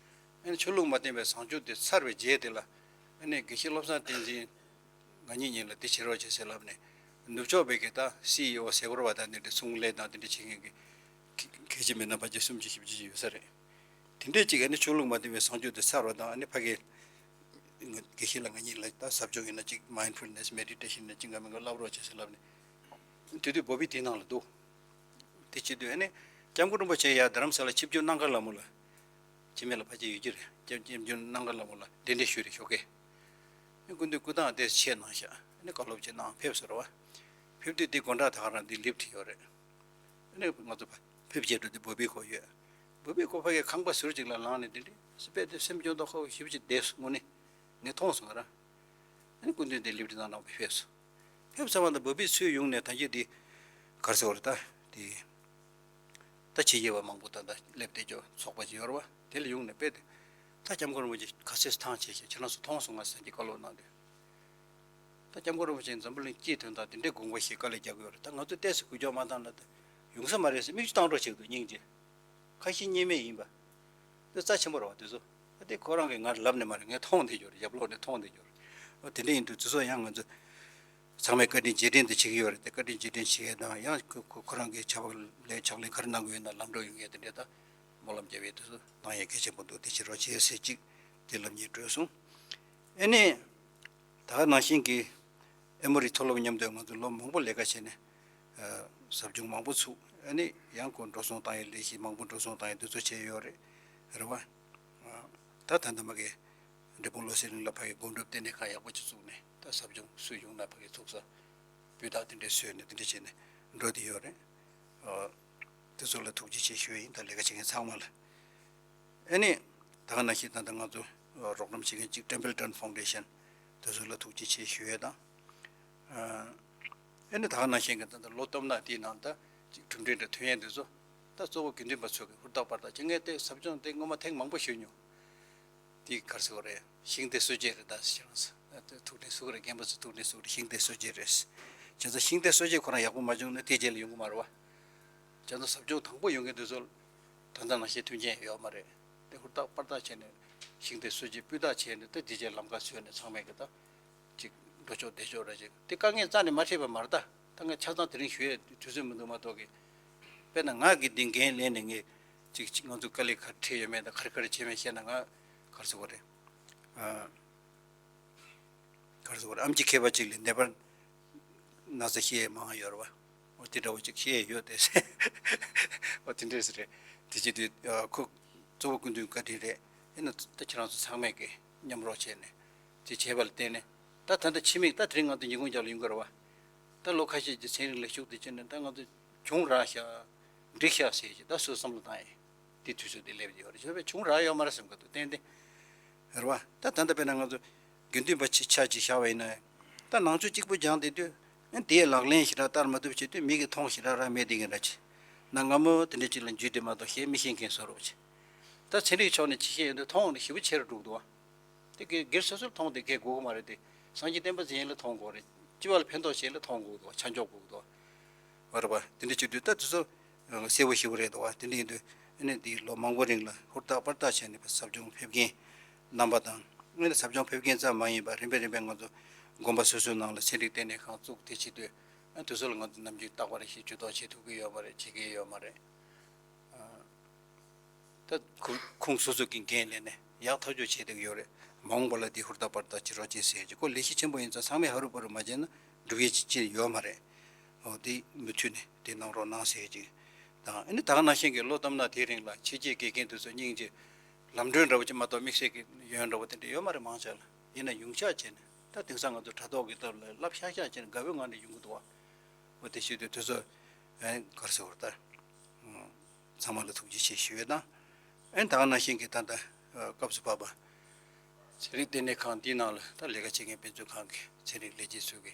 ཨ་ནི་ཆོས་ལུགས་མ་བརྟེན་པའི་བཟང་སྤྱོད་དེ་ཚར་བའི་རྗེས་དེ་ལ། ཨ་ནི་དགེ་བཤེས་བློ་བཟང་བསྟན་འཛིན། ང་གཉིས་གཉིས་ལ་འདི་བྱེད་རོགས་བྱེད་ཟེར་ལབ་ནས། ནུབ་ཕྱོགས་པའི་གི་ད་སི་ཨི་ཨོ་ཟེར་བ་དང་འདི་འདྲའི་ཚོང་ལས་དང་འདི་འདྲ་བྱེད་མཁན་གི་གལ་ཆེ་མི་སྣ་ཕལ་ཆེར་སུམ་ཅུ་བཞི་བཅུ་ཅིག་ཡོད་ས་རེད། དེ་འདྲས་ཅིག་ཨ་ནི་ཆོས་ལུགས་མ་བརྟེན་པའི་བཟང་སྤྱོད་དེ་ཚར་བ་དང་། ཨ་ནི་ཕ་གི་དགེ་བཤེས་ལགས་ང་གཉིས་ལ་ད་ཟབ་སྦྱོང་ཡིན་ན་ཅིག་མའིན་ཌ་ཕུལ་ནེ་སི་མེ་ཌི་ཊེ་ཤན་ནས་ཅིག་འགའ་མི་འགའ་བསླབ་རོགས་བྱེད་ཟེར་ལབ་ནས། དེ་དུས་བོད་པའི་དེ་ནང་ལ་འདུག་དེ་བྱེད་དུས་ཨ་ནི་སྐྱབས་མགོན་རིན་པོ་ཆེ་ཡར་རྡ་རམ་ས་ལ་ཆིབས་བསྒྱུར་གནང་གར་ལ་མོ་ལ། འཆི་མེད་ལ་ཕལ་ཆེར་ཡོད་ཀྱི་རེད། སྐྱབས་སྐྱབས་བསྒྱུར་གནང་གར་ལ་མོ་ལ་གདན་འདྲེན་ཞུས་རེད་ཞོགས་ཀས། ཨ་ནི་སྐུ་མདུན་སྐུ་ཐང་དེ་ཆེད་གནང་ཤག་ཨ་ནི་བཀའ་སློབ་ཅིག་གནང་ཕེབས་ཟེར་བ། ཕེབས་དུས་དེ་སྒོ་འགྲམ་ད་ག་རང་དེ་ལིཕ་ཊི་ཡོད་རེད། ཨ་ནི་ང་ཚོ་ཕ་ཕེབས་རྗེས་འགྲོ་དུས་བོད་པའི་སྐོར་ཡོད། བོད་པའི་སྐོར་ཕ་གིའི་ཁང་པ་ཟུར་ཅིག་ལ་ལངས་ནས་དེ་འདྲའི་དཔེ་དེ་སེམས་སྐྱོ་མདོག་ཁ་པོ་ཞེ་པོ་ཅིག་བསྡད་སོང་། དངོས་གནས་ངས་མཐོང་སོང་ང་རང་། ཨ་ནི་སྐུ་མདུན་དེ་ལིཕ་ཊི་ནང་ནང་ཕེབས་སོང་། ཕེབས་ཚར་བ་དང་བོད་པའི་ཚུར་ཡོང་ནས་ད་གིན་དེ་ག་རེ་ཟེར་བ་རེད། ད་དེ་ད་ཕྱི་རྒྱལ་བ་མང་པོ་ད་ལྟ་སླེབས་བསྡད་ཀྱོག་ཚོགས་པ་ཅིག་ཡོད་རེད་བ། དེ་ལ་ཡོང་ནས་དཔེ་དེ་ད་སྐྱབས་མགོན་རིན་པོ་ཆེ་ག་ཚོད་ཐང་ཆད་ཤག་ཁྱེད་རང་ཚོ་མཐོང་སོང་ང་ཟེར་གྱི་བཀའ་སློབ་གནང་དུས། ད་སྐྱབས་མགོན་རིན་པོ་ཆེ་འཛམ་བུ་གླིང་སྤྱིའི་དོན་དག་དེ་འདྲའི་དགོངས་པ་བཞེས་དཀའ་ལས་རྒྱག་གི་ཡོད་རེད། ད་ང་ཚོས་ཏོག་ཙམ་གུས་ཕྱོགས་མ་བཏང་ན་ད་ཡོང་ས་མ་རེད་ཟེར་མིག་ཆུ་བཏང་འགྲོ་བྱེད་ཀྱི་འདུག་སྙིང་རྗེ། ཁ་ཞེ་གཉིས་མེད་ཡིན་པ། འདི་རྩ་ཆེན་པོ་རེད་བ། དེ་ཚོ་ཨ་དེ་ཁོ་རང་གིས་ང་ལབ་ནས་མ་རེད། ངས་མཐོང་བསྡད་ཡོད་རེད། ཞབས་ལོགས་ནས་མཐོང་བསྡད་ཡོད་རེད། ཨ་དེ་འདྲ་ཡིན་དུས་དེ་ཚོ་ཡང་ང་ཚོ་ཚང་མས་བཀའ་དྲིན་རྗེས་དྲན་དེ་བྱེད་ཀྱི་ཡོད་རེད་དེ། བཀའ་དྲིན་རྗེས་དྲན་བྱེད་ཡས་དང་ཡང་ཁོ་ཁོ་ཁོ་རང་གིས་ཕྱག་ལས་ཕྱག་ལས་ག་རེ་གནང་གི་ཡོད་ན་ལམ་འགྲོ་ཡོང་ཡས་དེ་འདྲ་ད་སྨོན་ལམ་རྒྱབ་ཡས་དེ་ཚོ་གནང་ཡས་གལ་ཆེན་པོ་འདུག་དེ་བྱེད་རོགས་བྱེད་ཟེར་ཅིག་དེ་ལབ་སྙིང་བྲོས་སོང་། ཨ་ནི། ད་ག་ནང་བཞིན་གྱི་ཨེ་མོ་རི་མཐོ་སློབ་མཉམ་དུ་ང་ཚོ་ལོ་མང་པོ་ལས་ཀ་བྱས་ནས་ཨ་ཟབ་སྦྱོང་མང་པོ་ཚུགས། ཨ་ནི་ཡང་ཁོ་འགྲོ་སོང་བཏང་ཡས་ལས་གཞི་མང་པོ་འགྲོ་སོང་བཏང་ཡས་དེ་ཚོ་བྱས་ཡོད་རེད། རེད་བ། ཨ་ད་ད་ལྟ་མ་གི་འབྲས་སྤུངས་བློ་གསལ་གླིང་ལ་ཕ་གི་སྒོམ་སྒྲུབ་ལྟེ་གནས་ཁང་ཡག་པོ་ཅིག་བཙུགས་ནས་ད་ཟབ་སྦྱོང་སུ་ཡོང་ན་ཕ་གི་ཐུག་ས་སྤུས་དག་དེ་འདྲས་བཟོས་ནས་དེ་འདྲས་བྱས་ནས་འགྲོ་བསྡད་ཡོད་རེད། ཨ་དེ་ཚོ་ལ་ཐུགས་རྗེ་ཆེ་ཞུ་ཡ་ཡིན། ད་ལས་ཀ་བྱེད་མཁན་ཚང་མ་ལ། ཨ་ནི་ད་ག་ནང་བཞིན་ད་ལྟ་ང་ཚོ་རོགས་རམ་བྱེད་མཁན་གཅིག་Templeton Foundation དེ་ཚོ་ལ་ཐུགས་རྗེ་ཆེ་ཞུ་ཡས་དང་། ཨ་ནི་ད་ག་ནང་བཞིན་གྱི་ད་ལྟ་ལོ་སྟོབས་ན་དེའི་ནང་ད་ཅིག་གྲུབ་འབྲས་འདྲ་ཐོན་ཡས་དེ་ཚོ་ད་གཙོ་བོ་དགེ་འདུན་པ་ཚོ་གི་ཧུར་ཐག་པར་ཐག་བྱེད་མཁན་དེ་ཟབ་སྦྱོང་དེ་སྔོན་མ་ཐེངས་མང་པོ་ཞུས་མྱོང་། དེ་ག་རེ་ཟེར་དགོས་རེད། ཤིང་རྟའི་སྲོལ་འབྱེད་རེད། ད་ཁྱེད་རང་ཚོ་ཐུགས་ཁྲལ་ཟུག་རེད། རྒན་པ་ཚོ་ཐུགས་ཁྲལ་ཟུག་རེད། ཤིང་རྟའི་སྲོལ་འབྱེད་རེད། བྱས་ཙང་ཤིང་རྟའི་སྲོལ་འབྱེད་ཁོ་རང་ཡག་པོ་མ་བྱུང་ན་དེ་རྗེས་ལ་ཡོང་གི་མ་རེད་བ། བྱས་ཙང་ཟབ་སྦྱོང་དང་པོ་ཡོང་མཁན་དེ་ཚོ་ད་ལྟ་ནང་བཞིན་མཐུན་རྐྱེན་ཡོད་མ་རེད། དེ་ཧུར་ཐག་པར་ཐག་བྱས་ནས་ཤིང་རྟའི་སྲོལ་འབྱེད་སྤུས་དག་བྱས་ནས་ད་དེ་རྗེས་ལམ་ཁ་བཟོས་ནས་ཚང་མས་གི་ད་ཅིག་འགྲོ་ཕྱོགས་བདེ་ཕྱོགས་ར་ཅིག་དེ་དཀའ་ངལ་རྩ་ནས་མ་འཕྲད་པ་མ་རེད་ད། ད་ངས་ཆ་ཚང་དེ་རིང་ཞུ་ཡས་དུས་ཚོད་མི་འདུག་མ་གཏོགས་གི། དཔེར་ན་ང་གི་འདི་འགན་ལེན་ནས་ངས་ཅིག་ཅིག་ང་ཚོ་དཀའ་ལས་ག་རེ་འཕྲད་ཡོད་མེད་དང་ག་རེ་ག་རེ་བྱས་མེད་བཤད་ན་ང་ག་རེ་ཟེར་དགོས་རེད། ཨ། ག་རེ་ཟེར་དགོས་རེད། ཨེམ་ཆི་མཁས་པ་ཅིག་ལས་ནད་པར་ན་ཚ་ཤེས་ཡས་མང་ཡོད་རེད་བ། འོ་དེ་འདྲ་བོ་ཅིག་ཤེས་ཡས་ཡོད་དེ། འོ་དེ་འདྲས་རེད། དེ་བྱེད་དུས་ཨ་ཁོ་གཙོ་བོ་སྐུ་མདུན་བཀའ་དྲིན་རེད། ཡིན་ན་ད་ཁྱེད་རང་ཚོ་ཚང་མས་ཀྱི་མཉམ་རོགས་བྱས་ནས་དེ་བྱས་པ་ལ་བརྟེན་ནས་ད་ད་ལྟ་ཕྱི་མིག་ད་དེ་རིང་ང་ཚོ་ཉིན་གུང་རྒྱབ་ལ་ཡོང་གི་རེད་བ། ད་ལོ་ཁ་ཤས་ཀྱི་ཚན་རིག་ལ་ཞུགས་ཏེ་བྱས་ནས་ད་ང་ཚོ་བྱུང་རག་ཤག་འགྲིག་ཤག་ཟེར་གྱི་ད་སུ་བསམ་བློ་བཏང་ཡས་དེ་དུས་ཚོད་དེ་སླེབས་ཡོད་རེད། བྱས་པས་བྱུང་རག་ཡོད་མ་རེད་བསམ་གི་འདུག་ཏན་ཏན། རེད་བ། ད་ད་ལྟ་དཔེར་ན་ང་ཚོ་དགེ་འདུན་པ་ཅིག་ཆ་ཅིག་བཞག་པ་ཡིན་ན། ད་ནང་ཆོས་གཅིག་པུ་སྦྱངས་བསྡད་དུས་ཨ་དེའི་ལག་ལེན་ཞེ་དྲག་བསྟར་མ་ཐུབ་བྱེད་དུས་མི་གིས་མཐོང་ཞེ་དྲག་རང་མེད་བསྡད་མཁན་འདྲ་ཅིག་ན་སྔ་མོ་དེ་འདྲ་ཅིག་ལ་འཇུས་ཏེ་མ་གཏོགས་གཞན་མི་ཤེས་མཁན་བཟོ་འདྲ་བོ་ཅིག་ད་ཚན་རིག་ཕྱོགས་ནས་ཅིག་བཤད་ཡོང་དུས་མཐོང་ནས་ཞེ་པོ་ཆེ་རུ་འགྲོ་གི་འདུག་བ། དེ་གི་སྒེར་སོ་སོར་མཐོང་དེ་གས་དགོས་ཀྱི་མ་རེད་དེ། སངས་རྒྱས་བསྟན་པ་འཛིན་ཡས་ལ་མཐོང་དགོས་རེད། སྤྱི་པ་ལ་ཕན་ཐོགས་བྱེད་ཡས་ལ་མཐོང་དགོས་འདུག་བ། ཆ་འཇོག་དགོས་འདུག་བ། བར་བ་དེ་འདྲ་བྱེད་དུས་ད་དུས་ཚོད་གསལ་པོ་ཞེ་པོ་རེད་འདུག་བ། དེ་འདྲ་ཡིན་དུས་ཨ་ནི་འདི་ལོ་མང་པོ་རིང་ལ་ཧུར་ཐག་པར་ཐག་བྱས་ནས་ཟབ་སྦྱོང་ཕེབས་མཁན་རྣམ་པ་དང་། ཨ་ནི་ཟབ་སྦྱོང་ཕེབས་མཁན་ཙམ་མ་ཡིན་པར་རིམ་པས་རིམ་པས་ང་ཚོ་དགོན་པ་སོ་སོའི་ནང་ལ་ཚན་རིག་ལྟེ་གནས་ཁང་བཙུགས། དེ་བྱེད་དུས་ཨ་དུས་ཚོད་ལ་ང་ཚོ་ནམ་རྒྱུན་རྟག་པར་ཞིག་ཇུས་གཏོགས་བྱེད་ཐུབ་ཀྱི་ཡོད་མ་རེད། བྱེད་ཀྱི་ཡོད་མ་རེད། ད་ཁོ་ཁོང་སོ་སོ་གི་འགན་ལེན་ནས་ཡག་ཐག་གཅོད་བྱེད་བསྡད་ཀྱི་ཡོད་རེད། མ་འོངས་པ་ལ་འདི་ཧུར་ཐག་པར་ཐག་བྱེད་རོགས་བྱེད་ཟེར་གྱི། ཁོ་ལས་གཞི་ཆེན་པོ་ཡིན་ཙང་ཚང་མས་ཧ་རུ་བ་རུ་མ་བྱས་ན་འགྲུབ་ཡས་ཅི་ཅི་ཡོད་མ་རེད། འོ་དེ་མུ་མཐུད་ནས་དེ་གནང་རོགས་གནང་ཟེར་གྱི་དང་། ཨ་ནི་ད་ག་ནང་བཞིན་གྱི་ལོ་ཐམ་ན་དེའི་རིང་ལ་ཕྱི་རྒྱལ་དགེ་རྒན་དེ་ཚོ་སྙིང་རྗེ་ལམ་གྲོན་འདྲ་བོ་ཅིག་མ་གཏོགས་དམིགས་བསལ་གྱི་ཡོན་འདྲ་བོ་དེ་འདྲ་ཡོད་མ་རེད་མང་ཆེ་ལ། ཡིན་ན་ཡོངས་ཆགས་བྱས་ནས་ད་དེང་སང་ང་ཚོ་དྲ་ཐོག་གི་སྟབས་ལ་བསླབ་ཤག་ཤག་བྱས་ནས་དགའ་བོའི་ངང་ནས་ཡོང་གི་འདུག་བ། འོ་དེ་བྱེད་དུས་དེ་ཚོ་ཨེ་ག་རེ་ཟེར་དགོས་རེད་ད། ཚང་མ་ལ་ཐུགས་རྗེ་ཆེ་ཞུ་ཡས་དང་། ཨེ་ད་ག་ནང་བཞིན་གྱི་ད་ལྟ་སྐབས་སུ་བབས་པ་ཚན་རིག་ལྟེ་གནས་ཁང་འདིའི་ནང་ལ་ད་ལས་ཀ་བྱེད་མཁན་དཔེ་མཛོད་ཁང་གི་ཚན་རིག་ལས་བྱེད་ཚོས་ཀྱི་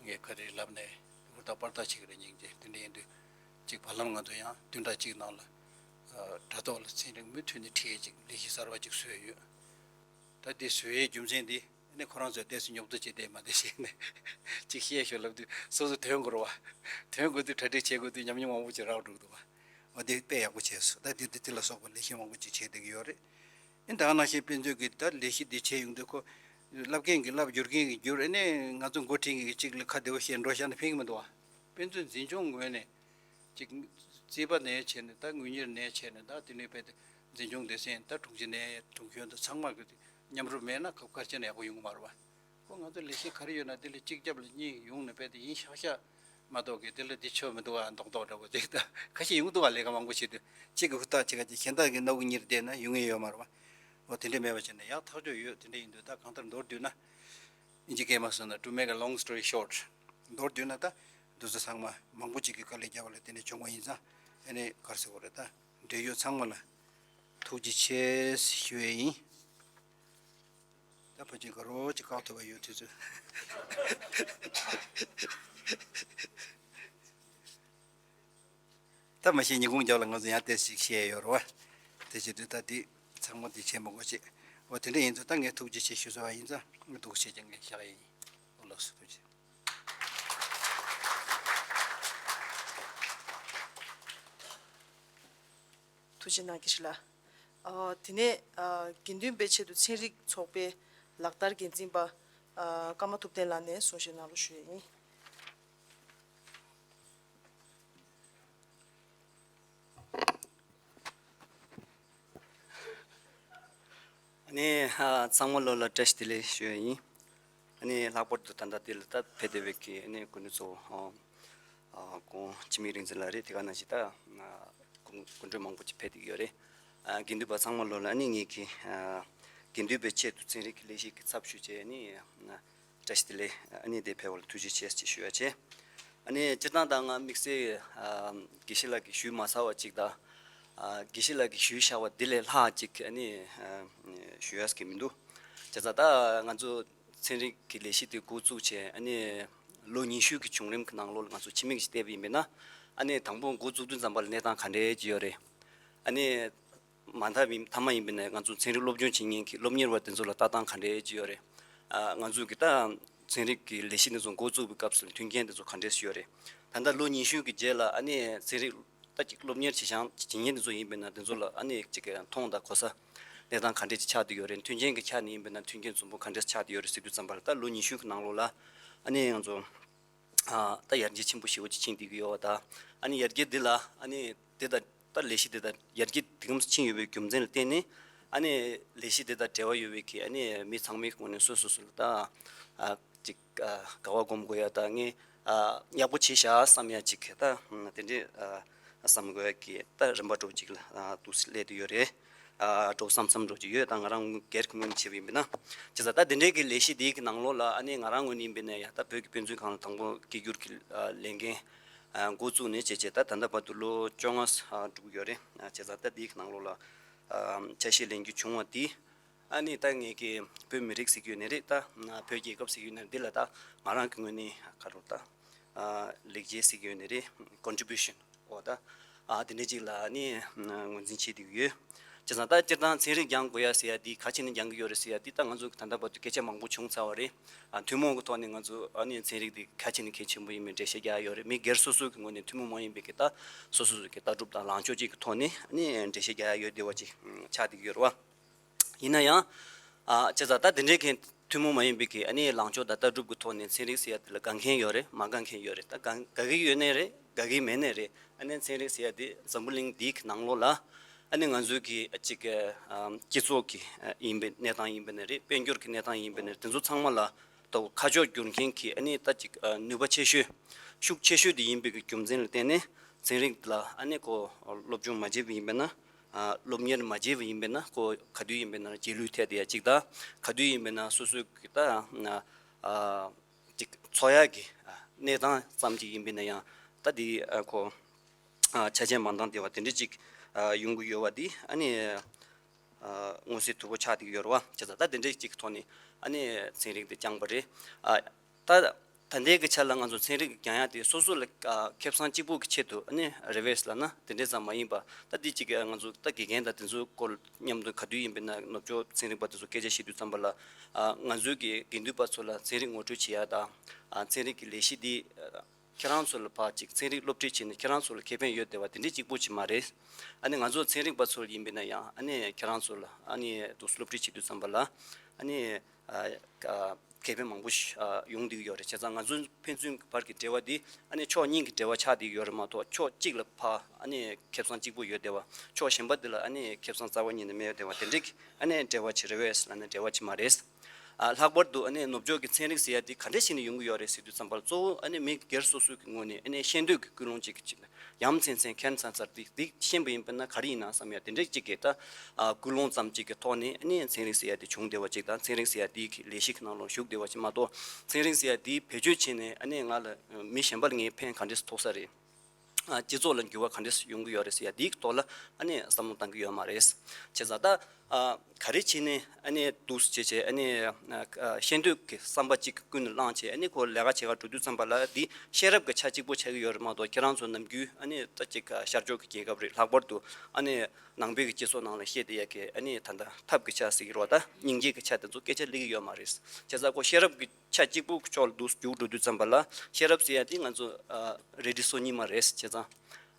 ངས་ག་རེ་ལབ་ནས་ཧུར་ཐག་པར་ཐག་བྱེད་ཀྱི་རེད། སྙིང་རྗེ། དེ་འདྲ་ཡིན་དུས་ཅིག་བར་ལམ་ང་ཚོ་ཡང་བདུན་ཕྲག་གཅིག་ནང་ལ་དྲ་ཐོག་ལ་ཚན་རིག་མུ་མཐུད་ནས་ཁྲིད་ཡས་ཅིག་ལས་གཞི་གསར་བ་ཅིག་བཟོས་ཡོད། ད་དེ་བཟོ་ཡས་རྒྱུ་མཚན་འདི་ནི་ཁོ་རང་ཚོས་ཏོག་ཙམ་ཉོབ་ཏོ་བྱས་བསྡད་མ་བསྡད་ཞེས་ནས་ཅིག་བཤད་ཤོག་ལབ་དུས་སོ་སོ་ཐོན་དགོས་རེད་བ། ཐོན་དགོས་དུས་གྲ་སྒྲིག་བྱེད་དགོས་དུས་ཉམས་མྱོང་མང་པོ་ཅིག་རག་འགྲོ་གི་འདུག་བ། འོ་དེ་དཔེ་ཡག་པོ་བྱས་སོང་། ད་དེ་དེ་དེ་ལ་སོགས་པ་ལས་གཞི་མང་པོ་ཅིག་བྱས་བསྡད་ཀྱི་ཡོད་རེད། ཨེ་ད་ག་ནང་བཞིན་དཔེ་མཛོད་ཀྱི་ད་ལས་གཞི་འདི་བྱས་ཡོང་དུས་ཁོ་བསླབ་མཁན་གྱིས་བསླབ། སྒྱུར་མཁན་གྱིས་བསྒྱུར། ཨེ་ནས་ང་ཚོ་འགོ་ཁྲིད་མཁན་གྱིས་གཅིག་ལ་ཁ་བདེ་བོ་བཤད་འགྲོ་བཞག་ན་ཕན་གྱི་མི་འདུག་བ། དཔེ་མཛོད་འཛིན་སྐྱོང་ངོས་ནས་ཅིག་རྩིས་པ་ནས་བྱས་ནས་ད་དངུལ་གཉེར་ནས་བྱས་ནས་ད་དེ་ནས་དཔེ་དེ་འཛིན་སྐྱོང་སྡེ་ཚན་ད་དྲུང་ཆེ་ནས་དྲུང་གཞོན་དང་ཚང་མ་གི་མཉམ་རུབ་མེད་ན་ག་གལ་ཆེ་ན་ཡག་པོ་ཡོང་གི་མ་རེད་བ། ཁོ་ང་ཚོ་ལས་གཞི་ག་རེ་ཡོད་ན་དེ་ལ་གཅིག་རྒྱབ་ལ་གཉིས་ཡོང་ནས་དཔེ་དེ་ཡིན་ཤག་ཤག་མ་གཏོགས་གི་དེ་ལ་འདི་ཆོ་མི་འདུག་བ་མདོག་མདོག་འདྲ་པོ་ཅིག་ད་ཁ་ཤས་ཡོང་གི་འདུག་བ། ལས་ཀ་མང་པོ་བྱེད་དུས་གཅིག་གི་ཧུར་ཐག་བྱེད་ག་ཅིག་གཞན་དག་གི་སྣ་བུག་གཉེར་བསྡད་ན་ཡོང་ངེས་ཡོད་མ་རེད་བ། འོ་དེ་འདྲ་མེད་པ་བྱས་ན་ཡག་ཐག་ཆོད་ཡོད། དེ་འདྲ་ཡིན་དུས་ད་གང་ལྟར་མདོར་བསྡུས་ན། ཨིན་ཇི་སྐད་མ་སོང་ན། To make a long story short, མདོར་བསྡུས་ན་ད་འདུ་ཚོགས་ཚང་མ་མང་པོ་ཅིག་གིས་དཀའ་ལས་བརྒྱབ་པ་ལ་བརྟེན་ནས་བྱུང་བ་ཡིན་ཙང་། ཨ་ནི་ག་རེ་ཟེར་དགོས་རེད། ད་འབྲེལ་ཡོད་ཚང་མ་ལ་ཐུགས་རྗེ་ཆེ་ཞུ་ཡས་ཡིན། ད་ཕལ་ཆེར་དགའ་རབ་ཅིག་བཀག་ཐུབ་པ་ཡོད། དུས་ཚོད། ད་མ་གཞི་ཉིན་གུང་རྒྱབ་ལ་ང་ཚོ་ཡང་ཏོག་ཙམ་ཞིག་བཤད་ཡོད་རེད་བ། དེ་བྱེད་དུས་ད་འདི་ཚང་མ་འདི་བྱེད་མི་དགོས་ཅེས། འོ་དེ་འདྲ་ཡིན་ཙང་ད་ངས་ཐུགས་རྗེ་ཆེ་ཞུ་ཟེར་བ་ཡིན་ཙང་ངས་འདུག་བྱེད་ཀྱང་ངས་བཞག་ཡིན། འོ་ལགས་སོ། ཐུགས་རྗེ་ཆེ། ཐུགས་རྗེ་གནང་། དགེ་བཤེས་ལགས། ཨ། དེ་ནས་ཨ། དགེ་འདུན་པའི་ཆེད་དུ་ཚན་རིག་ཚོགས་པའི་ལག་བསྟར་འགན་འཛིན་པ་ཨ། ཀརྨ་ཐུབ་བསྟན་ལགས་ནས་གསུང་བཤད་གནང་རོགས་ཞུ་ཡས་ཡིན། ཨ་ནི་ཨ། ཚང་མ་ལོ་ལ་བཀྲ་ཤིས་བདེ་ལེགས་ཞུ་ཡས་ཡིན། ཨ་ནི་ལྷག་པར་དུ་ད་ལྟ་འདི་ལ་ད་ཕེབས་བསྡད་པའི་གི་ཨ་ནི་སྐུ་མགྲོན་ཚོ། ཨ། ཨ། ཁོང་འཆི་མེད་རིག་འཛིན་ལགས་རེད། དེ་ག་ནང་བཞིན་ད་ཨ། སྐུ་སྐུ་མགྲོན་མང་པོ་ཅིག་ཕེབས་བསྡད་ཀྱི་ཡོད་རེད། ཨ། དགེ་འདུན་པ་ཚང་མ་ལོ་ལ་ཨ་ནི་ངེད་ཀྱི་ཨ། དགེ་འདུན་པའི་ཆེད་དུ་ཚན་རིག་གི་ལས་གཞི་གི་ཚབ་ཞུས་བྱས་ཨ་ནི་ཨ། བཀྲ་ཤིས་བདེ་ལེགས། ཨ་ནི་འདིར་ཕེབས་པ་ལ་ཐུགས་རྗེ་ཆེ་ཞེས་ཞུ་ཡ་བྱས། ཨ་ནི་སྤྱིར་བཏང་ད་ང་དམིགས་བསལ་ཨ། དགེ་བཤེས་ལགས་ཀྱིས་ཞུས་མ་ཚར་བ་ཅིག་དང་། ཨ། དགེ་བཤེས་ལགས་ཀྱིས་ཞུས་བཞག་པ་འདི་ལས་ལྷག་ཅིག་ཨ་ནི་ཨ། ཞུ་ཡ་གི་མི་འདུག་བྱས་ཙང་ད་ང་ཚོ་ཚན་རིག་གི་ལས་གཞི་དེ་འགོ་བཙུགས་བྱས་ཨ་ནི་ལོ་ཉི་ཤུ་གི་བྱུང་རིམ་གྱི་ནང་ལོགས་ལ་ང་ཚོ་ཕྱི་མིག་ཅིག་བལྟས་པ་ཡིན་པས་ན། ཨ་ནི་དང་པོ་འགོ་བཙུགས་དུས་ཙམ་པ་ལ་གནས་སྟངས་ག་འདྲས་ཅིག་ཡོད་རེད། ཨ་ནི་མ་མཐའ་མི་མཐའ་མ་ཡིན་པས་ན་ང་ཚོ་ཚན་རིག་སློབ་སྦྱོང་བྱེད་མཁན་གྱི་སློབ་གཉེར་བ་དེ་ཚོ་ལ་ལྟ་སྟངས་ག་འདྲས་ཅིག་ཡོད་རེད། ཨ། ང་ཚོ་གི་ད་ཚན་རིག་གི་ལས་གཞི་དེ་ཚོ་འགོ་བཙུགས་པའི་སྐབས་སུ་མཐུན་རྐྱེན་དེ་ཚོ་ག་འདྲས་ཡོད་རེད། ད་ལྟ་ལོ་ཉི་ཤུ་གི་རྗེས་ལ་ཨ་ནི་ཚན་རིག་ད་ཅིག་སློབ་གཉེར་བྱེད་བྱང་བྱེད་མཁན་དེ་ཚོ་ཡིན་པས་ན་དེ་ཚོ་ལ་ཨ་ནི་ཅིག་གི་མཐོང་དང་གོ་ས་གནས་སྟངས་ག་འདྲས་ཅིག་ཆགས་བསྡད་ཡོད་རེད། མཐུན་རྐྱེན་གྱི་ཆ་ནས་ཡིན་པས་ན་མཐུན་རྐྱེན་ཚོམ་བུ་ག་འདྲས་ཆགས་བསྡད་ཡོད་རེད་ཟེར་དུས་ཙམ་པ་ལ་ད་ལོ་ཉི་ཤུ་གི་ནང་ལོགས་ལ་ཨ་ནི་ང་ཚོ་ཨ། ད་ཡར་རྒྱས་ཆེན་པོ་ཞེ་པོ་ཅིག་ཕྱིན་བསྡད་ཀྱི་ཡོད་པ་དང་། ཨ་ནི་ཡར་རྒྱས་འདི་ལ་ཨ་ནི་དེ་དང་ད་ལས་གཞི་དེ་དང་ཡར་རྒྱས་འདི་གམ་ཕྱིན་ཡོད་པའི་རྒྱུ་མཚན་ལ་བརྟེན་ནས་ཨ་ནི་ལས་གཞི་དེ་དང་འབྲེལ་བ་ཡོད་པའི་གི་ཨ་ནི་མི་ཚང་མའི་ངོས་ནས་སོ་སོ་སོ་ལ་ད་ཨ་ཅིག་ཨ་དགའ་བ་སྒོམ་དགོས་ཡ་ད་ངས་ཨ་ཡག་པོ་བྱས་ཤག་བསམ་ཡ་ཅིག་ད་དེ་འདྲའི་ཨ་བསམ་དགོས་ཡ་གི་ད་རིམ་པ་འདྲ་བོ་ཅིག་ལ་ཨ་འདུག་སེ་སླེབས་བསྡད་ཡོད་རེད། ཨ་འགྲོ་བསམ་བསམ་འགྲོ་གི་ཡོད། ད་ང་རང་སྒེར་གྱི་ངོས་ནས་བྱས་པ་ཡིན་པས་ན། བྱས་ཙང་ད་དེ་འདྲའི་གི་ལས་གཞི་དེའི་གི་ནང་ལོགས་ལ་ཨ་ནི་ང་རང་ངོས་ནས་ཡིན་པས་ན་ཡ་ད་བོད་ཀྱི་དཔེ་མཛོད་ཁང་ལ་དང་པོ་སྐད་སྒྱུར་གྱི་ཨ་ལས་འགན་ཨ་འགོ་བཙུགས་ནས་བྱས་བྱས་ད་ད་ལྟ་བར་དུ་ལོ་བཅོ་ལྔ་ཨ་འགྲོ་གི་ཡོད་རེད། ཨ་བྱས་ཙང་ད་དེའི་གི་ནང་ལོགས་ལ་ཨ་ཆ་ཤས་ལེན་རྒྱུ་བྱུང་བ་དེ་ཨ་ནི་ད་ངས་ཀྱི་བོད་མི་རིགས་ཟེར་གྱི་ཡོད་ནི་རེད། ད་བོད་རྒྱལ་ཁབ་ཟེར་གྱི་ཡོད་ནི་རེད། འདི་ལ་ད་ང་རང་གི་ངོས་ནས་ག་རེ་ད་ཨ་ལེགས་སྐྱེས་ཟེར་གྱི་ཡོད་ནི་རེད། ཀོན་ཊི་བུ་ཤན། འོ་ད། ཨ་དེ་འདྲ་ཅིག་ལ་ནི་ངོས་འཛིན་བྱེད་དུ་ཡོད། བྱས་ཙང་ད་སྤྱིར་བཏང་ཚན་རིག་སྦྱང་དགོས་ཡ་ཟེར་ཡ་འདི་ག་བྱས་ནས་སྦྱང་གི་ཡོད་རེད་ཟེར་ཡ་འདི་ད་ང་ཚོ་ད་ལྟ་བར་དུ་སྐད་ཆ་མང་པོ་བྱུང་ཚར་བ་རེད། ཨ་ཐུན་མོང་གི་ཐོག་ནས་ང་ཚོ་ཨ་ནི་ཚན་རིག་འདི་ག་བྱས་ནས་གལ་ཆེན་པོ་ཡིན་མིན་འགྲེལ་བཤད་རྒྱག་ཡ་ཡོད་རེད། མི་སྒེར་སོ་སོ་གི་ངོས་ནས་ཐུན་མོང་མ་ཡིན་པའི་གི་ད་སོ་སོ་གི་ལྟ་གྲུབ་དང་ལངས་ཕྱོགས་ཅིག་གི་ཐོག་ནས་ཨ་ནི་འགྲེལ་བཤད་རྒྱག་ཡ་ཡོད་བསྡད་པ་ཅིག་ཆགས་བསྡད་ཀྱི་ཡོད་རེད་བ། ཡིན་ན་ཡང་། ཨ་བྱས་ཙང་ད་དེ་འདྲའི་གི་ཐུན་མོང་མ་ཡིན་པའི་གི་ཨ་ནི་ལངས་ཕྱོགས་དང་ལྟ་གྲུབ་ཀྱི་ཐོག་ནས་ཚན་རིག་ཟེར་ཡ་དེ་ལ་དགའ་མཁན་ཡོད་རེད། མ་དགའ་མཁན་ཡོད་རེད། ད་དགའ་དགའ་གི་ཡོད་ནའི་རེད། དགའ་གི་མེད་ནའི་རེད། ཨ་ནི་ཚན་རིག་ཟེར་ཡ་དེ་འཛམ་བུ་གླིང་འདིའི་གི་ནང་ལོགས་ལ་ཨ་ནི་ང་ཚོའི་གི་ཅིག་ཨ་སྤྱི་ཚོགས་ཀྱི་ཨ་ཡིན་པའི་གནས་སྟངས་ཡིན་པ་ནའི་རེད། དཔལ་འབྱོར་གྱི་གནས་སྟངས་ཡིན་པ་ནའི་རེད། དེ་ཚོ་ཚང་མ་ལ་ད་ཁ་ཕྱོགས་བསྒྱུར་མཁན་གྱི་ཨ་ནི་ད་ཅིག་ཨ་ནུས་པ་ཆེ་ཤོས་ཤུགས་ཆེ་ཤོས་དེ་ཡིན་པའི་གི་རྒྱུ་མཚན་ལ་བརྟེན་ནས་ཚན་རིག་ལ་ཨ་ནི་ཁོ་སློབ་སྦྱོང་མ་བྱས་པ་ཡིན་པ་ན། ཨ་སློབ་གཉེར་མ་བྱས་པ་ཡིན་པས་ན་ཁོ་ག་དུས་ཡིན་པས་ན་རྗེས་ལུས་ཐེབས་བསྡད་ཡ་གཅིག་དང་། ག་དུས་ཡིན་པས་ན་སོ་སོའི་གི་ད་ཨ་ཅིག་འཚོ་ཡག་གི་ཨ་གནས་སྟངས་ཙམ་ཅིག་ཡིན་པས་ན་ཡང་ད་དེ་ཨ་ཁོ་ཨ་ཆ་རྐྱེན་མ་འདང་བསྡད་པ་དེ་འདྲ་ཅིག་ཨ་ཡོང་གི་ཡོད་པ་དེ་ཨ་ནི་ཨ་མངོན་གསལ་དོད་པོ་ཆགས་བསྡད་ཀྱི་ཡོད་རེད་བ། བྱས་ཙང་ད་དེ་འདྲ་ཅིག་གི་ཐོག་ནས་ཨ་ནི་ཚན་རིག་དེ་སྦྱངས་པ་རེད། ཨ། ད། ད་ལྟའི་གི་ཆ་ལ་ང་ཚོ་ཚན་རིག་སྦྱང་ཡ་དེ་སོ་སོ་ལ་ཨ་ཁེ་བཟང་གཅིག་པོ་གི་ཆེད་དུ་ཨ་ནི་རེད་པས་ལབ་ན་དེ་འདྲས་ཙམ་མ་ཡིན་པ། ད་འདི་གཅིག་གི་ང་ཚོ་ད་དགེ་རྒན་དང་དེ་ཚོའི་སྐོར་མཉམ་དུ་ག་དུས་ཡིན་པས་ན་ནུབ་ཕྱོགས་ཚན་རིག་པ་དེ་ཚོ་སྐད་ཆ་བཤད་དུས་ཙམ་པ་ལ་ཨ་ང་ཚོའི་གི་དགེ་འདུན་པ་ཚོ་ལ་ཚན་རིག་ངོ་སྤྲོད་བྱེད་ཡ་དང་ཨ་ཚན་རིག་གི་ལས་གཞི་འདི་ཨ་ཁྱེད་རང་ཚོ་ལ་ཕར་ཅིག་ཚན་རིག་སློབ་ཁྲིད་བྱས་ནས་ཁྱེད་རང་ཚོ་ལ་ཁེ་ཕན་ཡོད་བསྡད་པ་དེ་འདྲས་གཅིག་པོ་ཅིག་མ་རེད། ཨ་ནི་ང་ཚོ་ཚན་རིག་པ་ཚོ་ལ་ཡིན་པས་ན་ཡང་ཨ་ནི་ཁྱེད་རང་ཚོ་ལ་ཨ་ནི་དུ་སློབ་ཁྲིད་བྱེད་དུས་ཙམ་པ་ལ་ཨ་ནི། ཨ་ཁེ་ཕན་མང་པོ་ཞིག་ཨ་ཡོང་བསྡད་ཀྱི་ཡོད་རེད། བྱས་ཙང་ང་ཚོའི་ཕན་ཚུན་གྱི་བར་གྱི་འབྲེལ་བ་འདི་ཨ་ནི་ཕྱོགས་གཉིས་ཀྱི་འབྲེལ་བ་ཆགས་བསྡད་ཀྱི་ཡོད་རེད་མ་གཏོགས་ཕྱོགས་གཅིག་ལ་ཕར་ཨ་ནི་ཁེ་བཟང་གཅིག་པོ་ཡོད་བསྡད་པ། ཕྱོགས་གཞན་པ་འདི་ལ་ཨ་ནི་ཁེ་བཟང་རྩ་བ་ཉིད་ནས་མེད་བསྡད་པ་དེ་འདྲའི་གི་ཨ་ནི་འབྲེལ་བ་ཅིག་རེད་པས་ལབ་ན་འབྲེལ་བ་ཅིག་མ་རེད། ཨ་ལྷག་པར་དུ་ཨ་ནི་ནུབ་ཕྱོགས་ཀྱི་ཚན་རིག་ཟེར་ཡ་འདི་ག་འདྲ་བྱས་ནས་ཡོང་གི་ཡོད་རེད་ཟེར་དུས་ཙམ་པར་གཙོ་བོ་ཨ་ནི་མི་སྒེར་སོ་སོའི་གི་ངོས་ནས་ཨ་ནི་ཤེས་འདོད་ཀྱི་ཀུན་སློང་ཅིག་གི་ཡ་མཚན་མཚན་ཁྱད་མཚར་མཚར་འདི་འདི་ཤེས་པ་ཡིན་པ་ན་ག་རེ་ཡིན་ན་བསམ་ཡ་དེ་འདྲ་ཅིག་གི་ད་ཨ་ཀུན་སློང་ཙམ་ཅིག་གི་ཐོག་ནས་ཨ་ནི་ཚན་རིག་ཟེར་ཡ་དེ་བྱུང་བསྡད་པ་ཅིག་དང་ཚན་རིག་ཟེར་ཡ་དེའི་གི་ལས་གཞི་གི་ནང་ལ་ཞུགས་བསྡད་པ་ཅིག་མ་གཏོགས་ཚན་རིག་ཟེར་ཡ་དེ་བེད་སྤྱོད་བྱས་ནས་ཨ་ནི་ང་ལ་མི་གཞན་པ་ལ་ངས་ཕན་ག་འདྲས་ཐོགས་ས་རེད། ཨ་སྤྱི་ཚོགས་ལ་འགྱུར་བ་ག་འདྲས་ཡོང་གི་ཡོད་རེད་ཟེར་ཡ་དེའི་ཐོག་ལ་ཨ་ནི་བསམ་བློ་བཏང་གི་ཡོད་མ་རེད། བྱས་ཙང་ད། ཨ་ག་རེ་བྱས་ནས་ཨ་ནི་འདུག་སེ་བྱས་བྱས་ཨ་ནི་ཨ་ཤེས་འདོད་ཀྱི་བསམ་པ་གཅིག་ཀུན་ནས་བསླངས་བྱས་ཨ་ནི་ཁོ་ལས་ཀ་བྱེད་ག་འགྲོ་དུས་ཙམ་པ་ལ་འདི་ཤེས་རབ་ཀྱི་ཆ་གཅིག་པོ་ཆགས་ཀྱི་ཡོད་རེད་མ་གཏོགས་ཁྱེད་རང་ཚོ་ནམ་རྒྱུན་ཨ་ནི་ད་ཅིག་ཤར་ཕྱོགས་ཀྱི་རྒྱལ་ཁབ་རེད། ལྷག་པར་དུ་ཨ་ནི་ནང་པའི་གི་སྤྱི་ཚོགས་ནང་ལ་བཤད་བསྡད་ཡ་གི་ཨ་ནི་ད་ལྟ་ཐབས་ཀྱི་ཆ་ཟེར་གྱི་རེད་བ། ད་སྙིང་རྗེ་གི་ཆ་དེ་ཚོ་སྐད་ཆ་སླེབས་ཀྱི་ཡོད་མ་རེད། བྱས་ཙང་ཁོ་ཤེས་རབ་ཀྱི་ཆ་གཅིག་པུ་ཕྱོགས་ལ་འདུག་རྒྱུགས་འགྲོ་དུས་ཙམ་པ་ལ་ཤེས་རབ་ཟེར་ཡ་དེ་ང་ཚོ་ཨ་རལ་གྲི་སོ་གཉིས་མ་རེད། བྱས་ཙང་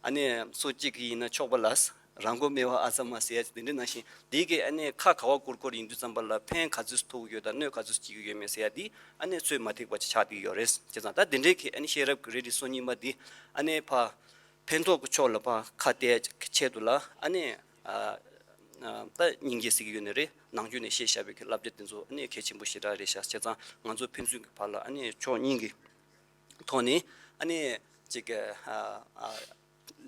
ཨ་ནི་སོ་གཅིག་གི་ཡིན་ན་ཆོག་པ་ལ། རང་མགོ་སྨེ་བ་ཨ་ཙ་མ་ཟེར་ཡ་དེ་འདྲ་ནང་བཞིན་དེ་གི་ཨ་ནི་ཁ་ག་བ་སྐོར་སྐོར་ཡིན་དུས་ཙམ་པ་ལ་ཕན་ག་ཚོད་ཐོགས་ཡོད་དང་གནོད་ག་ཚོད་སྐྱེལ་གྱི་ཡོད་མེད་ཟེར་ཡ་དེ་ཨ་ནི་ཚོད་མ་ཐིག་པ་ཅིག་ཆགས་བསྡད་ཀྱི་ཡོད་རེད། བྱས་ཙང་ད་དེ་འདྲའི་གི་ཨ་ནི་ཤེས་རབ་ཀྱི་རལ་གྲི་སོ་གཉིས་མ་དེ་ཨ་ནི་ཕ། ཕན་ཐོགས་ཀྱི་ཕྱོགས་ལ་ཕར་ཁ་གཏད་ཆེད་དུ་ལ་ཨ་ནི་ཨ་ཨ་ད་སྙིང་རྗེ་ཟེར་གྱི་ཡོད་ནི་རེད། ནང་ཆོས་ནས་བཤད་བཞག་པའི་གི་བསླབ་བྱ་དེ་ཚོ་ཨ་ནི་གལ་ཆེན་པོ་ཞེ་དྲག་རེད་ཤག་བྱས་ཙང་ང་ཚོ་ཕན་ཚུན་གྱི་བར་ལ་ཨ་ནི་ཕྱོགས་གཉིས་ཀྱི་ཐོག་ནས་ཨ་ནི་ཅིག་ཨ་ཨ་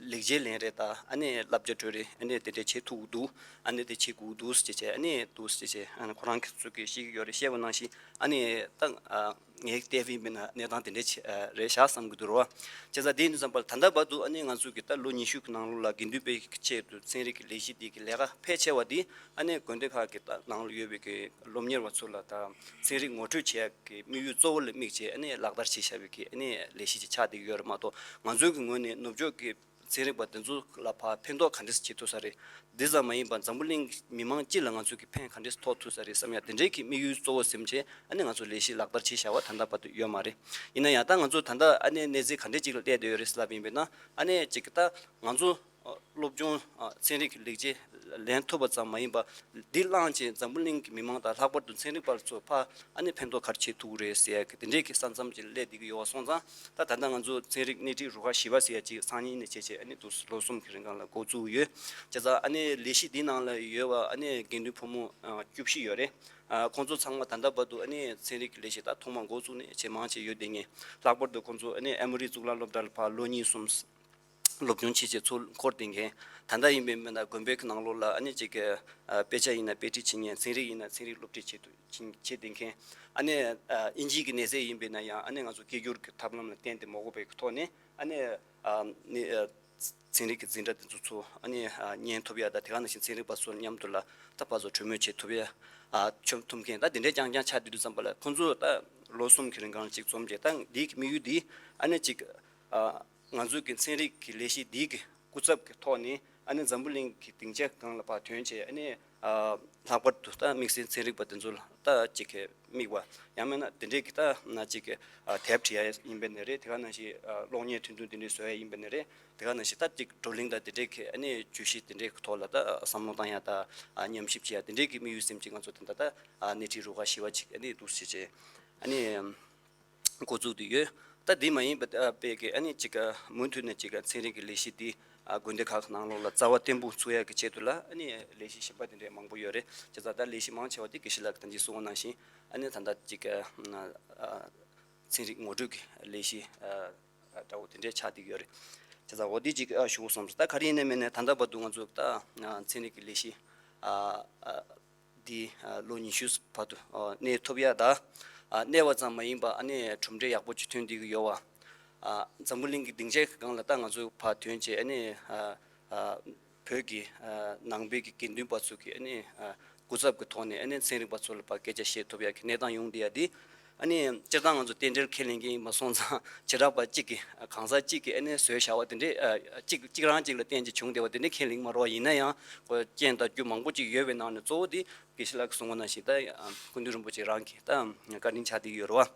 ལེགས་ཆའི་ལན་རེ་དང་ཨ་ནི་བསླབ་བྱ་སྤྲོད་རེས་ཨ་ནི་དེ་འདྲས་བྱེད་ཐུབ་ཀྱི་འདུག་ཨ་ནི་དེ་བྱེད་དགོས་འདུག་ཟེར་བྱས་ཨ་ནི་འདུག་ཟེར་བྱས་ཨ་ནི་ཁོ་རང་གི་ཚོ་གིས་བཤད་ཀྱི་ཡོད་རེད། བཤད་པ་ནང་བཞིན་ཨ་ནི་ད་ཨ། ངའི་ལྟས་ཡིན་པས་ན་གནས་སྟངས་དེ་འདྲ་ཆེ་ཨ་རེད་ཤག་བསམ་གྱི་འདུག་རོ། བྱས་ཙང་དེ་ཡིན་དུས་ཙམ་པ་ལ་ད་ལྟ་བར་དུ་ཨ་ནི་ང་ཚོ་གི་ད་ལོ་ཉི་ཤུ་གི་ནང་ལོགས་ལ་དགེ་འདུན་པའི་ཆེད་དུ་ཚན་རིག་གི་ལས་གཞི་འདི་གི་ལས་ཀ་ཕལ་ཆེ་བ་འདི་ཨ་ནི་དགོན་སྡེ་ཁག་གི་ད་ནང་ལ་ཡོད་པའི་གི་སློབ་གཉེར་བ་ཚོ་ལ་ད་ཚན་རིག་ངོ་སྤྲོད་བྱེད་ཡག་གི་དམིགས་ཡུལ་གཙོ་བོ་ལ་དམིགས་བྱས་ཨ་ནི་ལག་བསྟར་བྱེད་བཞག་པའི་གི་ཨ་ནི་ལས་གཞི་ཅིག་ཆགས་བསྡད་ཀྱི་ཡོད་རེད་མ་གཏོགས་ང་ཚོའི་གི་ངོས་ནས་ནུབ་ཕྱོགས་ཀྱི་ཚན་རིག་པ་དེ་ཚོ་ལ་ཕར་ཕན་ཐོགས་ག་འདྲས་བྱེད་ཐུབ་ས་རེད། འདི་ཙམ་མ་ཡིན་པར་འཛམ་བུ་གླིང་གི་མི་མང་སྤྱི་ལ་ང་ཚོ་གི་ཕན་ག་འདྲས་ཐོགས་ཐུབ་ས་རེད་བསམ་ཡ་དེ་འདྲའི་གི་དམིགས་ཡུལ་གཙོ་བོ་ཟིན་བྱས་ཨ་ནི་ང་ཚོ་ལས་གཞི་ལག་བསྟར་བྱས་བཞག་པ་ད་ལྟ་བར་དུ་ཡོད་མ་རེད། ཡིན་ན་ཡང་ད་ང་ཚོ་ད་ལྟ་ཨ་ནི་གནས་ཚུལ་ག་འདྲས་ཅིག་ལ་བསྡད་བསྡད་ཡོད་རེད་ཟེར་ལབ་ཡིན་པས་ན་ཨ་ནི་ཅིག་ད་ང་ཚོ་སློབ་སྦྱོང་ཚན་རིག་གི་ལེགས་ཆ་ལེན་ཐུབ་པ་ཙམ་མ་ཡིན་པར་འདི་བླངས་བྱས་འཛམ་བུ་གླིང་གི་མི་མང་དང་ལྷག་པར་དུ་ཚན་རིག་པ་ཚོ་ཕར་ཨ་ནི་ཕན་ཐོགས་ག་རེ་བྱེད་ཐུབ་ཀྱི་རེད་ཟེར་ཡ་གི་དེ་འདྲའི་གི་ས་མཚམས་ཅིག་སླེབས་བསྡད་ཀྱི་ཡོད་པ་སོང་ཙང་ད་ད་ལྟ་ང་ཚོ་ཚན་རིག་སྣེ་ཁྲིད་རུ་ཁག་བཞི་པ་ཟེར་ཡ་ཅིག་སང་ཉིན་ནས་བྱས་བྱས་ཨ་ནི་དུ་ལོ་གསུམ་གྱི་རིང་གང་ལ་འགོ་བཙུགས་ཡོད། བྱས་ཙང་ཨ་ནི་ལས་གཞི་འདི་ནང་ལ་ཡོད་པ་ཨ་ནི་དགེ་འདུན་ཕོ་མོ་ཨ་བཅུ་བཞི་ཡོད་རེད། ཨ་ཁོང་ཚོ་ཚང་མ་ད་ལྟ་བར་དུ་ཨ་ནི་ཚན་རིག་གི་ལས་གཞི་ད་ཐོག་མ་འགོ་བཙུགས་ནས་ཇེ་མང་ཇེ་ཡོད་བསྡད་མཁན། ལྷག་པར་དུ་ཁོང་ཚོ་ཨ་ནི་ཨེ་མོ་རི་གཙུག་ལག་སློབ་གྲྭ་ལ་ཕར་ལོ་གཉིས་གསུམ་སློབ་སྦྱོང་བྱེད་བྱེད་ཚུར་འཁོར་བསྡད་མཁན། ད་ལྟ་ཡིན་པའི་མིན་ན་དགོན་པའི་ནང་ལོགས་ལ་ཨ་ནི་ཅིག་གི་ཨ་དཔེ་ཆ་ཡིན་ན་དཔེ་ཁྲིད་བྱེད་མཁན། ཚན་རིག་ཡིན་ན་ཚན་རིག་སློབ་ཁྲིད་བྱེད་དུ་བྱེད་བྱེད་བསྡད་མཁན། ཨ་ནི་ཨ་དབྱིན་ཇིའི་གི་གནས་ཚད་ཡིན་པས་ན་ཡང་ཨ་ནི་ང་ཚོ་སྐད་སྒྱུར་གྱི་ཐབས་ལམ་ལ་བརྟེན་ཏེ་མ་དགོས་པའི་གི་ཐོག་ནས་ཨ་ནི་ཨ་ནི་ཨ་ཚན་རིག་གི་འཛིན་གྲྭ་དེ་ཚོ་ཚོ་ཨ་ནི་ཨ་ཉན་ཐུབ་ཡ་དང་དེ་ག་ནང་བཞིན་ཚན་རིག་པ་ཚོ་མཉམ་དུ་ལ་ད་ཕར་ཚུར་གྲོས་མོལ་བྱེད་ཐུབ་ཡ་ཨ་ཆོམ་ཐུབ་མཁན་ད་དེ་འདྲའི་རྐྱང་རྐྱང་ཆགས་བསྡད་དུས་ཙམ་པ་ལ་ཁོང་ཚོ་ད་ལོ་གསུམ་གྱི་རིང་གང་ཅིག་འཛོམས་རྗེས་ད་འདིའི་གི་དམིགས་ཡུལ་འདི་ཨ་ནི་ཅིག་ཨ་ང་ཚོའི་གི་ཚན་རིག་གི་ལས་གཞི་འདིའི་གི་སྐུ་ཚབ་ཀྱི་ཐོག་ནས་ ཨ་ནི་འཛམ་བུ་གླིང་གི་སྡིངས་ཆ་སྒང་ལ་ཕར་ཐོན་བྱས། ཨ་ནི་ཨ་ལྷག་པར་དུ་ད་དམིགས་བསལ་ཚན་རིག་པ་དེ་ཚོ་ལ་ད་ཅིག་གི་དམིགས་པ། ཡང་མིན་ན་དེ་འདྲའི་གི་ད་ན་ཅིག་གི་ཨ་དེབ་བྲིས་ཡ་ཡིན་པ་ནི་རེད། དེ་ག་ནང་བཞིན་ཨ་གློག་བརྙན་ཐུང་ཐུང་དེ་འདྲའི་བཟོ་ཡ་ཡིན་པ་ནི་རེད། དེ་ག་ནང་བཞིན་ད་ཅིག་བགྲོ་གླེང་དང་དེ་འདྲའི་གི་ཨ་ནི་བརྗོད་གཞི་དེ་འདྲའི་གི་ཐོག་ལ་ད་བསམ་བློ་བཏང་ཡ་དང་ཨ་ཉམས་ཞིབ་བྱེད་ཡ་དེ་འདྲའི་གི་དམིགས་ཡུལ་སེམས་ཅན་ང་ཚོ་དེ་འདྲ་ད་ཨ་སྣེ་ཁྲིད་རུ་ཁག་བཞི་པ་ཅིག་ཨ་ནི་འདུག་སེ་བྱས་བྱས་ཨ་ནི་འགོ་བཙུགས་བསྡད་ཡོད། ད་དེ་མ་ཡིན་པ་ཨ་དཔེ་གི་ཨ་ནི་ཅིག་ཨ་མུ་མཐུད་ནས་ཅིག་ཨ་ཚན་རིག་གི་ལས་གཞི་འདི་ཨ་དགོན་སྡེ་ཁག་གི་ནང་ལོགས་ལ་རྩ་བ་བརྟན་པོ་ཚུགས་ཡ་གི་ཆེད་དུ་ལ་ཨ་ནི་ལས་གཞི་གཞན་པ་དེ་འདྲའི་མང་པོ་ཡོད་རེད། བྱས་ཙང་ད་ལས་གཞི་མང་ཆེ་བ་དེ་དགེ་བཤེས་ལགས་ཀྱིས་ད་ཅི་གསུངས་པ་ནང་བཞིན་ཨ་ནི་ད་ལྟ་ཅིག་ཨ་ཨ་ཚན་རིག་ངོ་སྤྲོད་ཀྱི་ལས་གཞི་ཨ་ཨ་འདྲ་བོ་དེ་འདྲའི་ཆགས་བསྡད་ཀྱི་ཡོད་རེད། བྱས་ཙང་འོ་དེ་ཅིག་ཨ་ཞུ་དགོས་བསམ་སོང་། ད་ག་རེ་ཡིན་ནའི་མིན་ནའི་ད་ལྟ་བར་དུ་ང་ཚོ་ད་ཨ་ཚན་རིག་གི་ལས་གཞི་ཨ་ཨ་འདི་ཨ་ལོ་ཉི་ཤུ་བར་དུ་ཨ་གནས་ཐུབ་ཡ་ད་ཨ་གནས་པ་ཙམ་མ་ཡིན་པ་ཨ་ནི་གྲུབ་འབྲས་ཡག་པོ་ཅིག་ཐོན་བསྡད་ཀྱི་ཡོད་པ། ཨ་འཛམ་བུ་གླིང་གི་སྡིངས་ཆའི་སྒང་ལ་ད་ང་ཚོ་ཕར་ཐོན་བྱས་ཨ་ནི་ཨ་ཨ་བོད་ཀྱི་ཨ་ནང་པའི་གི་དགེ་འདུན་པ་ཚོ་གི་ཨ་ནི་ཨ་སྐུ་ཚབ་ཀྱི་ཐོག་ནས་ཨ་ནི་ཚན་རིག་པ་ཚོ་ལ་ཕར་སྐད་ཆ་བཤད་ཐུབ་ཡ་གི་གནས་སྟངས་ཡོང་བསྡད་ཡ་འདི། ཨ་ནི་སྤྱིར་བཏང་ང་ཚོ་རྟེན་འབྲེལ་ཁས་ལེན་མཁན་ཡིན་པ་སོང་ཙང་བྱེ་བྲག་པ་གཅིག་གིས་གང་ཟག་གཅིག་གིས་ཨ་ནི་བཟོས་བཞག་པ་དེ་འདྲས་ཨ་གཅིག་གཅིག་རང་གཅིག་ལ་བརྟེན་བྱས་བྱུང་བསྡད་པ་དེ་འདྲས་ཁས་ལེན་མ་རེད་པ། ཡིན་ན་ཡང་ཁོ་རྐྱེན་དང་རྒྱུ་མང་པོ་ཅིག་ཡོད་པའི་ནང་ནས་གཙོ་བོ་དེ་དགེ་བཤེས་ལགས་ཀྱིས་གསུངས་པ་ནང་བཞིན་ད་སྐུ་མདུན་རིན་པོ་ཆེ་རང་གི་ད་བཀའ་དྲིན་ཆགས་བསྡད་ཡོད་རེད་པ།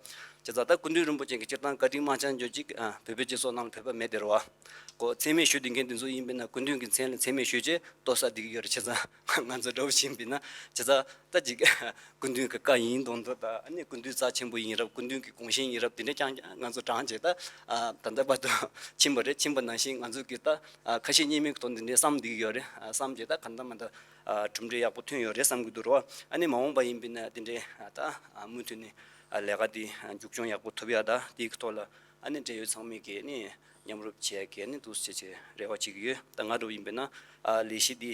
བྱས་ཙང་ད་སྐུ་མདུན་རིན་པོ་ཆེ་གི་སྤྱིར་བཏང་བཀའ་དྲིན་མ་བསྐྱངས་རྒྱུ་ཅིག་ཨ་བོད་པའི་སྤྱི་ཚོགས་ནང་ལ་བོད་པ་མེད་དེ་རེད་པ། ཁོ་མཚན་སྨད་ཞུ་བསྡད་མཁན་དེ་ཚོ་ཡིན་པས་ན་སྐུ་མདུན་གྱི་མཚན་ལ་མཚན་སྨད་ཞུས་བྱས་ལྟོ་ཟ་བསྡད་ཀྱི་ཡོད་རེད། བྱས་ཙང་ང་ཚོ་འདྲ་བོ་ཞིག་ཡིན་པས་ན་བྱས་ཙང་ད་ཅིག་སྐུ་མདུན་གྱི་བཀའ་ཡིན་མདོག་མདོག་དང་ཨ་ནི་སྐུ་མདུན་རྩ་ཆེན་པོ་ཡིན་རབས་སྐུ་མདུན་གྱི་དགོངས་བཞེད་ཡིན་རབས་དེ་འདྲ་རྐྱང་རྐྱང་ང་ཚོ་བགྲངས་བྱས་ད་ཨ་ད་ལྟ་བར་དུ་ཕྱིན་པ་རེད། ཕྱིན་པ་ནང་བཞིན་ང་ཚོ་གི་ད་ཨ་ཁ་ཞེ་གཉིས་མེད་ཀྱི་ཐོག་འདི་འདྲའི་བསམ་བསྡད་ཀྱི་ཡོད་རེད། ཨ་བསམ་བྱས་ད་ག་འདྲ་མ་འདྲ་ཨ་གྲུབ་འབྲས་ཡག་པོ་ཐོན་ཡོད་རེད་བསམ་གྱི་འདུག་རེད་པ། ཨ་ནི་མ་འོངས་པ་ཡིན་པས་ན་དེ་འདྲའི་ཨ་ད་ཨ་མུ་མཐུད་ནས་ཨ་ལས་ཀ་འདི་ཨ་མཇུག་སྐྱོང་ཡག་པོ་ཐུབ་ཡ་ད་དེའི་ཐོག་ལ་ཨ་ནི་འབྲེལ་ཡོད་ཚང་མས་ཀྱིས་ཨ་ནི་མཉམ་རུབ་བྱེད་ཡ་གི་ཨ་ནི་འདུག་སེ་བྱས་བྱས་རེ་བ་བྱེད་ཀྱི་ཡོད། ད་ང་འདྲ་བོ་ཡིན་པས་ན་ཨ་ལས་གཞི་འདི་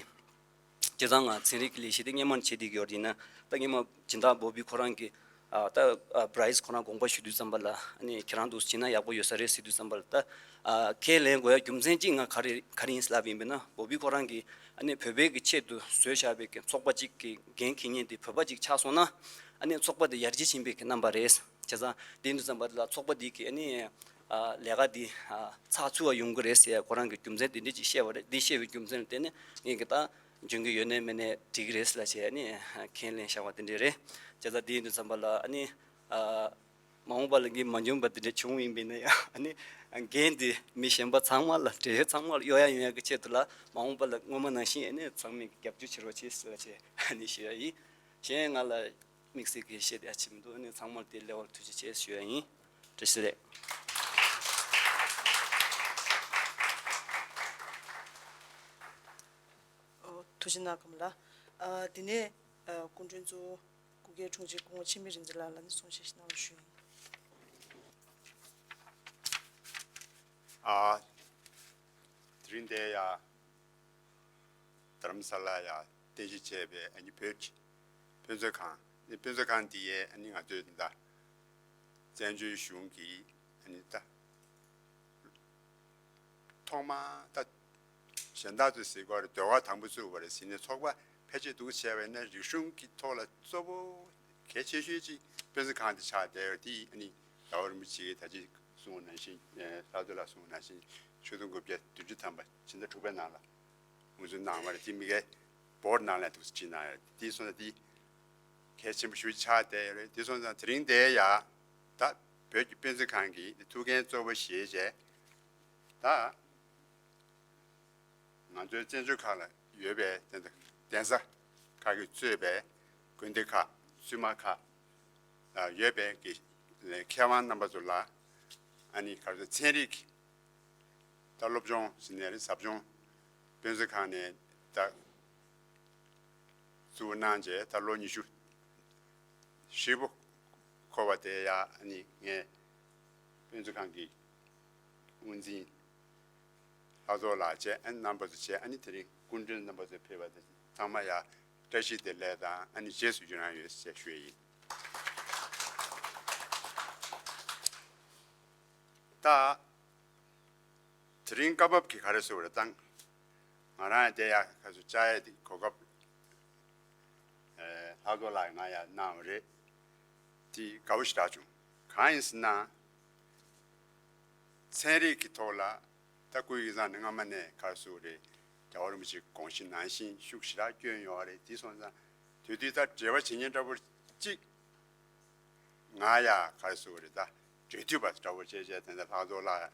སྤྱིར་བཏང་ང་ཚན་རིག་གི་ལས་གཞི་འདི་སྔོན་མ་བྱེད་བསྡད་ཀྱི་ཡོད་རེད། ཡིན་ན་ད་སྔོན་མ་སྦྱིན་བདག་བོ་བི་ཁོ་རང་གིས་ཨ་ད་ཨ་བྷ་རའི་སི་ཁོ་རང་དགོངས་པ་ཞུ་དུས་ཙམ་པ་ལ་ཨ་ནི་ཁྱེད་རང་འདུག་སེ་བྱས་ན་ཡག་པོ་ཡོད་ས་རེད་ཟེར་དུས་ཙམ་པ་ལ་ད་ཨ་ཁས་ལེན་དགོས་ཡ་རྒྱུ་མཚན་གཅིག་ང་ག་རེ་ག་རེ་ཡིན་ལབ་ཡིན་པས་ན་བོ་བི་ཁོ་རང་གིས་ཨ་ནི་བོད་པའི་གི་ཆེད་དུ་བཟོས་བཞག་པའི་གི་ཚོགས་པ་གཅིག་གི་འགན་འཁྱེར་མཁན་དེ་བོད་པ་གཅིག་ཆགས་སོང་ན་ཨ་ནི་ཚོགས་པ་དེ་ཡར་རྒྱས་ཕྱིན་པའི་གི་རྣམ་པ་རེད། བྱས་ཙང་དེ་ཡིན་དུས་ཙམ་པ་ལ་ཚོགས་པ་འདི་གི་ཨ་ནི་ཨ་ལས་ཀ་འདི་ཨ་ཚགས་ཚུད་པ་ཡོང་གི་རེད་ཟེར་ཡ་ཁོ་རང་གི་རྒྱུ་མཚན་དེ་འདྲ་ཅིག་བཤད་པ་རེད། འདི་བཤད་པའི་རྒྱུ་མཚན་ལ་བརྟེན་ནས་ངས་གི་ད་འཇོན་གི་ཡོད་ནའི་མེད་ནའི་འགྲིག་གི་རེད་ཟེར་ལབ་བྱས་ཨ་ནི་ཨ་ཁས་ལེན་བཞག་པ་དེ་འདྲ་རེད། བྱས་ཙང་དེ་ཡིན་དུས་ཙམ་པ་ལ་ཨ་ནི་ཨ་མ་འོངས་པ་ལ་ངས་མ་འཇོན་པ་དེ་འདྲ་བྱུང་ཡིན་པས་ན་ཡང་ཨ་ནི་འགན་འདི་མི་གཞན་པ་ཚང་མ་ལ་འབྲེལ་ཡོད་ཚང་མ་ལ་གཡོ་ཡ་ཡོང་ཡ་གི་ཆེད་དུ་ལ་མ་འོངས་པ་ལ་སྔོན་མ་ནང་བཞིན་ཨ་ནི་ཚང་མས་རྒྱབ་སྐྱོར་བྱེད་རོགས་བྱེད་ཟེར་ལབ་བྱས་ཨ་ནི་ཞུ་ཡ་ཡིན། གཞན་ང་ལ་དམིགས་བསལ་གྱི་བཤད་ཡ་ཅིག་མི་འདུག་ཨ་ནི་ཚང་མར་དེ་ལེ་བར་ཐུགས་རྗེ་ཆེ་ཞུ་ཡ་ཡིན། བཀྲ་ཤིས་བདེ་ལེགས། ཨོ་ཐུགས་རྗེ་གནང་ཀམ་ལགས། ཨ་དེ་ནས་ཨ་སྐུ་མགྲོན་གཙོ་བོ་སྐུ་སྒེར་དྲུང་ཆེ་སྐུ་ངོ་འཆི་མེད་རིག་འཛིན་ལགས་ལ་ནི་གསུང་བཤད་ཞིག་གནང་རོགས་ཞུ་ཡིན། ཨ་དེ་རིང་འདིར་ཡ་རྡ་རམ་ས་ལར་ཡ་རྟེན་གཞི་བྱས་པའི་ཨ་ནི་བོད་ཀྱི་དཔེ་མཛོད་ཁང་ནི་དཔེ་མཛོད་ཁང་འདི་ཡས་ཨ་ནི་ང་ཚོས་ད་བཙན་བྱོལ་གཞུང་གིས་ཨ་ནི་ད་ཐོག་མ་ད་གཞན་དག་ཚོས་ཟེར་གྱི་ཡོད་རེད། ཟློས་གར་དང་པོ་བཙུགས་པ་རེད་ཟེར་ནས་ཚོགས་པ་ཕལ་ཆེར་འདུག་བྱས་པ་ཡིན་ན་རིག་གཞུང་གི་ཐོག་ལ་གཙོ་བོ་གལ་ཆེ་ཤོས་ཅིག་དཔེ་མཛོད་ཁང་དེ་ཆགས་བསྡད་ཡོད་རེད། དེ་ཨ་ནི་ཟླ་བ་རིན་པོ་ཆེ་གིས་ད་ཅི་གསུངས་པ་ནང་བཞིན་ལྷག་རྡོར་ལགས་གསུངས་པ་ནང་བཞིན་ཆིག་སྟོང་དགུ་བརྒྱ་བདུན་ཅུ་ཐམ་པ་ཕྱི་ཟླ་དྲུག་པའི་ནང་ལ་དབུ་འཛུགས་གནང་བ་རེད། དེ་མི་སྒེར་བོར་ནང་ལ་འདུག་སེ་བྲིས་གནང་ཡོད་རེད། དེ་སོང་ཙང་དེ་གལ་ཆེན་པོ་ཞེ་པོ་ཆགས་བསྡད་ཡོད་རེད། དེ་སོང་ཙང་དེ་རིང་འདིར་ཡ་ད་བོད་ཀྱི་དཔེ་མཛོད་ཁང་གི་ཐུགས་འགན་གཙོ་བོ་བཞེས་བྱས་ད་ང་ཚོའི་བཙན་བྱོལ་ཁག་ལ་ཡོད་པའི་གདན་ས་ཁག་གིས་གཙོས་པའི་དགོན་སྡེ་ཁག་བཙུན་མ་ཁག་ལ་ཡོད་པའི་གི་མཁས་དབང་རྣམ་པ་ཚོ་ལ་ཨ་ནི་ག་རེ་ཟེར་ཚན་རིག་གི་ད་སློབ་སྦྱོང་ཟེར་ནའི་རེད། ཟབ་སྦྱོང་དཔེ་མཛོད་ཁང་ནས་ད་བཙུགས་གནང་བྱས་ད་ལོ་ཉི་ཤུ་ཧྲིལ་པོ་འཁོར་བ་དེ་ཡ་ཨ་ནི་ངས་དཔེ་མཛོད་ཁང་གི་དབུ་འཛིན་ལྷག་རྡོར་ལགས་བཅས་ཨ་ནི་རྣམ་པ་ཚོ་བཅས་ཨ་ནི་དེ་རིང་སྐུ་མགྲོན་རྣམ་པ་ཚོ་ཕེབས་པ་དེ་ཚང་མ་ཡ་བཀྲ་ཤིས་བདེ་ལེགས་དང་ཨ་ནི་རྗེས་སུ་ཡི་རང་ཡོད་ཅེས་ཞུ་ཡི་ཡིན། ད་དེ་རིང་སྐབས་བབ་ཀྱི་ག་རེ་ཟེར་བ་རེད་དང་། ང་རང་ཡང་དེ་ཡ་ག་ཚོད་བཅར་ཡ་དེ་གོ་སྐབས་ཨེ་ལྷག་རྡོར་ལགས་ང་ཡ་གནང་བ་རེད། དེ་དགའ་བོ་ཞེ་དྲག་བྱུང་། གང་ཡིན་ཟེར་ན། ཚན་རིག་གི་ཐོག་ལ་ད་སྐུ་ཡི་བཟང་ནས་སྔ་མ་ནས་ག་རེ་ཟེར་བ་རེད། རྒྱལ་བ་རིན་པོ་ཆེའི་དགོངས་གཞི་ནང་བཞིན་ཤུགས་ཞེ་དྲག་བསྐྱོན་ཡོད་རེད། དེ་སོང་ཙང་དེ་དུས་ད་འབྲེལ་བ་བྱེད་མཁན་འདྲ་པོ་གཅིག་ང་ཡ་ག་རེ་ཟེར་དགོས་རེད། ད་འབྲེལ་མཐུད་པ་འདྲ་པོ་བྱས་བྱས། དེ་འདྲ་ལྷག་རྡོར་ལགས་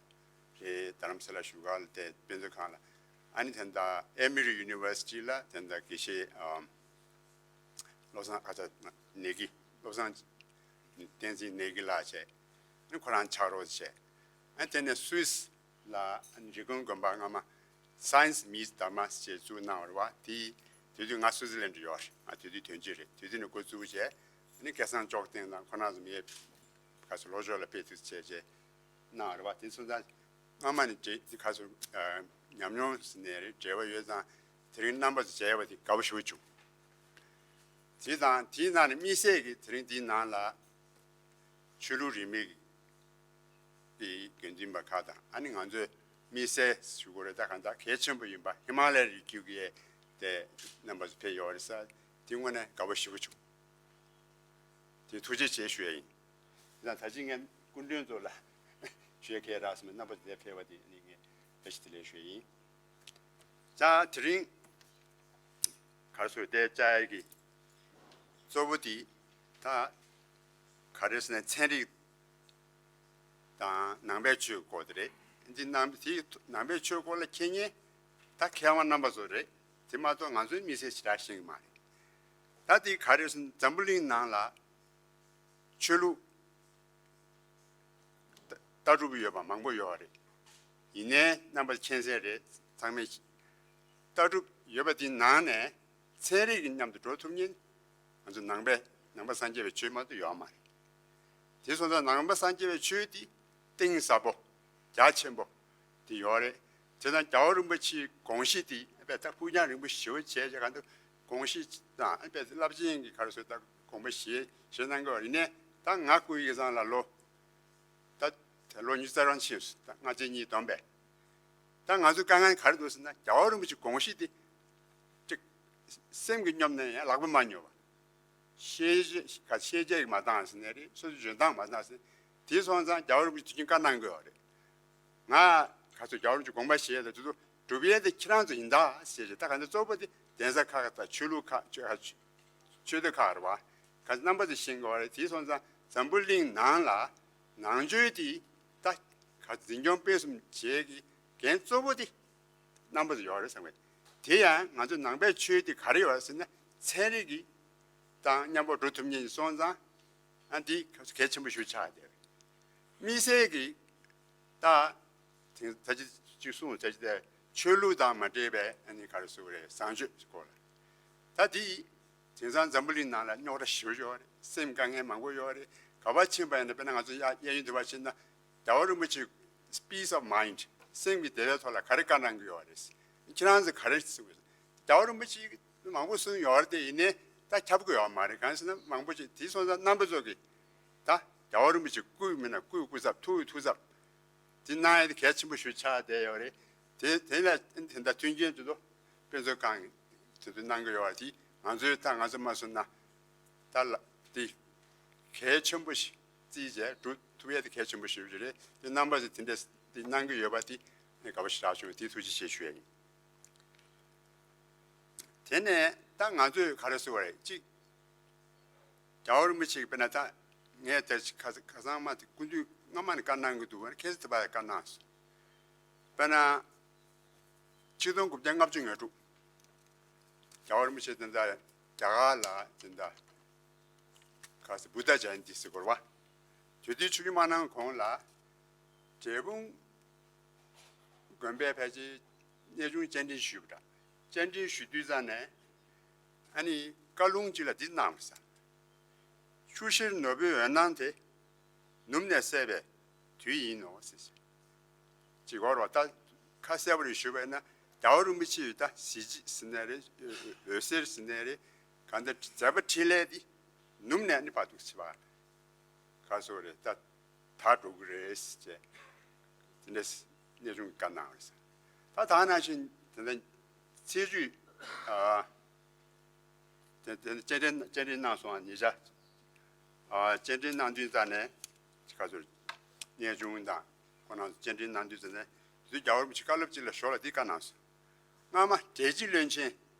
རེད། རྡ་རམ་ས་ལ་བཞུགས་སྒར་ལ་བསྡད། དཔེ་མཛོད་ཁང་ལ། ཨ་ནི་དེ་འདྲ་ཨེ་མི་རི་ཡུ་ནི་ཝར་སི་ཊི་ལ་དེ་འདྲ་དགེ་བཤེས་ཨམ་བློ་བཟང་ཨ་ཅག་ནེ་གི། བློ་བཟང་བསྟན་འཛིན་ནེ་གི་ལགས་བྱས། ཨ་ནི་ཁོ་རང་ཕྱག་རོགས་བྱས། ཨ་ནི་དེ་ནས་སུད་སི་ལ་ཨ་ནི་རི་ཀོན་དགོན་པ་སྔ་མ་Science Meets Dharma ཞེས་བཙུགས་གནང་བ་རེད་བ། དེ་དེ་དུས་ང་སུའུ་ཙི་ལན་ཌི་ཡོད་རེད། ང་དེ་དུས་དོན་གཅོད་རེད། དེ་དུས་ནས་འགོ་བཙུགས་བྱས། ཨ་ནི་སྐལ་བཟང་ཅོག་ལྡན་དང་ཁོ་རང་ཚོ་མི་ག་ཚོད་ལོ་ཅོག་ལ་དཔེ་ཐུག་བྱས་བྱས་གནང་བ་རེད་བ། དེ་སོང་ཙང་སྔ་མ་ནས་འབྲེལ་དེ་ག་ཚོད་ཉམས་མྱོང་ཟེར་ནའི་རེད། འབྲེལ་བ་ཡོད་ཙང་དེ་རིང་རྣམ་པ་ཚོ་མཇལ་བ་དེ་དགའ་པོ་ཞེ་པོ་བྱུང་། དེ་དང་དེའི་ནང་ནས་དམིགས་བསལ་གྱི་དེ་རིང་འདིའི་ནང་ལ་ཆོས་ལུགས་རིས་མེད་ཀྱི་དགེ་འདུན་པ་ཁག་དང་། ཨ་ནི་ང་ཚོའི་དམིགས་བསལ་ཞུ་དགོས་རེད། ད་གང་ལྟར་གལ་ཆེན་པོ་ཡིན་པ་ཧི་མ་ལ་ཡའི་རི་རྒྱུད་ཀྱི་དེ་རྣམ་པ་ཚོ་ཕེབས་ཡོད་རེད་ཟེར། དེ་དངོས་གནས་དགའ་པོ་ཞེ་པོ་བྱུང་། དེ་ཐུགས་རྗེ་ཆེ་ཞུ་ཡ་ཡིན། ད་ད་ཅི་ངས་སྐུ་མགྲོན་ཚོ་ལ་ཞུ་ཡ་གལ་རག་སོང་བས། རྣམ་པ་ཚོ་འདིར་ཕེབས་པ་དེ་ནི་ངས་བཀྲ་ཤིས་བདེ་ལེགས་ཞུ་ཡ་ཡིན། ད་དེ་རིང་ག་རེ་ཟེར། དེ་བཅར་ཡ་གི་གཙོ་བོ་དེ་ད་ག་རེ་ཟེར་ན་ཚན་རིག་དང་ནང་པའི་ཆོས་སྐོར་དེ་རེད། འདི་ནང་དེ་ནང་པའི་ཆོས་སྐོར་ལ་མཁྱེན་མཁན་ད་མཁས་དབང་རྣམ་པ་ཚོ་རེད། དེ་མ་གཏོགས་ང་ཚོའི་དམིགས་བསལ་ཞེ་དྲག་ཤེས་ཀྱི་མ་རེད། ད་དེ་ག་རེ་ཟེར་ན་འཛམ་བུ་གླིང་ནང་ལ་ཆོས་ལུགས་ལྟ་གྲུབ་ཡོད་པ་མང་པོ་ཡོད་རེད། ཡིན་ནའི་རྣམ་པ་མཁྱེན་གསལ་རེད། ཚང་མས་ལྟ་གྲུབ་ཡོད་པ་དེའི་ནང་ནས་ཚན་རིག་གི་མཉམ་དུ་འགྲོ་ཐུབ་མཁན་ང་ཚོ་ནང་པའི་ནང་པ་སངས་རྒྱས་པའི་ཆོས་མ་གཏོགས་ཡོད་མ་རེད། དེ་སོང་ཙང་ནང་པ་སངས་རྒྱས་པའི་ཆོས་དེ་གཏིང་ཟབ་པོ་རྒྱ་ཆེན་པོ་དེ་ཡོད་རེད། དེ་དང་རྒྱལ་བ་རིན་པོ་ཆེའི་དགོངས་གཞི་དེ་དཔེ་ད་ཕུགས་རྒྱང་རིང་པོ་ཞེ་པོ་བྱས་བྱས་ག་འདུག་དགོངས་གཞི་དང་དཔེ་རླབས་ཆེན་གྱི་ག་རེ་ཟེར། ད་དགོངས་པ་བཞེས་བཞེས་གནང་གི་ཡོད་རེད། ཡིན་ནའི་ད་ང་སྐུ་ཡི་ཚང་ལ་ལོ་ད་ད་ལོ་ཉི་ཤུ་རྩ་གྲངས་ཕྱིན་སོང་། ད་ལྔ་བཅུ་གཉིས་བསྡོམས་པས། ད་ང་ཚོའི་དཀའ་ངལ་ག་རེ་འདུག་ཟེར་ན། རྒྱལ་བ་རིན་པོ་ཆེའི་དགོངས་གཞི་དེ་ཅིག་སེམས་ཀྱིས་སྙོབ་ན་ཡང་ལག་པས་མ་སྙོབ་པ། ཤེས་བྱ་ག་ཤེས་བྱ་གིས་མ་འདང་ཟེར་ནའི་རེད། སོ་སོའི་འཇོན་ཐང་མ་འདང་ཟེར། དེ་སོང་ཙང་རྒྱལ་བ་རིན་པོ་ཆེས་དུས་རྒྱུན་བཀའ་གནང་གི་ཡོད་རེད། ང་ག་ཚོད་རྒྱལ་བ་རིན་པོ་ཆེའི་དགོངས་པ་བཞེས་ཏེ་དེ་ཚོ་སྒྲུབ་ཡས་དེ་ཁྱེད་རང་ཚོ་ཡིན་ད་ཟེར་རེད། ད་ག་ཚོད་གཙོ་བོ་དེ་གདན་ས་ཁག་དང་ཆོས་ལུགས་ཁག་ཆོས་ཆོས་སྡེ་ཁག་རེད་བ། ག་ཚོད་རྣམ་པ་ཚོས་ཤེས་དགོས་པ་རེད། དེ་སོང་ཙང་འཛམ་བུ་གླིང་ནང་ལ་ནང་ཆོས་དེ་ད་ག་འཛིན་སྐྱོང་སྤེལ་གསུམ་བྱེད་ཀྱི་འགན་གཙོ་བོ་དེ་རྣམ་པ་ཚོ་ཡོད་རེད་བསམ་གི། དེ་ཡང་ང་ཚོ་ནང་པའི་ཆོས་དེ་ག་རེ་ཡོད་རེད་ཟེར་ན། ཚན་རིག་གི་དང་མཉམ་པོ་འགྲོ་ཐུབ་མཁན་ཞིག་སོང་ཙང་། ཨ། འདི་གལ་ཆེན་པོ་ཞིག་ཆགས་བསྡད་རེད། དམིགས་བསལ་གྱི་ད་དེང་ད་ཅི་གཅིག་གསུངས་ད་ཅི་དེ་ཆོས་ལུགས་དང་མ་འབྲེལ་བའི་ཨ་ནི་ག་རེ་ཟེར་དགོས་རེད། བཟང་སྤྱོད་སྐོར་ལ། ད་འདི་དེང་སང་འཛམ་བུ་གླིང་ནང་ལ་རྙོག་དྲ་ཞེ་པོ་ཡོད་རེད། སེམས་དཀའ་ངལ་མང་པོ་ཡོད་རེད། ག་པར་ཕྱིན་པ་ཡིན་ན། དཔེར་ན་ང་ཚོ་གཡས་གཡས་གཡུང་དུ་བ་ཕྱིན་ན། རྒྱལ་བ་རིན་པོ་ཆེས་peace of mind སེམས་ཀྱི་བདེ་བའི་ཐོག་ལ་ག་རེ་བཀའ་གནང་གི་ཡོད་རེད། ཁྱེད་རང་ཚོས་ག་རེ་གསུང་གི་ཡོད། རྒྱལ་བ་རིན་པོ་ཆེས་མང་པོ་གསུངས་ཡོད་རེད་དེ། ཡིན་ནའི་ད་ཁྱབ་ཀྱི་ཡོད་མ་རེད། གང་ཟེར་ན་མང་པོ་ཅིག་དེ་སོང་ཙང་རྣམ་པ་ཚོ་གིས་ད་རྒྱལ་བ་རིན་པོ་ཆེ་སྐུའི་མིང་ལ་སྐུའི་སྐུ་ཚབ། ཐུགས་ཀྱི་ཐུགས་ཚབ་དེ་གནང་ཡ་དེ་གལ་ཆེན་པོ་ཞིག་ཆགས་བསྡད་ཡོད་རེད། དེ་དེ་ལ་དེ་འདྲ་མཐུན་རྐྱེན་དེ་ཚོ་དཔེ་མཛོད་ཁང་གིས་དེ་ཚོ་གནང་གི་ཡོད་རེད། དེ་ང་ཚོས་ད་ང་ཚོ་མ་གསུངས་ན་ད་ལ་དེ་གལ་ཆེན་པོ་ཞིག་བརྩིས་བྱས་སྒྲུབ་ཐུབ་ཡ་དེ་གལ་ཆེན་པོ་ཞིག་རེད། དེ་རྣམ་པ་ཚོས་དེ་འདྲ་དེ་གནང་གི་ཡོད་པ་དེ་དགའ་པོ་ཞེ་དྲག་བྱུང་། དེ་ཐུགས་རྗེ་ཆེ་ཞུ་ཡ་ཡིན། དེ་ནས་ད་ང་ཚོས་ག་རེ་ཟེར་བ་རེད། གཅིག་རྒྱལ་བ་རིན་པོ་ཆེ་གིས་དཔེར་ན་ད་ངས་ད་ཁ་ཁ་སང་མ་དེ་སྐུ་མདུན་སྔ་མ་ནས་བཀའ་གནང་གི་འདུག་པ། ཁ་སང་དེ་བར་བཀའ་གནང་སོང་། དཔེར་ན་ཆིག་སྟོང་དགུ་བརྒྱ་ལྔ་བཅུ་ང་དྲུག་རྒྱལ་བ་རིན་པོ་ཆེ་དེ་འདྲ་རྒྱ་གར་ལ་དེ་འདྲ་ག་ས་བུདྡྷ་ཇ་ཡན་ཏི་ཟེར་དགོས་རེད་བ། དེ་དུས་ཆིབས་བསྒྱུར་མ་གནང་གོང་ལ་འབྲས་སྤུངས་དགོན་པའི་ཕལ་ཆེར་གནས་ཆུང་བཅར་འདྲི་ཞུས་པ་འདྲ། བཅར་འདྲི་ཞུ་དུས་ཙམ་ནས་ཨ་ནི་བཀའ་ལུང་གཅིག་ལ་འདི་གནང་བ་ས། ཆུ་བཞིར་ནོར་བུའི་འོད་སྣང་དེ། ནུབ་ནས་སད་པའི་དུས་ཡིན་ནོ་ཟེར། ཅིག་གོ་རོ། ད་ཁ་གསལ་པོ་རེ་ཞུས་པ་ཡིན་ན། རྒྱལ་བ་རིན་པོ་ཆེ་ཡི་ད་གཟི་བརྗིད་ཟེར་ནའི་རེད། འོད་ཟེར་ཟེར་ནའི་རེད། གང་ལྟར་མཛད་པ་འཕྲིན་ལས་འདི་ནུབ་ནས་ནི་བར་དུ་ཆེ་བ་ག་སོ་རེད། ད་དར་འགྲོ་གི་རེད་ཟེར་བྱས། དེ་འདྲ་གནས་ཆུང་གིས་བཀའ་གནང་བ་རེད། ད་ད་ནང་བཞིན་དེ་འདྲ་ཚེས་བཅུ། ཨ། དེ་དེ་བཅར་འདྲི་བཅར་འདྲི་གནང་སོང་། ཉེ་ཆར། ཨ། བཅར་འདྲི་གནང་དུས་ཙམ་ནས་ག་ཚོད་གནས་ཆུང་དང་ཁོང་རྣམ་ཚོ་བཅར་འདྲི་གནང་དུས་ཙམ་ནས། དེ་དུས་རྒྱལ་བ་རིན་པོ་ཆེ་བཀའ་སློབ་ཅིག་ལ་ཞོར་ལ་འདི་བཀའ་གནང་སོང་། སྔ་མ་འབྲེལ་སྤྱི་བློན་ཆེན།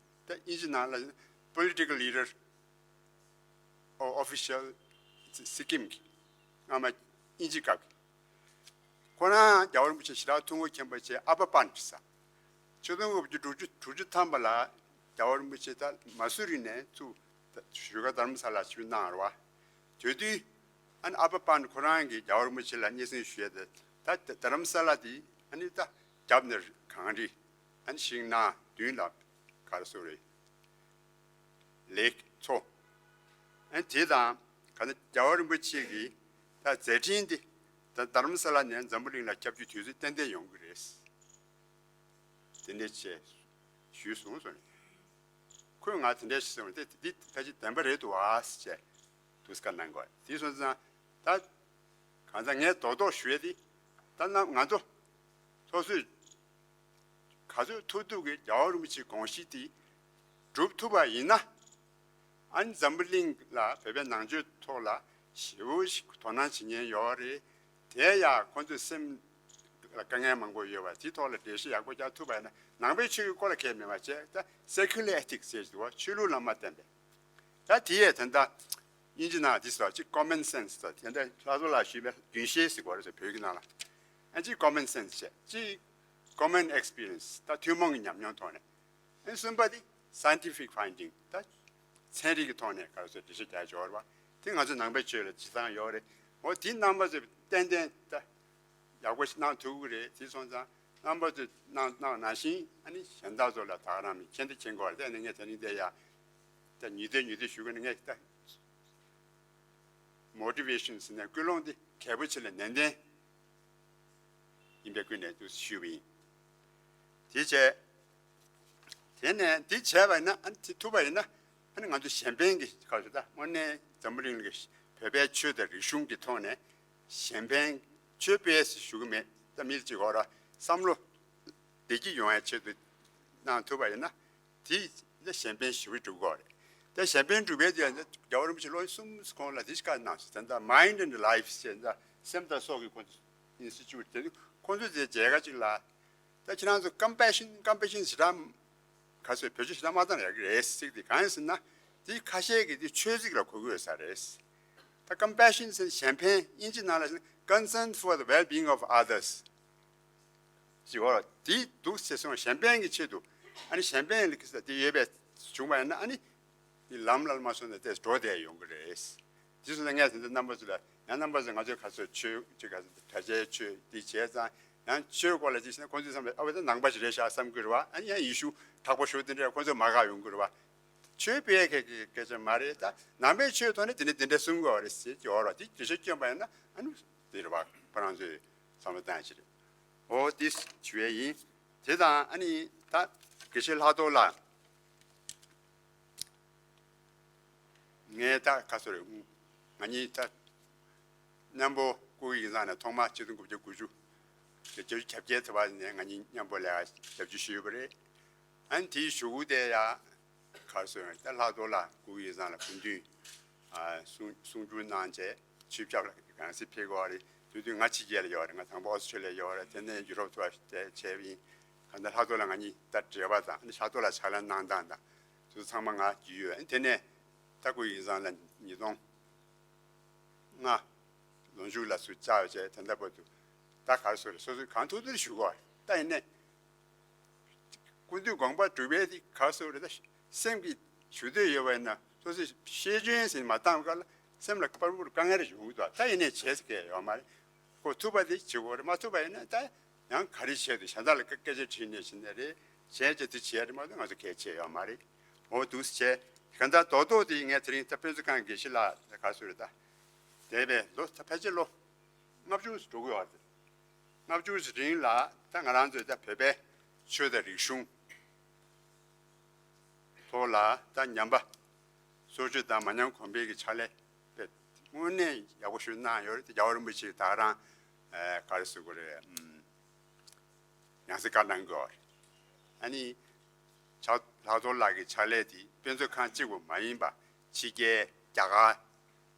ད་དབྱིན་ཇི་ནང་ལ་political leader or official Sikkim གི་སྔ་མ་དབྱིན་ཇི་སྐབས་ཀྱི། ཁོ་རང་རྒྱལ་བ་རིན་པོ་ཆེ་ཞེ་དྲག་ཐུགས་མངའ་མཁྱེན་པ་བྱས། ཨ་པ་པཱན་ཟེར། ཆིག་སྟོང་དགུ་བརྒྱ་དྲུག་ཅུ་དྲུག་ཅུ་ཐམ་པ་ལ་རྒྱལ་བ་རིན་པོ་ཆེ་ད་མ་སུ་རི་ནས་ཚུར་ད་བཞུགས་སྒར་རྡ་རམ་ས་ལ་ཞུས་གནང་རེད་བ། དེ་དུས་ཨ་ནི་ཨ་པ་པཱན་ཁོ་རང་གིས་རྒྱལ་བ་རིན་པོ་ཆེ་ལ་སྙན་སེང་ཞུས་ཏེ། ད་རྡ་རམ་ས་ལ་དེ་ཨ་ནི་ད་རྒྱབ་ནས་གངས་རི་ཨ་ནི་ཤིང་ནགས་མདུན་ལ་ག་རེ་ཟེར་རེད། ལེགས་མཚོ། ཨ་ནི་དེ་དང་ག་ད་རྒྱལ་བ་རིན་པོ་ཆེ་གི་ད་མཛད་འཕྲིན་དེ་ད་རྡ་རམ་ས་ལ་ནས་འཛམ་བུ་གླིང་ལ་ཁྱབ་རྒྱུ་དུས་ཚོད་ཏན་ཏན་ཡོང་གི་རེད། དེ་འདྲ་བྱས་ཞུས་སོང་ཟེར་ནས། ཁོས་ང་དེ་འདྲ་ཞིག་ཟེར་བ་དེ་འདི་ཕལ་ཆེར་བདེན་པ་རེད་འདུག་ཨ་ཟེར་བྱས་དུས་བཀའ་གནང་དགོས། དེ་སོང་ཙང་ད་གང་ལྟར་ངས་རྡོག་རྡོག་ཞུ་ཡ་དེ། ད་ན་ང་ཚོ་སོ་སོས་ག་ཚོད་ཐུབ་ཐུབ་ཀྱིས་རྒྱལ་བ་རིན་པོ་ཆེའི་དགོངས་གཞི་དེ་སྒྲུབ་ཐུབ་པ་ཡིན་ན། ཨ་ནི་འཛམ་བུ་གླིང་ལ་བོད་པའི་ནང་ཆོས་ཐོག་ལ་ཞེ་པོ་ཞིག་དོ་སྣང་བྱེད་མཁན་ཡོད་རེད། དེ་ཡང་ཁོ་ཚོའི་སེམས་ལ་དཀའ་ངལ་མང་པོ་ཡོད་པ་དེ་ཐོག་ལ་འགྲེལ་བཤད་ཡག་པོ་རྒྱག་ཐུབ་པ་ཡིན་ན། ནང་པའི་ཆོས་ཀྱི་སྐོར་ལ་གལ་མེད་པ་བྱས། ད་secular ethics ཟེར་གྱི་འདུག་བ། ཆོས་ལུགས་ལ་མ་བརྟེན་པའི། ད་དེ་ཡས་ད་ལྟ་དབྱིན་ཇི་ནང་འདི་ཟེར་བ་གཅིག་common sense ད་དེ་འདྲ་ལྷག་བཟོ་ལ་ཞུས་པའི་རྒྱུན་ཤེས་ཟེར་དགོས་རེད་ཟེར་བོད་ཀྱི་ནང་ལ། ཨ་གཅིག་common sense བྱས། གཅིག་common experience ད་ཐུན་མོང་གི་ཉམས་མྱོང་ཐོག་ནས། ཨ་གསུམ་པ་དེ་scientific finding ད་ཚན་རིག་གི་ཐོག་ནས་ག་རེ་ཟེར་འགྲེལ་བཤད་རྒྱག་ཡ་ཡོད་རེད་བ། དེ་ང་ཚོ་ནང་པའི་ཆོས་ལ་སྤྱི་བཏང་ཡོད་རེད། འོ་དེ་རྣམ་པ་ཚོས་ཏན་ཏན་ད་ཡག་པོ་ཞིག་གནང་ཐུབ་ཀྱི་རེད། དེ་སོང་ཙང་རྣམ་པ་ཚོས་གནང་གནང་ནང་བཞིན་ཨ་ནི་གཞན་དག་ཚོ་ལ་ད་ག་རང་མི་མཁྱེན་ད་མཁྱེན་དགོས་རེད། དེ་ནས་ངས་དེ་རིང་དེ་ཡ་ད་ཉི་ཟླ་ཉི་ཟླ་ཞུ་གི་ནས་ངས་ད་motivation ཟེར་ནས་ཀུན་སློང་དེ་གལ་པོ་ཆེ་ལ་ནན་ཏན་ཡིན་པའི་ཀུན་ནས་དུ་ཞུས་པ་ཡིན། དེ་བྱས། དེ་ནས་འདི་བྱས་པ་ཡིན་ན། ཨ་ནི་དེ་ཐུབ་པ་ཡིན་ན། ཨ་ནི་ང་ཚོ་གཞན་ཕན་གྱི་ཁ་ཐུག་ད་དངོས་གནས་འཛམ་བུ་གླིང་གི་བོད་པའི་ཆོས་དང་རིག་གཞུང་གི་ཐོག་ནས་གཞན་ཕན་ཆོས་སྤེལ་ཞུ་གི་མེད། ད་མི་གཅིག་གོ་ར་བསམ་བློ་བདེ་སྐྱིད་ཡོང་ཡའི་ཆེད་དུ་གནང་ཐུབ་པ་ཡིན་ན། དེ་ད་གཞན་ཕན་ཞེ་པོ་སྒྲུབ་དགོས་རེད། ད་གཞན་ཕན་སྒྲུབ་པའི་དུས་ལ་རྒྱལ་བ་རིན་པོ་ཆེ་ལོ་གསུམ་གོང་ལ་འདི་ཞིག་བཀའ་གནང་ཞིག་ད་ལྟ་Mind and Life ཞེས་ད་སེམས་དང་སྲོག་གི་ཁོ་institute དེ་ཁོ་ཚོ་དེ་མཇལ་ཁ་ཅིག་ལ། ད་ཁྱེད་རང་ཚོ་compassion compassion ཞེ་དྲག་ག་ཚོད་བེད་སྤྱོད་ཞེ་དྲག་མ་བཏང་ཡག་གི་རེད་ཟེར་གི། དེ་གང་ཡིན་ཟེར་ན། དེ་ཁ་ཤས་ཀྱིས་དེ་ཆོས་ཚིག་ལ་གོ་གི་ཡོད་ས་རེད། ད་compassion ཟེར་གཞན་ཕན་དབྱིན་ཇི་ནང་ལ་ཟེར་concern for the well-being of others ཞེས་པ་དེ་འདུག་ཟེར་སོང་། གཞན་ཕན་གྱི་ཆེད་དུ། ཨ་ནི་གཞན་ཕན་ལ་དེ་ཡོད་པའི་བྱུང་བ་ཡིན་ན། ཨ་ནི་དེ་ལམ་ལ་མ་སོང་ན་དེ་འགྲོ་བསྡད་ཡོང་གི་རེད། དེ་སོང་ཙང་ངས་དེ་འདྲ་རྣམ་པ་ཚོ་ལ། ཡང་རྣམ་པ་ཚོ་ང་ཚོའི་ཁ་སོ་ཆོས་ཅིག་ག་གྲྭ་ཆའི་ཆོས་འདི་བྱས་ཙང་། ཡང་ཆོས་སྐོར་ལ་ཅིག་བཤད་ན་ཁོང་ཚོའི་བསམ་པའི་ཨ་བ་ད་ནང་པ་ཞིག་རེད་ཤག་བསམ་གྱི་རེད་བ། ཨ་ནི་ཡང་ཡེ་ཤུ་དྲག་པོ་ཞུ་དེ་འདྲ་ཁོང་ཚོ་མ་དགའ་ཡོང་གི་རེད་བ། ཆོས་སྤེལ་མཁན་གྱི་སྐད་ཆ་མ་རེད། ད་ནང་པའི་ཆོས་ཐོག་ནས་དེ་འདྲ་དེ་འདྲ་གསུང་དགོས་པ་རེད་ཟེར་གྱི་ཡོད་རེད་བ། དེ་འགྲེལ་བཤད་བསྐྱོན་པ་ཡིན་ན་ཨ་ནི་དེ་རེད་བ། ཁོ་རང་ཚོས་བསམ་བློ་བཏང་ཡ་ཅིག་རེད། འོ་དེ་ཞུ་ཡས་ཡིན། དེ་དང་ཨ་ནི་ད་དགེ་བཤེས་ལྷག་རྡོར་ལགས། ངས་ད་ག་ཚོད་རེད། ང་གཉིས་ད་མཉམ་པོ་ཀོ་ཝི་ཡིག་ཚང་ནས་ཐོག་མ་ཆིག་སྟོང་དགུ་བརྒྱ་དགུ་བཅུ་གྱ་བརྒྱད་ཐུབ་པ་ནས་ང་གཉིས་མཉམ་པོ་ལས་ཀ་ཞབས་ཕྱི་ཞུས་པ་རེད། ཨ་ནི་དེའི་གཞུག་གུ་དེ་ཡ་ག་ཚོད་རེད། ད་ལྷག་རྡོར་ལགས་ཀོ་ཝི་ཡིག་ཚང་ལ་སྐུ་མདུན་གསུང་གསུང་བསྒྱུར་གནང་བྱས། ཆིབས་ཞབས་ལ་གང་སྲིད་ཕེབས་དགོས་པ་རེད། དུས་དུས་ང་ཕྱི་རྒྱལ་ལ་ཡོད་རེད། ང་དང་པོ་ཨོ་སི་ཁྲི་ལི་ཡ་ཡོད་རེད། དེ་ནས་ཡུ་རོབ་ཐུར་བ་དེ་བྱས་པ་ཡིན། གང་ལྟར་ལྷག་རྡོར་ལགས་ང་གཉིས་ད་འབྲེལ་བ་དང་། ཨ་ནི་ལྷག་རྡོར་ལགས་ཕྱག་ལས་གནང་སྟངས་དང་དེ་ཚོ་ཚང་མ་ང་རྒྱུས་ཡོད། ཨ་ནི་དེ་ནས་ད་ཀོ་ཝི་ཡིག་ཚང་ལ་ཉིས་སྟོང་ལྔ་ལོ་མཇུག་ལ་ཚུར་བཅར་བྱས། དེ་འདྲ་བར་དུ་ད་ག་རེ་ཟེར་རེད། སོ་སོས་གང་ཐུབ་ཐུབ་ཞུ་དགོས་པ་རེད། ད་ཡིན་ནའི་སྐུ་མདུན་དགོངས་པ་སྒྲུབ་པའི་དེ་ག་རེ་ཟེར་རེད། ད་སེམས་ཀྱི་ཞུ་འདོད་ཡོད་པ་ཡིན་ན་སོ་སོས་ཤེས་བྱུང་ཟིན་མ་བཏང་སྐབས་ལ་སེམས་ལ་པར་པུར་དཀའ་ངལ་ཡོང་གི་འདུག་ད་ཡིན་ནའི་བྱེད་ས་གང་ཡང་ཡོད་མ་རེད། ཁོ་ཐུབ་པ་དེ་བྱེད་དགོས་རེད། མ་ཐུབ་པ་ཡིན་ན་ད་ཡང་ག་རེ་བྱས་འདུག་གཞན་དག་ལ་སྐད་ཆ་དྲིས་ནས་བྱས་ནས་རེད། བྱས་རྗེས་དེ་བྱས་རེད་མ་གཏོགས་ང་ཚོ་གལ་ཆེ་ཡོད་མ་རེད། འོ་འདུག་སེ་བྱས། གང་ལྟར་རྡོག་རྡོག་དེ་ངས་དེ་རིང་ད་དཔེ་མཛོད་ཁང་དགེ་བཤེས་ལགས་ག་རེ་ཟེར་རེད། ད་འདས་པའི་ལོ་ད་ཕལ་ཆེར་ལོ་ལྔ་བཅུ་ཙམ་འགྲོ་གི་ཡོད་རེད། ལྔ་བཅུ་ཙམ་རིང་ལ་ད་ང་རང་ཚོས་ད་བོད་པའི་ཆོས་དང་རིག་གཞུང་ཐོག་ལ་ད་ཉམས་པ་སོར་ཆུད་དང་མ་ཉམས་གོང་འཕེལ་གྱི་ཕྱག་ལས་དཔེ་དངོས་གནས་ཡག་པོ་ཞིག་གནང་ཡོད་རེད། རྒྱལ་བ་རིན་པོ་ཆེ་ད་རང་ཨ་ག་རེ་ཟེར་དགོས་རེད། ཨམ། ཡང་སེ་བཀའ་གནང་དགོས་རེད། ཨ་ནི་ཕྱག་ལྷག་རྡོར་ལགས་ཀྱི་ཕྱག་ལས་དེ་དཔེ་མཛོད་ཁང་གཅིག་པུ་མ་ཡིན་པ་ཕྱི་རྒྱལ་རྒྱ་གར་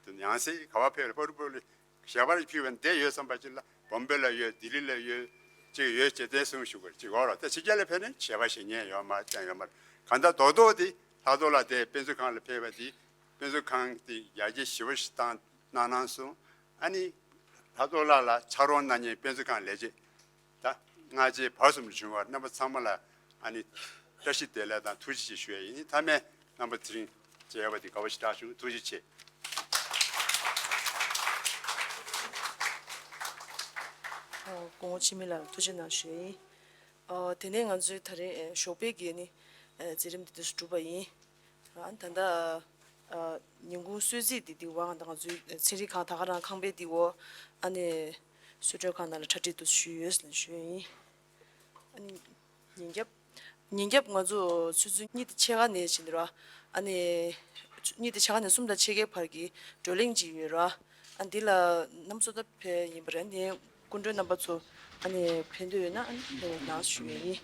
དུ་ཡང་སེ་ག་པར་ཕེབས་རེད། པར་པོ་ལ་ཞལ་པར་ཕུལ་བ་འདི་ཡོད་བསམ་པ་ཅིག་ལ་བོམ་བེ་ལ་ཡོད། ལྡི་ལི་ལ་ཡོད། གཅིག་ཡོད་ཅེས་བསྟན་གསུངས་ཞུ་དགོས་གཅིག་འོ་རོགས། ད་ཕྱི་རྒྱལ་ལ་ཕེབས་ནས་བྱས་པ་ཞིག་ཉན་ཡོད་མ་བསྟན་ཡོད་མ་རེད། གང་ལྟར་རྡོག་རྡོག་དེ་ལྷག་རྡོར་ལགས་དེ་དཔེ་མཛོད་ཁང་ལ་ཕེབས་པ་དེ་དཔེ་མཛོད་ཁང་དེ་ཡར་རྒྱས་ཞེ་པོ་ཞིག་བཏང་གནང་གནང་སོང་། ཨ་ནི་ལྷག་རྡོར་ལགས་ལ་ཕྱག་རོགས་གནང་མཁན་དཔེ་མཛོད་ཁང་ལས་བྱེད་ད་སྔ་རྗེས་བར་གསུམ་དུ་བྱུང་བར་རྣམ་པ་ཚང་མ་ལ་ཨ་ནི་བཀྲ་ཤིས་བདེ་ལེགས་དང་ཐུགས་རྗེ་ཆེ་ཞུ་ཡ་ཡིན། ད་མེད་རྣམ་པ་དེ་རིང་མཇལ་བ་དེ་དགའ་བོ་ཞེ་དྲག་བྱུང་། ཐུགས་རྗེ་ཆེ། ཨ། སྐུ་ངོ་འཆི་མེད་ལགས་ལ་ཐུགས་རྗེ་གནང་ཞུ་ཡ་ཡིན། ཨ། དེ་ནས་ང་ཚོའི་ད་རེས་ཨ་ཞོགས་པའི་གི་ནི་ཨ་མཛད་རིམ་འདི་དུས་སུ་གྲུབ་པ་ཡིན། ཨ། ད་ལྟ་ཨ་ཉིན་གུང་གསོལ་ཚིགས་འདི་འདི་བ་ང་དང་ང་ཚོའི་ཚན་རིག་ཁང་ད་ག་རང་ཁང་པའི་འདི་འོག་ཨ་ནི་གསོལ་མགྲོན་ཁང་ནང་ལ་གྲ་སྒྲིག་འདུག་ཞུས་ཡོད་ཟེར་ནས་ཞུས་ཡིན། ཨ་ནི་ཉིན་རྒྱབ། ཉིན་རྒྱབ་ང་ཚོ་ཆུ་ཚོད་གཉིས་དང་ཕྱེད་ཀ་ནས་ཕྱིན་ར། ཨ་ནི་གཉིས་དང་ཕྱེད་ཀ་ནས་གསུམ་དང་ཕྱེད་ཀའི་བར་གྱི་བགྲོ་གླེང་ཅིག་ཡོད་ར། ཨ་འདི་ལ་གནམ་མཚོ་ད་ཕེབས་ཡིན་པ་རེད། ཨ་ནི་སྐུ་མགྲོན་རྣམ་པ་ཚོ་ཨ་ནི་ཕེབས་འདོད་ཡོད་ན་ཨ་ནི་ཕེབས་རོགས་གནང་ཞུ་ཡ་ཡིན།